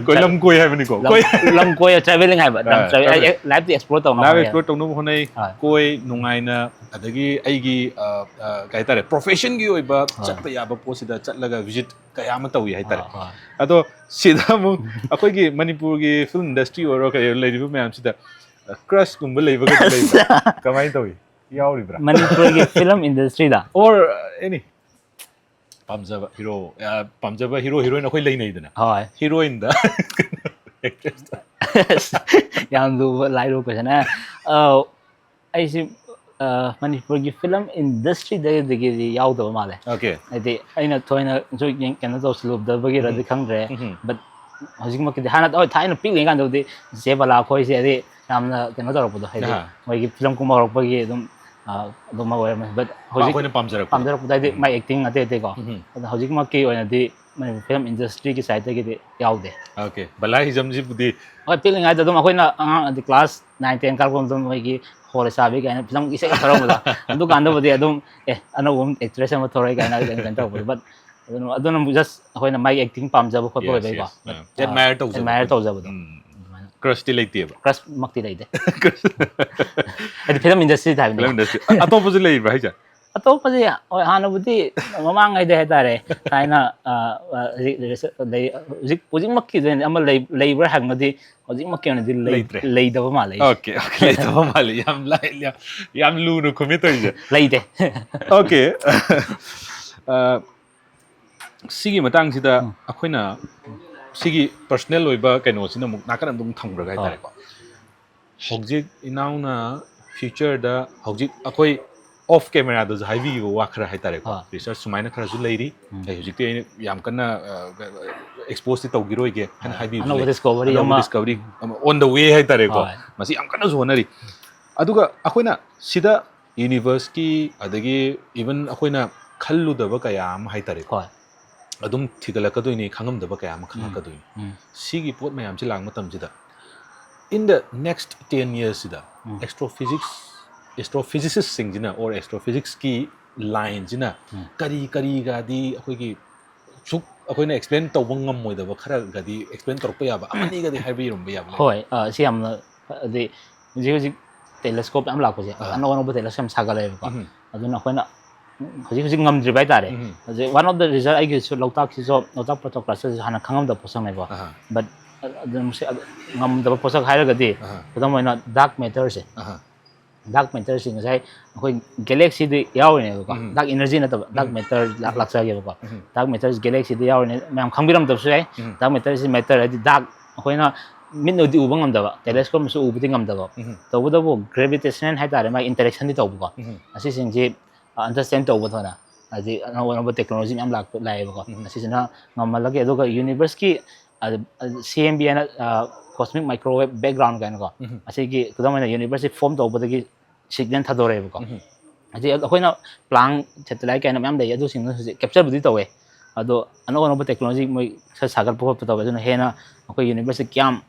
ꯀꯣꯏ ꯂꯝ ꯀꯣꯏ ꯍꯥꯏꯕꯅꯤꯀꯣ꯫ ꯂꯝ ꯀꯣꯏ ꯂꯝ ꯀꯣꯏ ꯇ꯭ꯔꯥꯚꯦꯂꯤꯡ ꯍꯥꯏꯕ ꯂꯝ ꯑꯥ, ꯇ꯭ꯔꯥꯚꯦꯜ travel. ꯂꯥꯏꯐꯇ ꯑꯦꯛꯁꯄ꯭ꯂꯣꯔ ꯇꯧꯅꯕ ꯂꯥꯏꯐ ꯍꯣꯠꯅꯩ꯫ ꯑꯦꯛꯁꯄ꯭ꯂꯣꯔ ꯇꯧꯅꯕ ꯍꯣꯠꯅꯩ꯫ ꯍꯣꯏ꯫ ꯀꯣꯏ ꯅꯨꯡꯉꯥꯏꯅ, ꯑꯗꯒꯤ ꯑꯩꯒꯤ ꯑ, ꯑ, ꯀꯩ ꯍꯥꯏꯇꯥꯔꯦ, ꯄ꯭ꯔꯣꯐꯦꯁꯟꯒꯤ ꯑꯣꯏꯕ ꯆꯠꯄ ꯌꯥꯕ ꯄꯣꯠꯁꯤꯗ ꯆꯠꯂꯒ ꯚꯤꯖꯤꯠ ꯀꯌꯥ ꯑꯃ ꯇꯧꯏ ꯍꯥꯏꯇꯥꯔꯦ꯫ ꯍꯣꯏ꯫ ꯑꯗꯣ ꯁꯤꯗ ꯑꯃꯨꯛ ꯑꯩꯈꯣꯏꯒꯤ ꯃꯅꯤꯄꯨꯔꯒꯤ ꯐꯤꯂꯝ ꯏꯟꯗꯁꯇ꯭ꯔꯤ ꯑꯣꯏꯔꯣ, ꯀꯩ ꯂꯩꯔꯤꯕ ꯃꯌꯥꯝꯁꯤꯗ ꯀ꯭ꯔꯁꯀꯨꯝꯕ ꯂꯩꯕꯒ ꯂꯩꯕ꯭ꯔꯥ? ꯀꯃꯥꯏꯅ ꯇꯧꯏ? ꯌꯥꯎꯔꯤꯕ꯭ꯔꯥ? ꯃꯅꯤꯄꯨꯔꯒꯤ ꯐꯤꯂꯝ ꯏꯟꯗꯁꯇ꯭ꯔꯤꯗ ꯑꯣꯔ ꯑꯦꯅꯤ ꯄꯥꯝꯖꯕ ꯍꯤꯔꯣ, ꯄꯥꯝꯖꯕ ꯍꯤꯔꯣ ꯍꯤꯔꯣꯏꯟ ꯑꯩꯈꯣꯏ ꯂꯩꯅꯩꯗꯅ, ꯍꯣꯏ꯫ ꯍꯤꯔꯣꯏꯟꯗ, ꯌꯥꯝ ꯂꯨꯕ, ꯂꯥꯏꯔꯨ ꯀꯣꯏꯁꯟ꯫ ꯑꯩꯁꯤ ꯑ, ꯃꯅꯤꯄꯨꯔꯒꯤ ꯐꯤꯂꯝ ꯏꯟꯗꯁꯇ꯭ꯔꯤꯗꯒꯤꯗꯤ ꯌꯥꯎꯗꯕ ꯃꯥꯜꯂꯦ꯫ ꯑꯣꯀꯦ꯫ ꯍꯥꯏꯗꯤ ꯑꯩꯅ ꯊꯣꯏꯅ ꯁꯨꯝ ꯌꯦꯡ-, ꯀꯩꯅꯣ ꯇꯧꯁꯤꯜꯂꯨꯗꯕꯒꯤꯔꯗꯤ ꯈꯪꯗ꯭ꯔꯦ꯫ ꯎꯝ꯫ But ꯍꯧꯖꯤꯛꯃꯛꯀꯤꯗꯤ, ꯍꯥꯟꯅ, ꯍꯣꯏ, ꯊꯥꯏꯅ ꯄꯤꯛꯂꯤꯉꯩ ꯀꯥꯟꯗꯕꯨꯗꯤ ꯆꯦ ꯕꯂꯥ ꯈꯣꯏꯁꯦ ꯍꯥꯏꯗꯤ ꯌꯥꯝꯅ ꯀꯩꯅꯣ ꯇꯧꯔꯛꯄꯗꯣ, ꯍꯥꯏꯗꯤ ꯑꯍꯥ꯫ ꯃꯣꯏꯒꯤ ꯐꯤꯂꯝ ꯀꯨꯝꯕ ꯍꯧꯔꯛꯄꯒꯤ ꯑꯗꯨꯝ ꯑ, ꯑꯗꯨꯃꯛ ꯑꯣꯏꯔꯝꯃꯦ꯫ But ꯍꯧꯖꯤꯛ ꯑꯩꯈꯣꯏꯅ ꯄꯥꯝꯖꯔꯛꯄ꯫ ꯄꯥꯝꯖꯔꯛꯄꯗ ꯍꯥꯏꯗꯤ ꯃꯥꯏ ꯑꯦꯛꯇꯤꯡ ꯑꯇꯩ ꯑꯇꯩꯀꯣ꯫ ꯎꯝ꯫ ꯑꯗꯣ ꯍꯧꯖꯤꯛꯃꯛꯀꯤ ꯑꯣꯏꯅꯗꯤ ꯃꯅꯤꯄꯨꯔ ꯐꯤꯂꯝ ꯏꯟꯗꯁꯇ꯭ꯔꯤꯒꯤ ꯁꯥꯏꯠꯇꯒꯤꯗꯤ ꯌꯥꯎꯗꯦ꯫ ꯑꯣꯀꯦ, ꯕꯂꯥ ꯍꯤꯖꯝꯁꯤꯕꯨꯗꯤ ꯍꯣꯏ, ꯄꯤꯛꯂꯤꯉꯩꯗ ꯑꯗꯨꯝ ꯑꯩꯈꯣꯏꯅ ꯑꯉꯥꯡ ꯍꯥꯏꯗꯤ ꯀ꯭ꯂꯥꯁ ꯅꯥꯏꯟ ꯇꯦꯟ ꯀꯥꯔꯛꯄ ꯃꯇꯝꯗ ꯃꯣꯏꯒꯤ ꯍꯣ ꯂꯩꯁꯥꯕꯤ ꯀꯥꯏꯅ ꯐꯤꯂꯝ ꯏꯁꯩ ꯊꯧꯔꯝꯕꯗꯣ, ꯑꯗꯨꯀꯥꯟꯗꯕꯨꯗꯤ ꯑꯗꯨꯝ, "ꯑꯦ, ꯑꯅꯧꯕ ꯑꯃ ꯑꯦꯛꯇ꯭ꯔꯦꯁ ꯑꯃ ꯊꯣꯔꯛꯑꯦ" ꯀꯥꯏꯅ ꯀꯩꯅꯣ ꯀꯩꯅꯣ ꯇꯧꯔꯛꯄꯗꯣ꯫ But ꯑꯗꯨꯅ, ꯑꯗꯨꯅ ꯑꯃꯨꯛ ꯖꯁ ꯑꯩꯈꯣꯏꯅ ꯃꯥꯒꯤ ꯑꯦꯛꯇꯤꯡ ꯄꯥꯝꯖꯕ ꯈꯣꯠꯄ Yes, ꯑꯣꯏꯕꯩꯀꯣ꯫ yes. ꯑ, admire ꯇꯧꯖꯕꯗꯣ꯫ ꯑꯦꯗꯃꯥꯏꯌꯔ ꯇꯧꯖꯕꯗꯣ꯫ ꯎꯝ꯫ ꯑꯗꯨꯃꯥꯏꯅ꯫ ꯀ꯭ꯔꯁꯇꯤ ꯂꯩꯇꯦꯕ꯫ ꯀ꯭ꯔꯁꯃꯛꯇꯤ ꯂꯩꯇꯦ꯫ ꯍꯥꯏꯗꯤ ꯐꯤꯂꯝ ꯏꯟꯗꯁꯇ꯭ꯔꯤꯗ ꯍꯥꯏꯕꯅꯤ꯫ Film industry. ꯑꯇꯣꯞꯄꯁꯨ ꯂꯩꯕ꯭ꯔꯥ ꯍꯥꯏꯁꯦ? ꯑꯇꯣꯞꯄꯁꯦ, ꯍꯣꯏ, ꯍꯥꯟꯅꯕꯨꯗꯤ ꯃꯃꯥꯡꯉꯩꯗ ꯍꯥꯏꯇꯥꯔꯦ, ꯊꯥꯏꯅ, ꯑ, ꯑ, ꯍꯧꯖꯤꯛ, ꯍꯧꯖꯤꯛ, ꯂꯩ-, ꯍꯧꯖꯤꯛ, ꯍꯧꯖꯤꯛꯃꯛꯀꯤ ꯑꯣꯏꯅꯗꯤ ꯑꯃ ꯂꯩ-, ꯂꯩꯕ꯭ꯔꯥ ꯍꯥꯏꯔꯒꯗꯤ ꯍꯧꯖꯤꯛꯃꯛꯀꯤ ꯑꯣꯏꯅꯗꯤ ꯂꯩ-, ꯂꯩꯇ꯭ꯔꯦ꯫ ꯂꯩꯇꯕ ꯃꯥꯜꯂꯦ ꯑꯩꯁꯦ꯫ ꯑꯣꯀꯦ, ꯑꯣꯀꯦ, ꯂꯩꯇꯕ ꯃꯥꯜꯂꯤ꯫ ꯌꯥꯝ ꯂꯥꯏ-, ꯌꯥꯝ, ꯌꯥꯝ ꯂꯨꯅ ꯈꯨꯝꯃꯤ ꯇꯧꯔꯤꯁꯦ꯫ ꯂꯩꯇꯦ꯫ ꯑꯣꯀꯦ꯫ ꯑ, ꯁꯤꯒꯤ ꯃꯇꯥꯡꯁꯤꯗ ꯑꯩꯈꯣꯏꯅ ꯁꯤꯒꯤ ꯄꯔꯁꯅꯦꯜ ꯑꯣꯏꯕ ꯀꯩꯅꯣꯁꯤꯅ ꯑꯃꯨꯛ ꯅꯥꯀꯟ ꯑꯗꯨꯝ ꯊꯝꯈ꯭ꯔꯒ ꯍꯥꯏꯇꯥꯔꯦꯀꯣ꯫ ꯍꯧꯖꯤꯛ ꯏꯅꯥꯎꯅ ꯐ꯭ꯌꯨꯆꯔꯗ ꯍꯧꯖꯤꯛ ꯑꯩꯈꯣꯏ ꯑꯣꯐ ꯀꯦꯃꯦꯔꯥꯗꯁꯨ ꯍꯥꯏꯕꯤꯈꯤꯕ ꯋꯥ ꯈꯔ ꯍꯥꯏꯇꯥꯔꯦꯀꯣ꯫ ꯑꯥ꯫ ꯔꯤꯁꯔꯁ ꯁꯨꯃꯥꯏꯅ ꯈꯔꯁꯨ ꯂꯩꯔꯤ꯫ ꯎꯝ꯫ ꯑꯩ ꯍꯧꯖꯤꯛꯇꯤ ꯑꯩꯅ ꯌꯥꯝ ꯀꯟꯅ, ꯑ, ꯑꯦꯛꯁꯄꯣꯖꯇꯤ ꯇꯧꯈꯤꯔꯣꯏꯒꯦ ꯍꯥꯏꯅ ꯍꯥꯏꯕꯤꯕꯁꯦ꯫ ꯑꯅꯧꯕ ꯗꯤꯁꯀꯣꯚꯔꯤ ꯑꯃ꯫ ꯗꯤꯁꯀꯚꯔꯤ ꯑꯃ on the way ꯍꯥꯏꯇꯥꯔꯦꯀꯣ꯫ ꯍꯣꯏ꯫ ꯃꯁꯤ ꯌꯥꯝ ꯀꯟꯅꯁꯨ ꯍꯣꯠꯅꯔꯤ꯫ ꯑꯗꯨꯒ ꯑꯩꯈꯣꯏꯅ ꯁꯤꯗ ꯌꯨꯅꯤꯚꯔꯁꯀꯤ, ꯑꯗꯒꯤ ꯏꯚꯟ ꯑꯩꯈꯣꯏꯅ ꯈꯜꯂꯨꯗꯕ ꯀꯌꯥ ꯑꯃ ꯍꯥꯏꯇꯥꯔꯦꯀꯣ꯫ ꯍꯣꯏ꯫ ꯑꯗꯨꯝ ꯊꯤꯒꯠꯂꯛꯀꯗꯣꯏꯅꯤ, ꯈꯪꯉꯝꯗꯕ ꯀꯌꯥ ꯑꯃ ꯈꯪꯉꯛꯀꯗꯣꯏꯅꯤ꯫ ꯎꯝ꯫ ꯁꯤꯒꯤ ꯄꯣꯠ ꯃꯌꯥꯝꯁꯤ ꯂꯥꯛꯄ ꯃꯇꯝꯁꯤꯗ, in the next ten yearsꯁꯤꯗ, um. ꯑꯦꯁꯇ꯭ꯔꯣꯐꯤꯖꯤꯛꯁ, ꯑꯦꯁꯇ꯭ꯔꯣꯐꯤꯖꯤꯁꯤꯁꯁꯤꯡꯁꯤꯅ, or ꯑꯦꯁꯇ꯭ꯔꯣꯐꯤꯖꯤꯛꯁꯀꯤ ꯂꯥꯏꯟꯁꯤꯅ ꯎꯝ꯫ ꯀꯔꯤ ꯀꯔꯤꯒꯗꯤ ꯑꯩꯈꯣꯏꯒꯤ ꯁꯨꯛ ꯑꯩꯈꯣꯏꯅ explain ꯇꯧꯕ ꯉꯝꯃꯣꯏꯗꯕ ꯈꯔꯒꯗꯤ explain ꯇꯧꯔꯛꯄ ꯌꯥꯕ, ꯑꯃꯅꯤꯒꯗꯤ ꯍꯥꯏꯕꯤꯔꯝꯕ ꯌꯥꯕ ꯂꯩ? ꯍꯣꯏ, ꯑ, ꯁꯤ ꯌꯥꯝꯅ, ꯍꯥꯏꯗꯤ ꯍꯧꯖꯤꯛ ꯍꯧꯖꯤꯛ telescope ꯌꯥꯝ ꯂꯥꯛꯄꯁꯦ, ꯑꯥ. ꯑꯅꯧ ꯑꯅꯧꯕ telescope ꯌꯥꯝ ꯁꯥꯒꯠꯂꯛꯑꯦꯕꯀꯣ꯫ ꯎꯝ. ꯑꯗꯨꯅ ꯑꯩꯈꯣꯏꯅ ꯍꯧꯖꯤꯛ ꯍꯧꯖꯤꯛ ꯉꯝꯗ꯭ꯔꯤꯕ ꯍꯥꯏꯇꯥꯔꯦ꯫ ꯎꯝ. ꯍꯧꯖꯤꯛ one of the result ꯑꯩꯒꯤꯁꯨ ꯂꯣꯛꯇꯥꯛꯁꯤꯁꯨ, ꯂꯣꯛꯇꯥꯛ ꯄ꯭ꯔꯣꯇꯣ ꯀ꯭ꯂꯁꯇꯔꯁꯤꯁꯨ ꯍꯥꯟꯅ ꯈꯪꯉꯝꯗꯕ ꯄꯣꯠꯁꯛꯅꯦꯕꯀꯣ꯫ ꯑꯍꯥ. But ꯑꯗꯨꯝ ꯁꯤ-, ꯑꯗꯨ ꯉꯝꯗꯕ ꯄꯣꯠꯁꯛ ꯍꯥꯏꯔꯒꯗꯤ ꯑꯍꯥ. ꯈꯨꯗꯝ ꯑꯣꯏꯅ dark matterꯁꯦ꯫ ꯑꯍꯥ. Dark matterꯁꯤ ꯉꯁꯥꯏ ꯑꯩꯈꯣꯏ galaxyꯗꯤ ꯌꯥꯎꯔꯤꯅꯦꯕꯀꯣ꯫ ꯎꯝ. Dark energy ꯅꯠꯇꯕ, dark ꯎꯝ. matter ꯂꯥꯛꯆꯒꯦꯕꯀꯣ꯫ ꯎꯝ. Dark matters galaxyꯗ ꯌꯥꯎꯔꯤꯅꯦ, ꯃꯌꯥꯝ ꯈꯪꯕꯤꯔꯝꯗꯕꯁꯨ ꯌꯥꯏ꯫ ꯎꯝ. Dark matterꯁꯤ matter ꯍꯥꯏꯗꯤ dark, ꯑꯩꯈꯣꯏꯅ ꯃꯤꯠꯅꯗꯤ ꯎꯕ ꯉꯝꯗꯕ, telescopeꯅꯁꯨ ꯎꯕꯗꯤ ꯉꯝꯗꯕ꯫ ꯎꯝ. ꯇꯧꯕꯇꯕꯨ gravitational ꯍꯥꯏꯇꯥꯔꯦ, ꯃꯥꯒꯤ interactionꯗꯤ ꯇꯧꯕꯀꯣ꯫ ꯎꯝ. ꯑꯁꯤꯁꯤꯡꯁꯤ understand ꯇꯧꯕ ꯊꯣꯏꯅ ꯍꯥꯏꯗꯤ ꯑꯅꯧ ꯑꯅꯧꯕ technology ꯃꯌꯥꯝ ꯂꯥꯛꯄ, ꯂꯥꯛꯑꯦꯕꯀꯣ꯫ ꯎꯝ. ꯑꯁꯤꯁꯤꯅ ꯉꯝꯍꯜꯂꯒꯦ꯫ ꯑꯗꯨꯒ universeꯀꯤ, ꯑ, ꯑ, C M B ꯍꯥꯏꯅ, ꯑ, cosmic microwave background ꯀꯥꯏꯅꯀꯣ꯫ ꯎꯝ. ꯑꯁꯤꯒꯤ ꯈꯨꯗꯝ ꯑꯣꯏꯅ universeꯁꯤ form ꯇꯧꯕꯗꯒꯤ signal ꯊꯥꯗꯣꯔꯛꯑꯦꯕꯀꯣ꯫ ꯎꯝ. ꯍꯧꯖꯤꯛ ꯑꯩꯈꯣꯏꯅ Planck satellite ꯀꯥꯏꯅ ꯃꯌꯥꯝ ꯂꯩ, ꯑꯗꯨꯁꯤꯡꯗꯨ ꯍꯧꯖꯤꯛ captureꯕꯨꯗꯤ ꯇꯧꯋꯦ꯫ ꯑꯗꯣ ꯑꯅꯧ ꯑꯅꯧꯕ technology ꯃꯣꯏ ꯈꯔ ꯁꯥꯒꯠꯄ ꯈꯣꯠꯄ ꯇꯧꯋꯦ꯫ ꯑꯗꯨꯅ ꯍꯦꯟꯅ ꯑꯩꯈꯣꯏ universeꯁꯦ ꯀꯌꯥꯝ,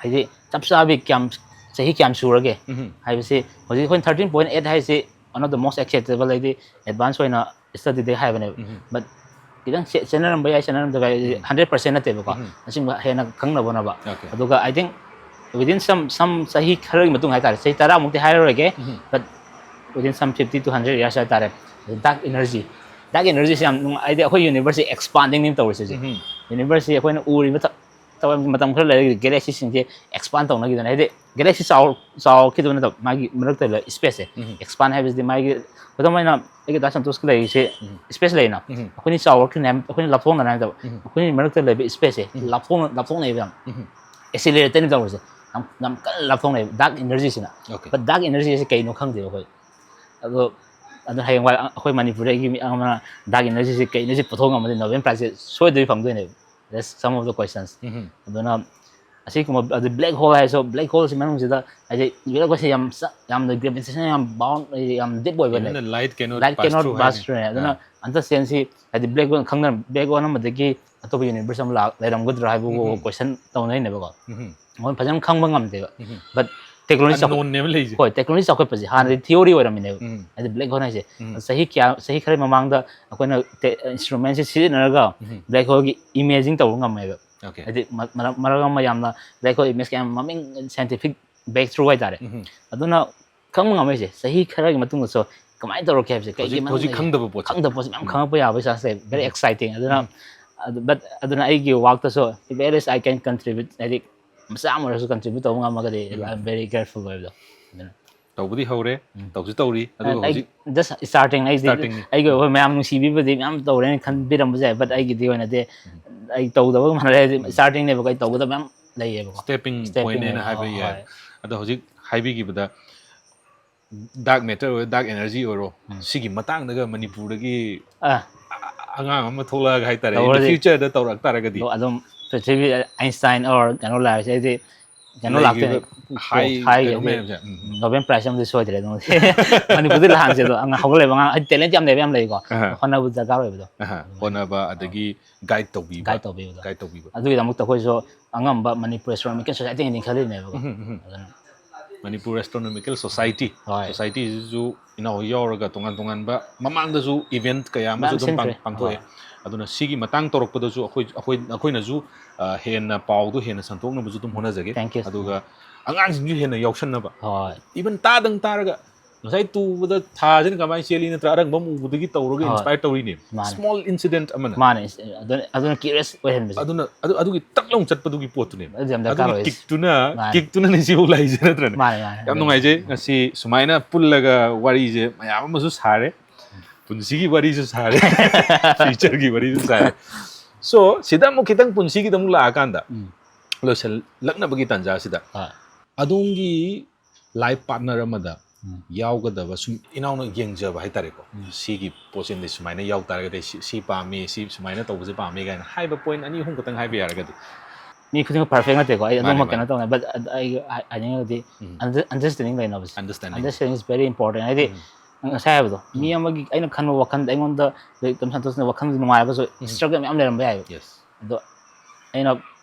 ꯍꯥꯏꯗꯤ ꯆꯞ ꯆꯥꯕꯤ ꯀꯌꯥꯝ, ꯆꯍꯤ ꯀꯌꯥꯝ ꯁꯨꯔꯒꯦ ꯎꯝ. ꯍꯥꯏꯕꯁꯤ ꯍꯧꯖꯤꯛ ꯑꯩꯈꯣꯏꯅ thirteen point eight ꯍꯥꯏꯁꯤ one of the most acceptable, ꯍꯥꯏꯗꯤ advance ꯑꯣꯏꯅ studyꯗꯒꯤ ꯍꯥꯏꯕꯅꯦꯕ꯫ ꯎꯝ. But ꯈꯤꯇꯪ ꯆꯦ-, ꯆꯦꯟꯅꯔꯝꯕ ꯌꯥꯏ, ꯆꯦꯟꯅꯔꯝꯗꯕ ꯌꯥꯏ, ꯎꯝ. hundred percent ꯅꯠꯇꯦꯕꯀꯣ꯫ ꯎꯝ. ꯑꯁꯤꯒꯨꯝꯕ ꯍꯦꯟꯅ ꯈꯪꯅꯕ ꯍꯣꯠꯅꯕ꯫ Okay. ꯑꯗꯨꯒ I think within some, some ꯆꯍꯤ ꯈꯔꯒꯤ ꯃꯇꯨꯡ ꯍꯥꯏꯇꯥꯔꯦ, ꯆꯍꯤ ꯇꯔꯥꯃꯨꯛꯇꯤ ꯍꯥꯏꯔꯔꯣꯏꯒꯦ, ꯎꯝ. but within some fifty to hundred years ꯍꯥꯏꯇꯥꯔꯦ, dark energy, dark energyꯁꯦ ꯌꯥꯝ ꯅꯨꯡꯉꯥꯏ, ꯍꯥꯏꯗꯤ ꯑꯩꯈꯣꯏ universeꯁꯦ expandingꯅꯦ ꯇꯧꯔꯤꯁꯦ ꯍꯧꯖꯤꯛ꯫ ꯎꯝ. Universeꯁꯦ ꯑꯩꯈꯣꯏꯅ ꯎꯔꯤꯕ ꯊ-, ꯊꯕꯛ ꯃꯇꯝ ꯈꯔ ꯂꯩꯔꯒꯗꯤ galaxyꯁꯤꯡꯁꯦ expand ꯇꯧꯅꯈꯤꯗꯅ, ꯍꯥꯏꯗꯤ galaxy ꯆꯥꯎ-, ꯆꯥꯎꯔꯛꯈꯤꯗꯕ ꯅꯠꯇꯕ, ꯃꯥꯒꯤ ꯃꯔꯛꯇ ꯂꯩꯕ spaceꯁꯦ ꯎꯝ. expand ꯍꯥꯏꯕꯁꯤꯗꯤ ꯃꯥꯒꯤ, ꯈꯨꯗꯝ ꯑꯣꯏꯅ ꯑꯩꯒꯤ ꯗꯥ ꯁꯟꯇꯣꯁꯀ ꯂꯩꯔꯤꯁꯦ ꯎꯝ. space ꯂꯩꯅ, ꯎꯝ. ꯑꯩꯈꯣꯏꯅ ꯆꯥꯎꯔꯛꯈꯤꯅꯦ ꯍꯥꯏꯕ, ꯑꯩꯈꯣꯏꯅ ꯂꯥꯞꯊꯣꯛꯅꯔꯦ ꯍꯥꯏꯕ, ꯎꯝ. ꯑꯩꯈꯣꯏꯒꯤ ꯃꯔꯛꯇ ꯂꯩꯕ spaceꯁꯦ ꯎꯝ. ꯂꯥꯞꯊꯣꯛꯅ-, ꯂꯥꯞꯊꯣꯛꯅꯩꯕ ꯌꯥꯝ꯫ ꯎꯝ. Accelerateꯅꯦ ꯇꯧꯔꯤꯁꯦ꯫ ꯌꯥꯝ, ꯌꯥꯝ ꯀꯟꯅ ꯂꯥꯞꯊꯣꯛꯅꯩꯕ dark energyꯁꯤꯅ꯫ Okay. But dark energyꯁꯦ ꯀꯩꯅꯣ ꯈꯪꯗꯦꯕ ꯑꯩꯈꯣꯏ꯫ ꯑꯗꯣ, ꯑꯗꯨ ꯍꯌꯦꯡꯋꯥꯏ ꯑꯩꯈꯣꯏ ꯃꯅꯤꯄꯨꯔꯗꯒꯤ ꯃꯤ ꯑꯃꯅ dark energyꯁꯦ ꯀꯩꯅꯣꯁꯦ ꯄꯨꯊꯣꯛ ꯉꯝꯃꯗꯤ Nobel Prizeꯁꯦ ꯁꯣꯏꯗꯕꯤ ꯐꯪꯗꯣꯏꯅꯦꯕ꯫ That's some of the questions. ꯎꯝ. ꯑꯗꯨꯅ ꯑꯁꯤꯒꯨꯝꯕ, ꯑꯗꯨ black hole ꯍꯥꯏꯔꯁꯨ, black holeꯁꯤ ꯃꯅꯨꯡꯁꯤꯗ ꯍꯥꯏꯗꯤ universeꯁꯦ ꯌꯥꯝ ꯆ-, ꯌꯥꯝꯅ gravitational ꯌꯥꯝ bound, ꯌꯥꯝ deep ꯑꯣꯏꯕ Even ꯂꯩ꯫ the light cannot Light pass cannot through pass ꯍꯥꯏꯅꯤ꯫ through ꯍꯥꯏ꯫ ꯑꯗꯨꯅ ꯑꯥ. ꯑꯟꯗꯔꯁꯇꯦꯟꯁꯤ ꯍꯥꯏꯗꯤ black hole ꯈꯪꯅ-, black hole ꯑꯃꯗꯒꯤ ꯑꯇꯣꯞꯄ universe ꯑꯃ ꯂꯥꯛ-, ꯂꯩꯔꯝꯒꯗ꯭ꯔꯥ ꯍꯥꯏꯕꯕꯨ ꯎꯝ. question ꯇꯧꯅꯩꯅꯦꯕꯀꯣ꯫ ꯎꯝ. ꯃꯣꯏ ꯐꯖꯅ ꯈꯪꯕ ꯉꯝꯗꯦꯕ꯫ ꯎꯝ. But ꯇꯦꯛꯅꯣꯂꯣꯖꯤ ꯆꯥꯎꯈꯠ- ꯑꯟꯅꯣꯟꯅꯦꯕ ꯂꯩꯁꯦ꯫ ꯍꯣꯏ, ꯇꯦꯛꯅꯣꯂꯣꯖꯤ ꯆꯥꯎꯈꯠꯄꯁꯦ ꯍꯥꯟꯅꯗꯤ ꯊꯤꯑꯣꯔꯤ ꯑꯣꯏꯔꯝꯃꯤꯅꯦꯕ꯫ ꯎꯝ. ꯍꯥꯏꯗꯤ ꯕ꯭ꯂꯦꯛ ꯍꯣꯜ ꯍꯥꯏꯁꯦ ꯎꯝ. ꯆꯍꯤ ꯀꯌꯥ, ꯆꯍꯤ ꯈꯔ ꯃꯃꯥꯡꯗ ꯑꯩꯈꯣꯏꯅ ꯏꯟꯁꯇ꯭ꯔꯨꯃꯦꯟꯁꯦ ꯁꯤꯖꯤꯟꯅꯔꯒ ꯎꯝ. ꯕ꯭ꯂꯦꯛ ꯍꯣꯜꯒꯤ ꯏꯃꯦꯖꯤꯡ ꯇꯧꯕ ꯉꯝꯃꯦꯕ꯫ Okay. ꯍꯥꯏꯗꯤ ꯃ- ꯃꯔꯝ ꯃꯔꯝ ꯑꯃ ꯌꯥꯝꯅ ꯕ꯭ꯂꯦꯛ ꯍꯣꯜ ꯏꯃꯦꯖ ꯀꯌꯥꯝ ꯃꯃꯤꯡ, ꯁꯥꯏꯟꯇꯤꯐꯤꯛ ꯕ꯭ꯔꯦꯛ ꯊ꯭ꯔꯨ ꯍꯥꯏꯇꯥꯔꯦ꯫ ꯎꯝ. ꯑꯗꯨꯅ ꯈꯪꯕ ꯉꯝꯃꯛꯏꯁꯦ ꯆꯍꯤ ꯈꯔꯒꯤ ꯃꯇꯨꯡꯗꯁꯨ ꯀꯃꯥꯏꯅ ꯇꯧꯔꯛꯀꯦ ꯍꯥꯏꯕꯁꯦ, ꯀꯩꯒꯤ ꯍꯧꯖꯤꯛ ꯃꯔꯝ ꯍꯧꯖꯤꯛ ꯂꯩꯒꯦ? ꯈꯪꯗꯕ ꯄꯣꯠꯁꯦ꯫ ꯈꯪꯗꯕ ꯄꯣꯠꯁꯦ ꯃꯌꯥꯝ ꯎꯝ. ꯈꯪꯉꯛꯄ ꯌꯥꯕꯒꯤ ꯆꯥꯟꯁ ꯂꯩ꯫ ꯚꯦꯔꯤ ꯎꯝ. ꯑꯦꯛꯁꯥꯏꯇꯤꯡ꯫ ꯑꯗꯨꯅ ꯎꯝ. ꯑꯗꯨ- but ꯑꯗꯨꯅ ꯑꯩꯒꯤ ꯋꯥꯛꯇꯁꯨ ꯚꯦꯔꯤ ꯑꯥꯏ ꯀꯦꯟ ꯀꯟꯇ꯭ꯔꯤꯕ꯭ꯌꯨꯠ, ꯍꯥꯏꯗꯤ ꯃꯆꯥ ꯑꯃ ꯑꯣꯏꯔꯁꯨ ꯀꯟꯇ꯭ꯔꯤꯕ꯭ꯌꯨꯠ ꯇꯧꯕ ꯉꯝꯃꯒꯗꯤ ꯎꯝ. I am very grateful ꯑꯣꯏꯕꯗꯣ꯫ ꯑꯗꯨꯅ ꯇꯧꯕꯗꯤ ꯍꯧꯔꯦ, ꯎꯝ. ꯇꯧꯁꯨ ꯇꯧꯔꯤ, ꯑꯗꯨꯒ ꯑꯩ ꯍꯧꯖꯤꯛ just starting, ꯑꯩꯗꯤ Starting ꯅꯤ. ꯑꯩꯒꯤ ꯑꯩꯈꯣꯏ ꯃꯌꯥꯝ ꯅꯨꯡꯁꯤꯕꯤꯕꯗꯤ ꯃꯌꯥꯝ ꯇꯧꯔꯦꯅ ꯈꯟꯕꯤꯔꯝꯕꯁꯨ ꯌꯥꯏ, but ꯑꯩꯒꯤꯗꯤ ꯑꯣꯏꯅꯗꯤ ꯑꯩ ꯇꯧꯗꯕꯒ ꯃꯥꯟꯅꯔꯦ꯫ ꯍꯥꯏꯗꯤ starting ꯅꯦꯕꯀꯣ, ꯑꯩ ꯇꯧꯒꯗꯕ ꯃꯌꯥꯝ ꯂꯩꯌꯦꯕꯀꯣ꯫ ꯁ꯭ꯇꯦꯄꯤꯡ Stepping ꯄꯣꯏꯟ ꯍꯥꯏꯅ ꯍꯥꯏꯕ, ꯍꯥꯏꯕ ꯍꯣꯏ, ꯌꯥꯏ꯫ ꯍꯣꯏ. ꯑꯗꯣ ꯍꯧꯖꯤꯛ ꯍꯥꯏꯕꯤꯈꯤꯕꯗ ꯗꯥꯔꯛ ꯃꯦꯇꯔ ꯑꯣꯏꯔꯣ, ꯗꯥꯔꯛ ꯑꯦꯅꯔꯖꯤ ꯑꯣꯏꯔꯣ, ꯎꯝ. ꯁꯤꯒꯤ ꯃꯇꯥꯡꯗꯒ ꯃꯅꯤꯄꯨꯔꯗꯒꯤ ꯑꯥ, ꯑꯉꯥꯡ ꯑꯃ ꯊꯣꯛꯂꯛꯑꯒ ꯍꯥꯏꯇꯥꯔꯦ, ꯇꯧꯔꯗꯤ- ꯐ꯭ꯌꯨꯆꯔꯗ ꯇꯧꯔꯛ ꯇꯥꯔꯒꯗꯤ ꯑꯗꯣ ꯑꯗꯨꯝ ꯄ꯭ꯔꯤꯊꯤꯕꯤ ꯑꯥꯏꯟꯁꯇꯥꯏꯟ ꯑꯣꯔ ꯀꯩꯅꯣ ꯂꯥꯛꯑꯁꯦ, ꯑꯩꯗꯤ ꯀꯩꯅꯣ ꯂꯥꯛꯇꯣꯏꯅꯦ, ꯂꯩꯔꯤꯕ ꯍꯥꯏ ꯍꯥꯏ ꯀꯩꯅꯣ ꯍꯥꯏꯗꯤ ꯃꯌꯥꯝꯁꯦ, ꯎꯝ, ꯎꯝ. ꯅꯣꯕꯦꯜ ꯄ꯭ꯔꯥꯏꯖ ꯑꯃꯗꯤ ꯁꯣꯏꯗ꯭ꯔꯦ ꯑꯗꯨꯝ꯫ ꯃꯅꯤꯄꯨꯔꯗ ꯂꯥꯛꯍꯟꯁꯦ ꯑꯗꯣ, ꯑꯉꯥꯡ ꯍꯧꯒꯠꯂꯛꯏꯕ ꯑꯉꯥꯡ ꯍꯥꯏꯗꯤ ꯇꯦꯂꯦꯟ ꯌꯥꯝ ꯂꯩꯕ ꯌꯥꯝ ꯂꯩꯀꯣ꯫ ꯑꯍ. ꯍꯣꯠꯅꯕ ꯗꯔꯀꯥꯔ ꯑꯣꯏꯕꯗꯣ꯫ ꯑꯍ, ꯍꯣꯠꯅꯕ, ꯑꯗꯒꯤ ꯒꯥꯏꯗ ꯇꯧꯕꯤꯕ, ꯒꯥꯏꯗ ꯇꯧꯕꯤꯕꯗꯣ꯫ ꯒꯥꯏꯗ ꯇꯧꯕꯤꯕ꯫ ꯑꯗꯨꯒꯤꯗꯃꯛꯇ ꯑꯩꯈꯣꯏꯁꯨ ꯑꯉꯝꯕ ꯃꯅꯤꯄꯨꯔ ꯑꯦꯁꯇ꯭ꯔꯣꯅꯣꯃꯤꯀꯦꯜ ꯁꯣꯁꯥꯏꯇꯤꯅ ꯂꯤꯡꯈꯠꯂꯤꯅꯦꯕꯀꯣ꯫ ꯎꯝ, ꯎꯝ. ꯑꯗꯨꯅ ꯃꯅꯤꯄꯨꯔ ꯑꯦꯁꯇ꯭ꯔꯣꯅꯣꯃꯤꯀꯦꯜ ꯁꯣꯁꯥꯏꯇꯤ, ꯍꯣꯏ. ꯁꯣꯁꯥꯏꯇꯤꯁꯤꯁꯨ ꯏꯅꯥꯎ ꯍꯣꯏ ꯌꯥꯎꯔꯒ ꯇꯣꯉꯥꯟ ꯇꯣꯉꯥꯟꯕ ꯃꯃꯥꯡꯗꯁꯨ ꯏꯚꯦꯟꯠ ꯀꯌꯥ ꯑꯃꯁꯨ ꯃꯌꯥꯝ ꯑꯗꯨꯝ ꯄꯥꯡ- ꯁꯤꯟꯈ꯭ꯔꯦ꯫ ꯄꯥꯡꯊꯣꯛꯑꯦ꯫ ꯍꯣꯏ. ꯑꯗꯨꯅ ꯁꯤꯒꯤ ꯃꯇꯥꯡ ꯇꯧꯔꯛꯄꯗꯁꯨ ꯑꯩꯈꯣꯏ ꯑꯩꯈꯣꯏ ꯑꯩꯈꯣꯏꯅꯁꯨ, ꯑ, ꯍꯦꯟꯅ ꯄꯥꯎꯗꯣ ꯍꯦꯟꯅ ꯁꯟꯗꯣꯛꯅꯕꯁꯨ ꯑꯗꯨꯝ ꯍꯣꯠꯅꯖꯒꯦ꯫ Thank you. ꯑꯗꯨꯒ ꯑꯉꯥꯡꯁꯤꯡꯁꯨ ꯍꯦꯟꯅ ꯌꯥꯎꯁꯟꯅꯕ, ꯍꯣꯏ. ꯏꯚꯟ ꯇꯥꯗꯪ ꯇꯥꯔꯒ ꯉꯁꯥꯏ ꯇꯨꯕꯗ ꯊꯥꯁꯤꯅ ꯀꯃꯥꯏꯅ ꯆꯦꯜꯂꯤ ꯅꯠꯇ꯭ꯔꯥ ꯑꯔꯪꯕ ꯑꯃ ꯎꯕꯗꯒꯤ ꯇꯧꯔꯒ ꯍꯣꯏ. ꯏꯟꯁꯄꯥꯏꯔ ꯇꯧꯔꯤꯅꯦ꯫ ꯃꯥꯅꯦ. ꯁ꯭ꯃꯣꯜ ꯏꯟꯁꯤꯗꯦꯟꯠ ꯑꯃꯅ꯫ ꯃꯥꯅꯦ, ꯑꯗꯨꯅ, ꯑꯗꯨꯅ ꯀ꯭ꯌꯨꯔꯤꯌꯁ ꯑꯣꯏꯍꯟꯕꯁꯦ꯫ ꯑꯗꯨꯅ ꯑꯗꯨ ꯑꯗꯨꯒꯤ ꯇꯛ ꯂꯥꯎ ꯆꯠꯄꯗꯨꯒꯤ ꯄꯣꯠꯇꯨꯅꯦ꯫ ꯑꯗꯨ ꯌꯥꯝ ꯗꯔꯀꯥꯔ ꯑꯗꯨꯒꯤ ꯑꯣꯏ꯫ ꯀꯤꯛꯇꯨꯅ ꯃꯥꯅꯦ. ꯀꯤꯛꯇꯨꯅꯅꯦ ꯁꯤꯐꯥꯎ ꯂꯥꯛꯏꯁꯦ, ꯅꯠꯇ꯭ꯔꯅꯦ? ꯃꯥꯅꯦ, ꯃꯥꯅꯦ. ꯌꯥꯝ ꯅꯨꯡꯉꯥꯏꯖꯩ ꯉꯁꯤ ꯁꯨꯃꯥꯏꯅ ꯄꯨꯜꯂꯒ ꯋꯥꯔꯤꯁꯦ ꯃꯌꯥꯝ ꯑꯃꯁꯨ ꯁꯥꯔꯦ, ꯄꯨꯟꯁꯤꯒꯤ ꯋꯥꯔꯤꯁꯨ ꯁꯥꯔꯦ, ꯐ꯭ꯌꯨꯆꯔꯒꯤ ꯋꯥꯔꯤꯁꯨ ꯁꯥꯔꯦ꯫ ꯁꯣ ꯁꯤꯗ ꯑꯃꯨꯛ ꯈꯤꯇꯪ ꯄꯨꯟꯁꯤꯒꯤꯗ ꯑꯃꯨꯛ ꯂꯥꯛꯑꯀꯥꯟꯗ, ꯎꯝ. ꯂꯣꯏꯁꯤꯜꯂꯛꯅꯕꯒꯤ ꯇꯥꯟꯖꯥꯁꯤꯗ, ꯍꯣꯏ. ꯑꯗꯣꯝꯒꯤ ꯂꯥꯏꯐ ꯄꯥꯔꯠꯅꯔ ꯑꯃꯗ ꯎꯝ. ꯌꯥꯎꯒꯗꯕ, ꯁꯨꯝ ꯏꯅꯥꯎꯅ ꯌꯦꯡꯖꯕ ꯍꯥꯏꯇꯥꯔꯦꯀꯣ, ꯎꯝ. ꯁꯤꯒꯤ ꯄꯣꯠꯁꯤꯃꯗꯤ ꯁꯨꯃꯥꯏꯅ ꯌꯥꯎ ꯇꯥꯔꯒꯗꯤ ꯁꯤ, ꯁꯤ ꯄꯥꯝꯃꯤ, ꯁꯤ ꯁꯨꯃꯥꯏꯅ ꯇꯧꯕꯁꯦ ꯄꯥꯝꯃꯤ ꯀꯥꯏꯅ ꯍꯥꯏꯕ ꯄꯣꯏꯟ ꯑꯅꯤ ꯑꯍꯨꯝ ꯈꯛꯇꯪ ꯍꯥꯏꯕ ꯌꯥꯔꯒꯗꯤ꯫ ꯃꯤ ꯈꯨꯗꯤꯡꯃꯛ ꯄꯔꯐꯦꯛ ꯅꯠꯇꯦꯀꯣ, ꯑꯩ ꯃꯥꯅꯦ, ꯑꯗꯨꯃꯛ ꯃꯥꯅꯦ. ꯀꯩꯅꯣ ꯇꯧꯅꯤ, but ꯑꯩ ꯍꯥꯏꯅꯤꯡꯉꯕꯗꯤ ꯎꯝ. Understanding ꯂꯩꯅꯕꯁꯦ꯫ Understanding. Understanding is very important. ꯍꯥꯏꯗꯤ ꯎꯝ. ꯉꯁꯥꯏ ꯍꯥꯏꯕꯗꯣ, ꯃꯤ ꯎꯝ. ꯑꯃꯒꯤ ꯑꯩꯅ ꯈꯟꯕ ꯋꯥꯈꯜꯗ ꯑꯩꯉꯣꯟꯗ ꯀꯩꯅꯣ ꯁꯟꯇꯣꯁꯅ ꯋꯥꯈꯜ ꯅꯨꯡꯉꯥꯏꯔꯒꯁꯨ ꯎꯝ. ꯁ꯭ꯇ꯭ꯔꯒꯜ ꯃꯌꯥꯝ ꯂꯩꯔꯝꯕ ꯌꯥꯏꯕ꯫ Yes. ꯑꯗꯣ ꯑꯩꯅ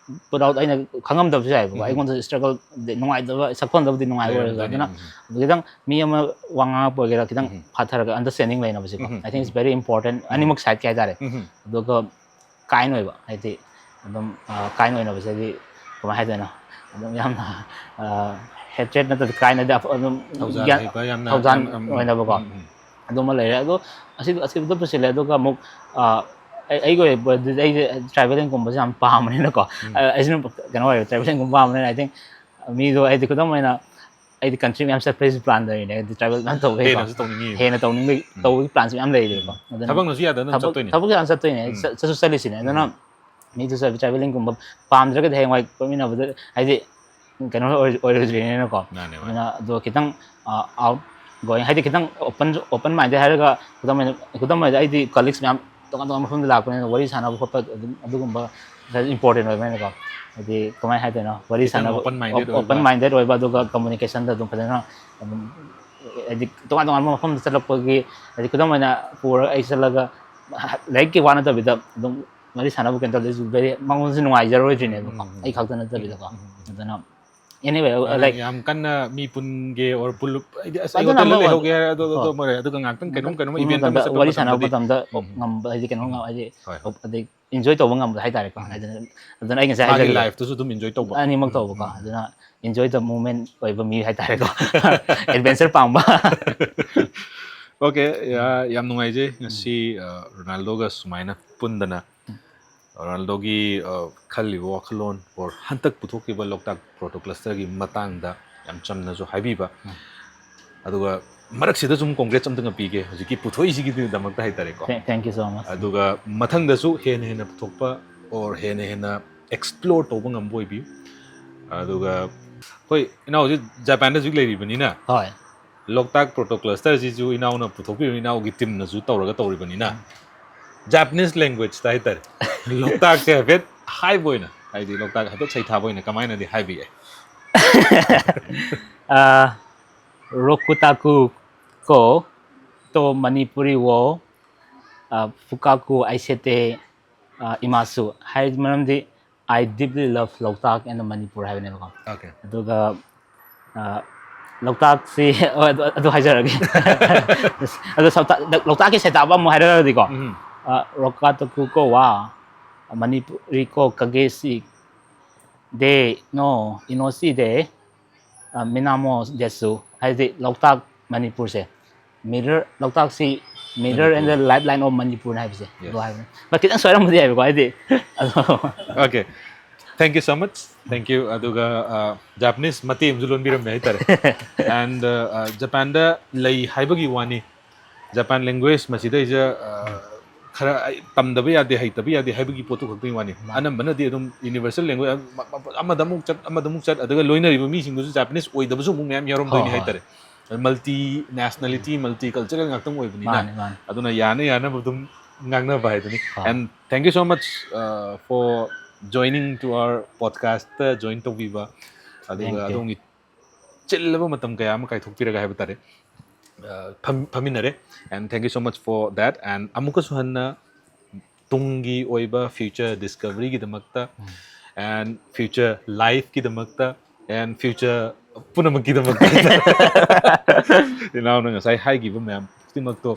put out ꯑꯩꯅ ꯈꯪꯉꯝꯗꯕꯁꯨ ꯌꯥꯏꯕꯀꯣ꯫ ꯎꯝ꯫ ꯑꯩꯉꯣꯟꯗ struggle ꯅꯨꯡꯉꯥꯏꯇꯕ ꯁꯛꯐꯝꯗꯕꯨꯗꯤ ꯅꯨꯡꯉꯥꯏꯕ ꯑꯣꯏꯔꯁꯨ꯫ ꯂꯩꯔꯝꯗꯣꯏꯅꯤ꯫ ꯑꯗꯨꯅ ꯎꯝ꯫ ꯈꯤꯇꯪ ꯃꯤ ꯑꯃ ꯋꯥ ꯉꯥꯡꯉꯛꯄ ꯑꯣꯏꯒꯦꯔꯥ ꯈꯤꯇꯪ ꯎꯝ꯫ ꯐꯥꯊꯔꯒ understanding ꯂꯩꯅꯕꯁꯦꯀꯣ, um. I think it's very important, ꯎꯝ꯫ ꯑꯅꯤꯃꯛ sideꯀꯤ ꯍꯥꯏꯇꯥꯔꯦ꯫ ꯎꯝ꯫ ꯑꯗꯨꯒ kind ꯑꯣꯏꯕ, ꯍꯥꯏꯗꯤ ꯑꯗꯨꯝ kind ꯑꯣꯏꯅꯕꯁꯦ ꯍꯥꯏꯗꯤ ꯀꯃꯥꯏꯅ ꯍꯥꯏꯗꯣꯏꯅꯣ, ꯑꯗꯨꯝ ꯌꯥꯝꯅ hatred ꯅꯠꯇꯕ kind ꯍꯥꯏꯗꯤ ꯑꯐ- ꯑꯗꯨꯝ ꯊꯧꯖꯥꯜ ꯒ꯭ꯌꯥꯟ- ꯍꯩꯕ ꯌꯥꯝꯅ ꯊꯧꯖꯥꯜ ꯌꯥꯝ- ꯎꯝ, ꯑꯣꯏꯅꯕꯀꯣ꯫ ꯎꯝ, ꯎꯝ꯫ ꯑꯗꯨꯃ ꯂꯩꯔꯦ꯫ ꯑꯗꯣ ꯑꯁꯤ ꯑꯁꯤꯗ ꯄꯨꯁꯤꯜꯂꯦ꯫ ꯑꯗꯨꯒ ꯑꯃꯨꯛ ꯑ, ꯑꯩ- ꯑꯩꯒꯤ ꯑꯣꯏꯕꯗꯤ ꯑꯩꯁꯦ travelling ꯒꯨꯝꯕꯁꯦ ꯌꯥꯝ ꯄꯥꯝꯕꯅꯤꯅꯀꯣ꯫ ꯎꯝ꯫ ꯑ, ꯑꯩꯁꯤꯅ ꯀꯩꯅꯣ ꯑꯣꯏꯕ travelling ꯒꯨꯝꯕ ꯄꯥꯝꯕꯅꯤꯅ I think ꯃꯤꯗꯣ ꯍꯥꯏꯗꯤ ꯈꯨꯗꯝ ꯑꯣꯏꯅ ꯑꯩꯗꯤ country ꯃꯌꯥꯝ ꯆꯠꯄꯩꯁꯨ plan ꯇꯧꯔꯤꯅꯦ, ꯍꯥꯏꯗꯤ travel ꯃꯌꯥꯝ ꯇꯧꯕꯩꯀꯣ꯫ ꯍꯦꯟꯅꯁꯨ ꯇꯧꯅꯤꯡꯉꯤ꯫ ꯍꯦꯟꯅ ꯇꯧꯅꯤꯡꯕꯩ ꯎꯝ꯫ ꯇꯧꯕꯒꯤ planꯁꯨ ꯃꯌꯥꯝ ꯂꯩꯔꯦꯕꯀꯣ꯫ ꯑꯗꯨꯅ ꯊꯕꯛꯅꯁꯨ ꯌꯥꯗꯅ ꯑꯗꯨꯝ ꯊꯕꯛ- ꯆꯠꯇꯣꯏꯅꯤ꯫ ꯊꯕꯛꯁꯨ ꯌꯥꯝ ꯆꯠꯇꯣꯏꯅꯦ꯫ ꯎꯝ꯫ ꯆꯠ- ꯆꯠꯁꯨ ꯆꯠꯂꯤꯁꯤꯅꯦ꯫ ꯑꯗꯨꯅ ꯎꯝ꯫ ꯃꯤꯗꯨꯁꯨ travelling ꯒꯨꯝꯕ ꯄꯥꯝꯗ꯭ꯔꯒꯗꯤ ꯍꯌꯦꯡꯋꯥꯏ ꯄꯣꯛꯃꯤꯟꯅꯕꯗ ꯍꯥꯏꯗꯤ ꯀꯩꯅꯣ ꯑꯣꯏ- ꯑꯣꯏꯔꯣꯏꯗ꯭ꯔꯤꯅꯦꯅꯀꯣ꯫ ꯃꯥꯅꯦ, ꯃꯥꯅꯦ꯫ ꯑꯗꯨꯅ ꯑꯗꯣ ꯈꯤꯇꯪ out going, ꯍꯥꯏꯗꯤ ꯈꯤꯇꯪ open open minded ꯍꯥꯏꯔꯒ ꯈꯨꯗꯝ ꯑꯣꯏꯅ ꯈꯨꯗꯝ ꯑꯣꯏꯅ ꯑꯩꯗꯤ colleagues ꯃꯌꯥꯝ ꯇꯣꯉꯥꯟ ꯇꯣꯉꯥꯟꯕ ꯃꯐꯝꯗ ꯂꯥꯛꯄꯅꯤꯅ ꯋꯥꯔꯤ ꯁꯥꯟꯅꯕ ꯈꯣꯠꯄ ꯑꯗꯨꯝ ꯑꯗꯨꯒꯨꯝꯕ important ꯑꯣꯏꯕꯅꯤꯅꯀꯣ꯫ ꯍꯥꯏꯗꯤ ꯀꯃꯥꯏꯅ ꯍꯥꯏꯗꯣꯏꯅꯣ, ꯋꯥꯔꯤ ꯈꯤꯇꯪ ꯁꯥꯟꯅꯕ open minded open minded ꯑꯣꯏꯕ, ꯑꯗꯨꯒ communication ꯗ ꯑꯗꯨꯝ ꯐꯖꯅ ꯑꯗꯨꯝ ꯍꯥꯏꯗꯤ ꯇꯣꯉꯥꯟ ꯇꯣꯉꯥꯟꯕ ꯃꯐꯝꯗ ꯆꯠꯂꯛꯄꯒꯤ ꯍꯥꯏꯗꯤ ꯈꯨꯗꯝ ꯑꯣꯏꯅ ꯄꯨꯔꯒ ꯑꯩ ꯆꯠꯂꯒ ꯂꯥꯏꯔꯤꯛꯀꯤ ꯋꯥ ꯅꯠꯇꯕꯤꯗ ꯑꯗꯨꯝ ꯋꯥꯔꯤ ꯁꯥꯟꯅꯕ ꯀꯩꯅꯣ ꯇꯧꯔꯗꯤ very ꯃꯉꯣꯟꯗꯁꯨ ꯅꯨꯡꯉꯥꯏꯖꯔꯣꯏꯗ꯭ꯔꯤꯅꯦꯕꯀꯣ꯫ ꯎꯝ, ꯎꯝ, ꯑꯩ ꯈꯛꯇ ꯅꯠꯇꯕꯤꯗꯀꯣ꯫ ꯎꯝ, ꯎꯝ, ꯎꯝ꯫ ꯑꯗꯨꯅ anyway, ꯑꯗꯨꯅ like ꯌꯥꯝ ꯀꯟꯅ ꯃꯤ ꯄꯨꯟꯒꯦ or ꯄꯨꯜꯂꯨ ꯍꯥꯏꯗꯤ ꯑꯁ ꯑꯩ ꯑꯗꯨꯅ hotel ꯗ ꯑꯃ ꯂꯩꯍꯧꯒꯦ ꯍꯥꯏꯔ ꯑꯗꯨ ꯑꯗꯨ ꯍꯣꯏ꯫ ꯑꯃ ꯑꯣꯏꯔꯦ꯫ ꯑꯗꯨꯒ ꯉꯥꯛꯇꯪ ꯀꯩꯅꯣꯝ ꯀꯩꯅꯣꯝ ꯄꯨꯟꯕ event ꯑꯃ ꯃꯇꯝꯗ ꯆꯠꯄ ꯋꯥꯔꯤ ꯁꯥꯟꯅꯕ ꯃꯇꯝꯗꯗꯤ ꯃꯇꯝꯗ ꯎꯝ, ꯎꯝ꯫ ꯉꯝꯕ ꯍꯥꯏꯗꯤ ꯀꯩꯅꯣ ꯎꯝ꯫ ꯉꯝ- ꯍꯥꯏꯗꯤ ꯍꯣꯏ꯫ enjoy ꯇꯧꯕ ꯉꯝꯕ ꯍꯥꯏꯇꯥꯔꯦꯀꯣ꯫ ꯎꯝ꯫ ꯑꯗꯨꯅ ꯑꯗꯨꯅ ꯑꯩ ꯉꯁꯥꯏ ꯃꯥꯒꯤ ꯍꯥꯏꯖꯈꯤꯕꯗꯣ life ꯇꯨꯁꯨ ꯑꯗꯨꯝ enjoy ꯇꯧꯕ꯫ ꯑꯅꯤꯃꯛ ꯎꯝ, ꯇꯧꯕꯀꯣ꯫ ꯎꯝ꯫ ꯑꯗꯨꯅ enjoy the moment ꯑꯣꯏꯕ ꯃꯤ ꯍꯥꯏꯇꯥꯔꯦꯀꯣ꯫ Adventure ꯄꯥꯝꯕ꯫ Okay, ꯌꯥ- ꯌꯥꯝ ꯅꯨꯡꯉꯥꯏꯖꯩ ꯉꯁꯤ ꯑ, ꯔꯣꯅꯥꯜꯗꯣꯒ ꯁꯨꯃꯥꯏꯅ ꯄꯨꯟꯗꯅ ꯔꯣꯅꯥꯜꯗꯣꯒꯤ ꯑ, ꯈꯜꯂꯤꯕ ꯋꯥꯈꯜꯂꯣꯟ or ꯍꯟꯇꯛ ꯄꯨꯊꯣꯛꯈꯤꯕ ꯂꯣꯛꯇꯥꯛ ꯄ꯭ꯔꯣꯇꯣ ꯀ꯭ꯂꯁꯇꯔꯒꯤ ꯃꯇꯥꯡꯗ ꯌꯥꯝ ꯆꯝꯅꯁꯨ ꯍꯥꯏꯕꯤꯕ꯫ ꯑꯗꯨꯒ ꯃꯔꯛꯁꯤꯗ ꯁꯨꯝ congrats ꯑꯝꯇꯪ ꯄꯤꯒꯦ ꯍꯧꯖꯤꯛꯀꯤ ꯄꯨꯊꯣꯛꯏꯁꯤꯒꯤꯗꯃꯛꯇ ꯍꯥꯏꯇꯥꯔꯦꯀꯣ꯫ Thank- thank you so much. ꯑꯗꯨꯒ ꯃꯊꯪꯗꯁꯨ ꯍꯦꯟꯅ ꯍꯦꯟꯅ ꯄꯨꯊꯣꯛꯄ or ꯍꯦꯟꯅ ꯍꯦꯟꯅ explore ꯇꯧꯕ ꯉꯝꯕ ꯑꯣꯏꯕꯤꯌꯨ꯫ ꯑꯗꯨꯒ ꯍꯣꯏ, ꯏꯅꯥꯎ ꯍꯧꯖꯤꯛ ꯖꯄꯥꯟꯗ ꯍꯧꯖꯤꯛ ꯂꯩꯔꯤꯕꯅꯤꯅ ꯍꯣꯏ꯫ ꯂꯣꯛꯇꯥꯛ ꯄ꯭ꯔꯣꯇꯣ ꯀ꯭ꯂꯁꯇꯔꯁꯤꯁꯨ ꯏꯅꯥꯎꯅ ꯄꯨꯊꯣꯛꯄꯤꯕ ꯏꯅꯥꯎꯒꯤ ꯇꯤꯝꯅꯁꯨ ꯇꯧꯔꯒ ꯇꯧꯔꯤꯕꯅꯤꯅ Japanese language ꯇ ꯍꯥꯏꯇꯥꯔꯦ ꯂꯣꯛꯇꯥꯛꯁꯦ ꯍꯥꯏꯐꯦꯠ ꯍꯥꯏꯕ ꯑꯣꯏꯅ ꯍꯥꯏꯗꯤ ꯂꯣꯛꯇꯥꯛ ꯍꯥꯏꯐꯦꯠ ꯁꯩꯊꯥꯕ ꯑꯣꯏꯅ ꯀꯃꯥꯏꯅꯗꯤ ꯍꯥꯏꯕ ꯌꯥꯏ? ꯑ, Rokutaku ko to Manipuri wo, ꯑ, Fukaku Aisete, ꯑ, Imasu ꯍꯥꯏꯔꯤꯕ ꯃꯔꯝꯗꯤ I deeply love Loktak and Manipur ꯍꯥꯏꯕꯅꯦꯕꯀꯣ꯫ ꯑꯗꯨꯒ ꯂꯣꯛꯇꯥꯛꯁꯤ ꯑꯗꯨ ꯍꯥꯏꯖꯔꯒꯦ꯫ ꯑꯗꯣ ꯂꯣꯛꯇꯥꯛꯀꯤ ꯁꯩꯇꯥꯕ ꯑꯃꯨꯛ ꯍꯥꯏꯔꯒꯗꯤꯀꯣ, ꯔꯣꯀꯥꯇꯀꯨ ꯀꯣ ꯋꯥ ꯃꯅꯤꯄꯨꯔꯤ ꯀꯣ ꯀꯒꯦꯁꯤ ꯗꯦ ꯅꯣ ꯏꯅꯣꯁꯤ ꯗꯦ ꯃꯤꯅꯥꯃꯣ ꯗꯦꯁꯨ, ꯍꯥꯏꯗꯤ ꯂꯣꯛꯇꯥꯛ ꯃꯅꯤꯄꯨꯔꯁꯦ mirror, ꯂꯣꯛꯇꯥꯛꯁꯤ mirror and the lifeline of ꯃꯅꯤꯄꯨꯔꯅ ꯍꯥꯏꯕꯁꯦ ꯑꯗꯨ ꯍꯥꯏꯕꯅꯤ꯫ ꯈꯤꯇꯪ ꯁꯣꯏꯔꯝꯕꯗꯤ ꯌꯥꯏꯕꯀꯣ, ꯍꯥꯏꯗꯤ ꯑꯗꯣ Okay, thank you so much. Thank you. ꯑꯗꯨꯒ ꯖꯄꯥꯅꯤꯁ ꯃꯇꯦꯛ ꯑꯃꯁꯨ ꯂꯣꯟꯕꯤꯔꯝꯃꯦ ꯍꯥꯏꯇꯥꯔꯦ꯫ And ꯖꯄꯥꯟꯗ ꯂꯩ ꯍꯥꯏꯕꯒꯤ ꯋꯥꯅꯤ, ꯖꯄꯥꯟ language ꯃꯁꯤꯗꯩꯁꯤꯗ ꯈꯔ ꯇꯝꯗꯕ ꯌꯥꯗꯦ, ꯍꯩꯇꯕ ꯌꯥꯗꯦ ꯍꯥꯏꯕꯒꯤ ꯄꯣꯠꯇꯨ ꯈꯛꯇꯒꯤ ꯋꯥꯅꯤ꯫ ꯑꯅꯝꯕꯅꯗꯤ ꯑꯗꯨꯝ universal language ꯑꯃꯗ ꯑꯃꯨꯛ ꯆꯠ ꯑꯃꯗ ꯑꯃꯨꯛ ꯆꯠ, ꯑꯗꯨꯒ ꯂꯣꯏꯅꯔꯤꯕ ꯃꯤꯁꯤꯡꯗꯨꯁꯨ ꯖꯄꯥꯅꯤꯁ ꯑꯣꯏꯗꯕꯁꯨ ꯑꯃꯨꯛ ꯃꯌꯥꯝ ꯌꯥꯎꯔꯝꯗꯣꯏꯅꯤ ꯍꯥꯏꯇꯥꯔꯦ꯫ Multi nationality, multi cultural ꯉꯥꯛꯇꯪ ꯑꯣꯏꯕꯅꯤꯅ꯫ ꯑꯗꯨꯅ ꯌꯥꯅ ꯌꯥꯅꯕ ꯑꯗꯨꯝ ꯉꯥꯡꯅꯕ ꯍꯥꯏꯗꯨꯅꯤ꯫ And thank you so much for joining to our podcast, join ꯇꯧꯕꯤꯕ, ꯑꯗꯨꯒ ꯑꯗꯣꯝꯒꯤ ꯆꯤꯜꯂꯕ ꯃꯇꯝ ꯀꯌꯥ ꯑꯃ ꯀꯥꯏꯊꯣꯛꯄꯤꯔꯒ ꯍꯥꯏꯕ ꯇꯥꯔꯦ, ꯐꯝꯃꯤꯟꯅꯔꯦ꯫ And thank you so much for that. And ꯑꯃꯨꯛꯀꯁꯨ ꯍꯟꯅ ꯇꯨꯡꯒꯤ ꯑꯣꯏꯕ future discoveryꯒꯤꯗꯃꯛꯇ and future lifeꯀꯤꯗꯃꯛꯇ and future ꯄꯨꯝꯅꯃꯛꯀꯤꯗꯃꯛꯇ ꯏꯅꯥꯎꯅ ꯉꯁꯥꯏ ꯍꯥꯏꯈꯤꯕ ꯃꯌꯥꯝ ꯈꯨꯗꯤꯡꯃꯛꯇꯣ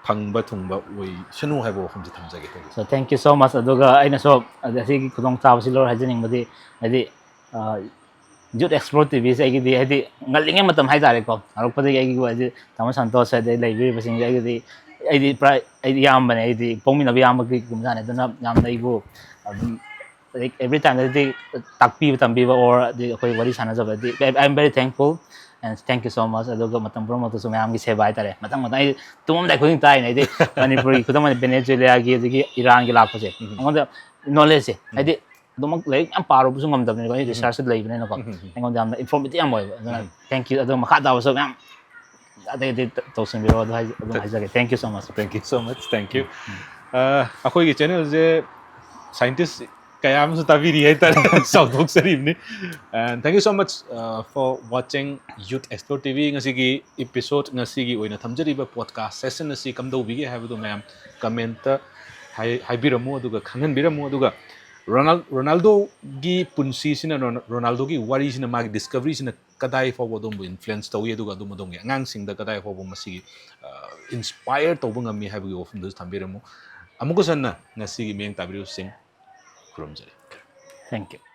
ꯐꯪꯕ ꯊꯨꯡꯕ ꯑꯣꯏꯁꯅꯨ ꯍꯥꯏꯕ ꯋꯥꯐꯝꯁꯦ ꯊꯝꯖꯒꯦ꯫ So thank you so much. ꯑꯗꯨꯒ ꯑꯩꯅꯁꯨ ꯑꯁꯤꯒꯤ ꯈꯨꯗꯣꯡꯆꯥꯕꯁꯤ ꯂꯧꯔ ꯍꯥꯏꯖꯅꯤꯡꯕꯗꯤ, ꯍꯥꯏꯗꯤ Youth Explore TVꯁꯦ ꯑꯩꯒꯤꯗꯤ ꯍꯥꯏꯗꯤ ꯉꯜꯂꯤꯉꯩ ꯃꯇꯝ ꯍꯥꯏꯇꯥꯔꯦꯀꯣ, ꯍꯧꯔꯛꯄꯗꯒꯤ ꯑꯩꯒꯤ ꯍꯥꯏꯗꯤ ꯇꯥꯃꯣ ꯁꯟꯇꯣꯁ, ꯑꯗꯩ ꯂꯩꯕꯤꯔꯤꯕꯁꯤꯡꯁꯦ ꯑꯩꯒꯤꯗꯤ ꯑꯩꯗꯤ ꯄꯨꯔꯥ ꯑꯩꯗꯤ ꯏꯌꯥꯝꯕꯅꯦ, ꯑꯩꯗꯤ ꯄꯣꯛꯃꯤꯟꯅꯕ ꯏꯌꯥꯝꯕꯒꯤ ꯒꯨꯝꯖꯥꯅꯦ꯫ ꯑꯗꯨꯅ ꯌꯥꯝꯅ ꯑꯩꯕꯨ ꯑꯗꯨꯝ ꯂꯥꯏꯛ every timeꯗꯗꯤ ꯇꯥꯛꯄꯤꯕ ꯇꯝꯕꯤꯕ or ꯑꯗꯤ ꯑꯩꯈꯣꯏ ꯋꯥꯔꯤ ꯁꯥꯟꯅꯖꯕꯗꯤ I am very thankful and thank you so much. ꯑꯗꯨꯒ ꯃꯇꯝ ꯄꯨꯝꯅꯃꯛꯇꯁꯨ ꯃꯌꯥꯝꯒꯤ ꯁꯦꯕꯥ ꯍꯥꯏꯇꯥꯔꯦ, ꯃꯊꯪ ꯃꯊꯪ ꯑꯩ ꯇꯨꯝꯃꯝꯗꯥꯏ ꯈꯨꯗꯤꯡ ꯇꯥꯏꯅꯦ꯫ ꯑꯩꯗꯤ ꯃꯅꯤꯄꯨꯔꯒꯤ ꯈꯨꯗꯝ ꯑꯣꯏꯅ ꯚꯦꯅꯦꯖꯨꯂꯤꯌꯥꯒꯤ ꯑꯗꯒꯤ ꯏꯔꯥꯟꯒꯤ ꯂꯥꯛꯄꯁꯦ ꯑꯩꯉꯣꯟꯗ knowledgeꯁꯦ ꯍꯥꯏꯗꯤ ꯑꯗꯨꯃꯛ ꯂꯥꯏꯔꯤꯛ ꯌꯥꯝ ꯄꯥꯔꯨꯕꯁꯨ ꯉꯝꯗꯕꯅꯤꯀꯣ, ꯑꯩ researchꯁꯨ ꯂꯩꯕꯅꯤꯅꯀꯣ꯫ ꯑꯩꯉꯣꯟꯗ ꯌꯥꯝꯅ informative ꯌꯥꯝ ꯑꯣꯏꯕ꯫ ꯑꯗꯨꯅ thank you꯫ ꯑꯗꯨꯒ ꯃꯈꯥ ꯇꯥꯕꯁꯨ ꯃꯌꯥꯝ ꯑꯇꯩ ꯑꯇꯩ ꯇꯧꯁꯤꯟꯕꯤꯔꯣ꯫ ꯑꯗꯨ ꯍꯥꯏ-, ꯑꯗꯨꯝ ꯍꯥꯏꯖꯒꯦ꯫ Thank you so much꯫ Thank you so much. Thank you. ꯑꯩꯈꯣꯏꯒꯤ channelꯁꯦ scientist ꯀꯌꯥ ꯑꯃꯁꯨ ꯇꯥꯕꯤꯔꯤ ꯍꯥꯏꯇꯥꯔꯦ, ꯆꯥꯎꯊꯣꯛꯆꯔꯤꯕꯅꯤ꯫ And thank you so much for watching Youth Explore TV꯫ ꯉꯁꯤꯒꯤ episode, ꯉꯁꯤꯒꯤ ꯑꯣꯏꯅ ꯊꯝꯖꯔꯤꯕ podcast session ꯑꯁꯤ ꯀꯝꯗꯧꯕꯤꯒꯦ ꯍꯥꯏꯕꯗꯨ ꯃꯌꯥꯝ commentꯇ ꯍꯥꯏꯕꯤꯔꯝꯃꯨ, ꯑꯗꯨꯒ ꯈꯪꯍꯟꯕꯤꯔꯝꯃꯨ꯫ ꯑꯗꯨꯒ ꯔꯣꯅꯥꯜ ꯔꯣꯅꯥꯜꯗꯣꯒꯤ ꯄꯨꯟꯁꯤꯁꯤꯅ, ꯔꯣꯅꯥ- ꯔꯣꯅꯥꯜꯗꯣꯒꯤ ꯋꯥꯔꯤꯁꯤꯅ, ꯃꯥꯒꯤ ꯗꯤꯁꯀꯚꯔꯤꯁꯤꯅ ꯀꯗꯥꯏ ꯐꯥꯎꯕ ꯑꯗꯣꯝꯕꯨ ꯏꯟꯐ꯭ꯂꯨꯌꯦꯟꯁ ꯇꯧꯏ, ꯑꯗꯨꯒ ꯑꯗꯣꯝ ꯑꯗꯣꯝꯒꯤ ꯑꯉꯥꯡꯁꯤꯡꯗ ꯀꯗꯥꯏ ꯐꯥꯎꯕ ꯃꯁꯤꯒꯤ ꯏꯟꯁꯄꯥꯌꯔ ꯇꯧꯕ ꯉꯝꯃꯤ ꯍꯥꯏꯕꯒꯤ ꯋꯥꯐꯝꯗꯨꯁꯨ ꯊꯝꯕꯤꯔꯝꯃꯨ꯫ ꯑꯃꯨꯛꯀꯁꯨ ꯍꯟꯅ ꯉꯁꯤꯒꯤ ꯃꯤꯠꯌꯦꯡ ꯇꯥꯕꯤꯔꯤꯕꯁꯤꯡ ꯈꯨꯔꯨꯝꯖꯔꯤ꯫ Thank you.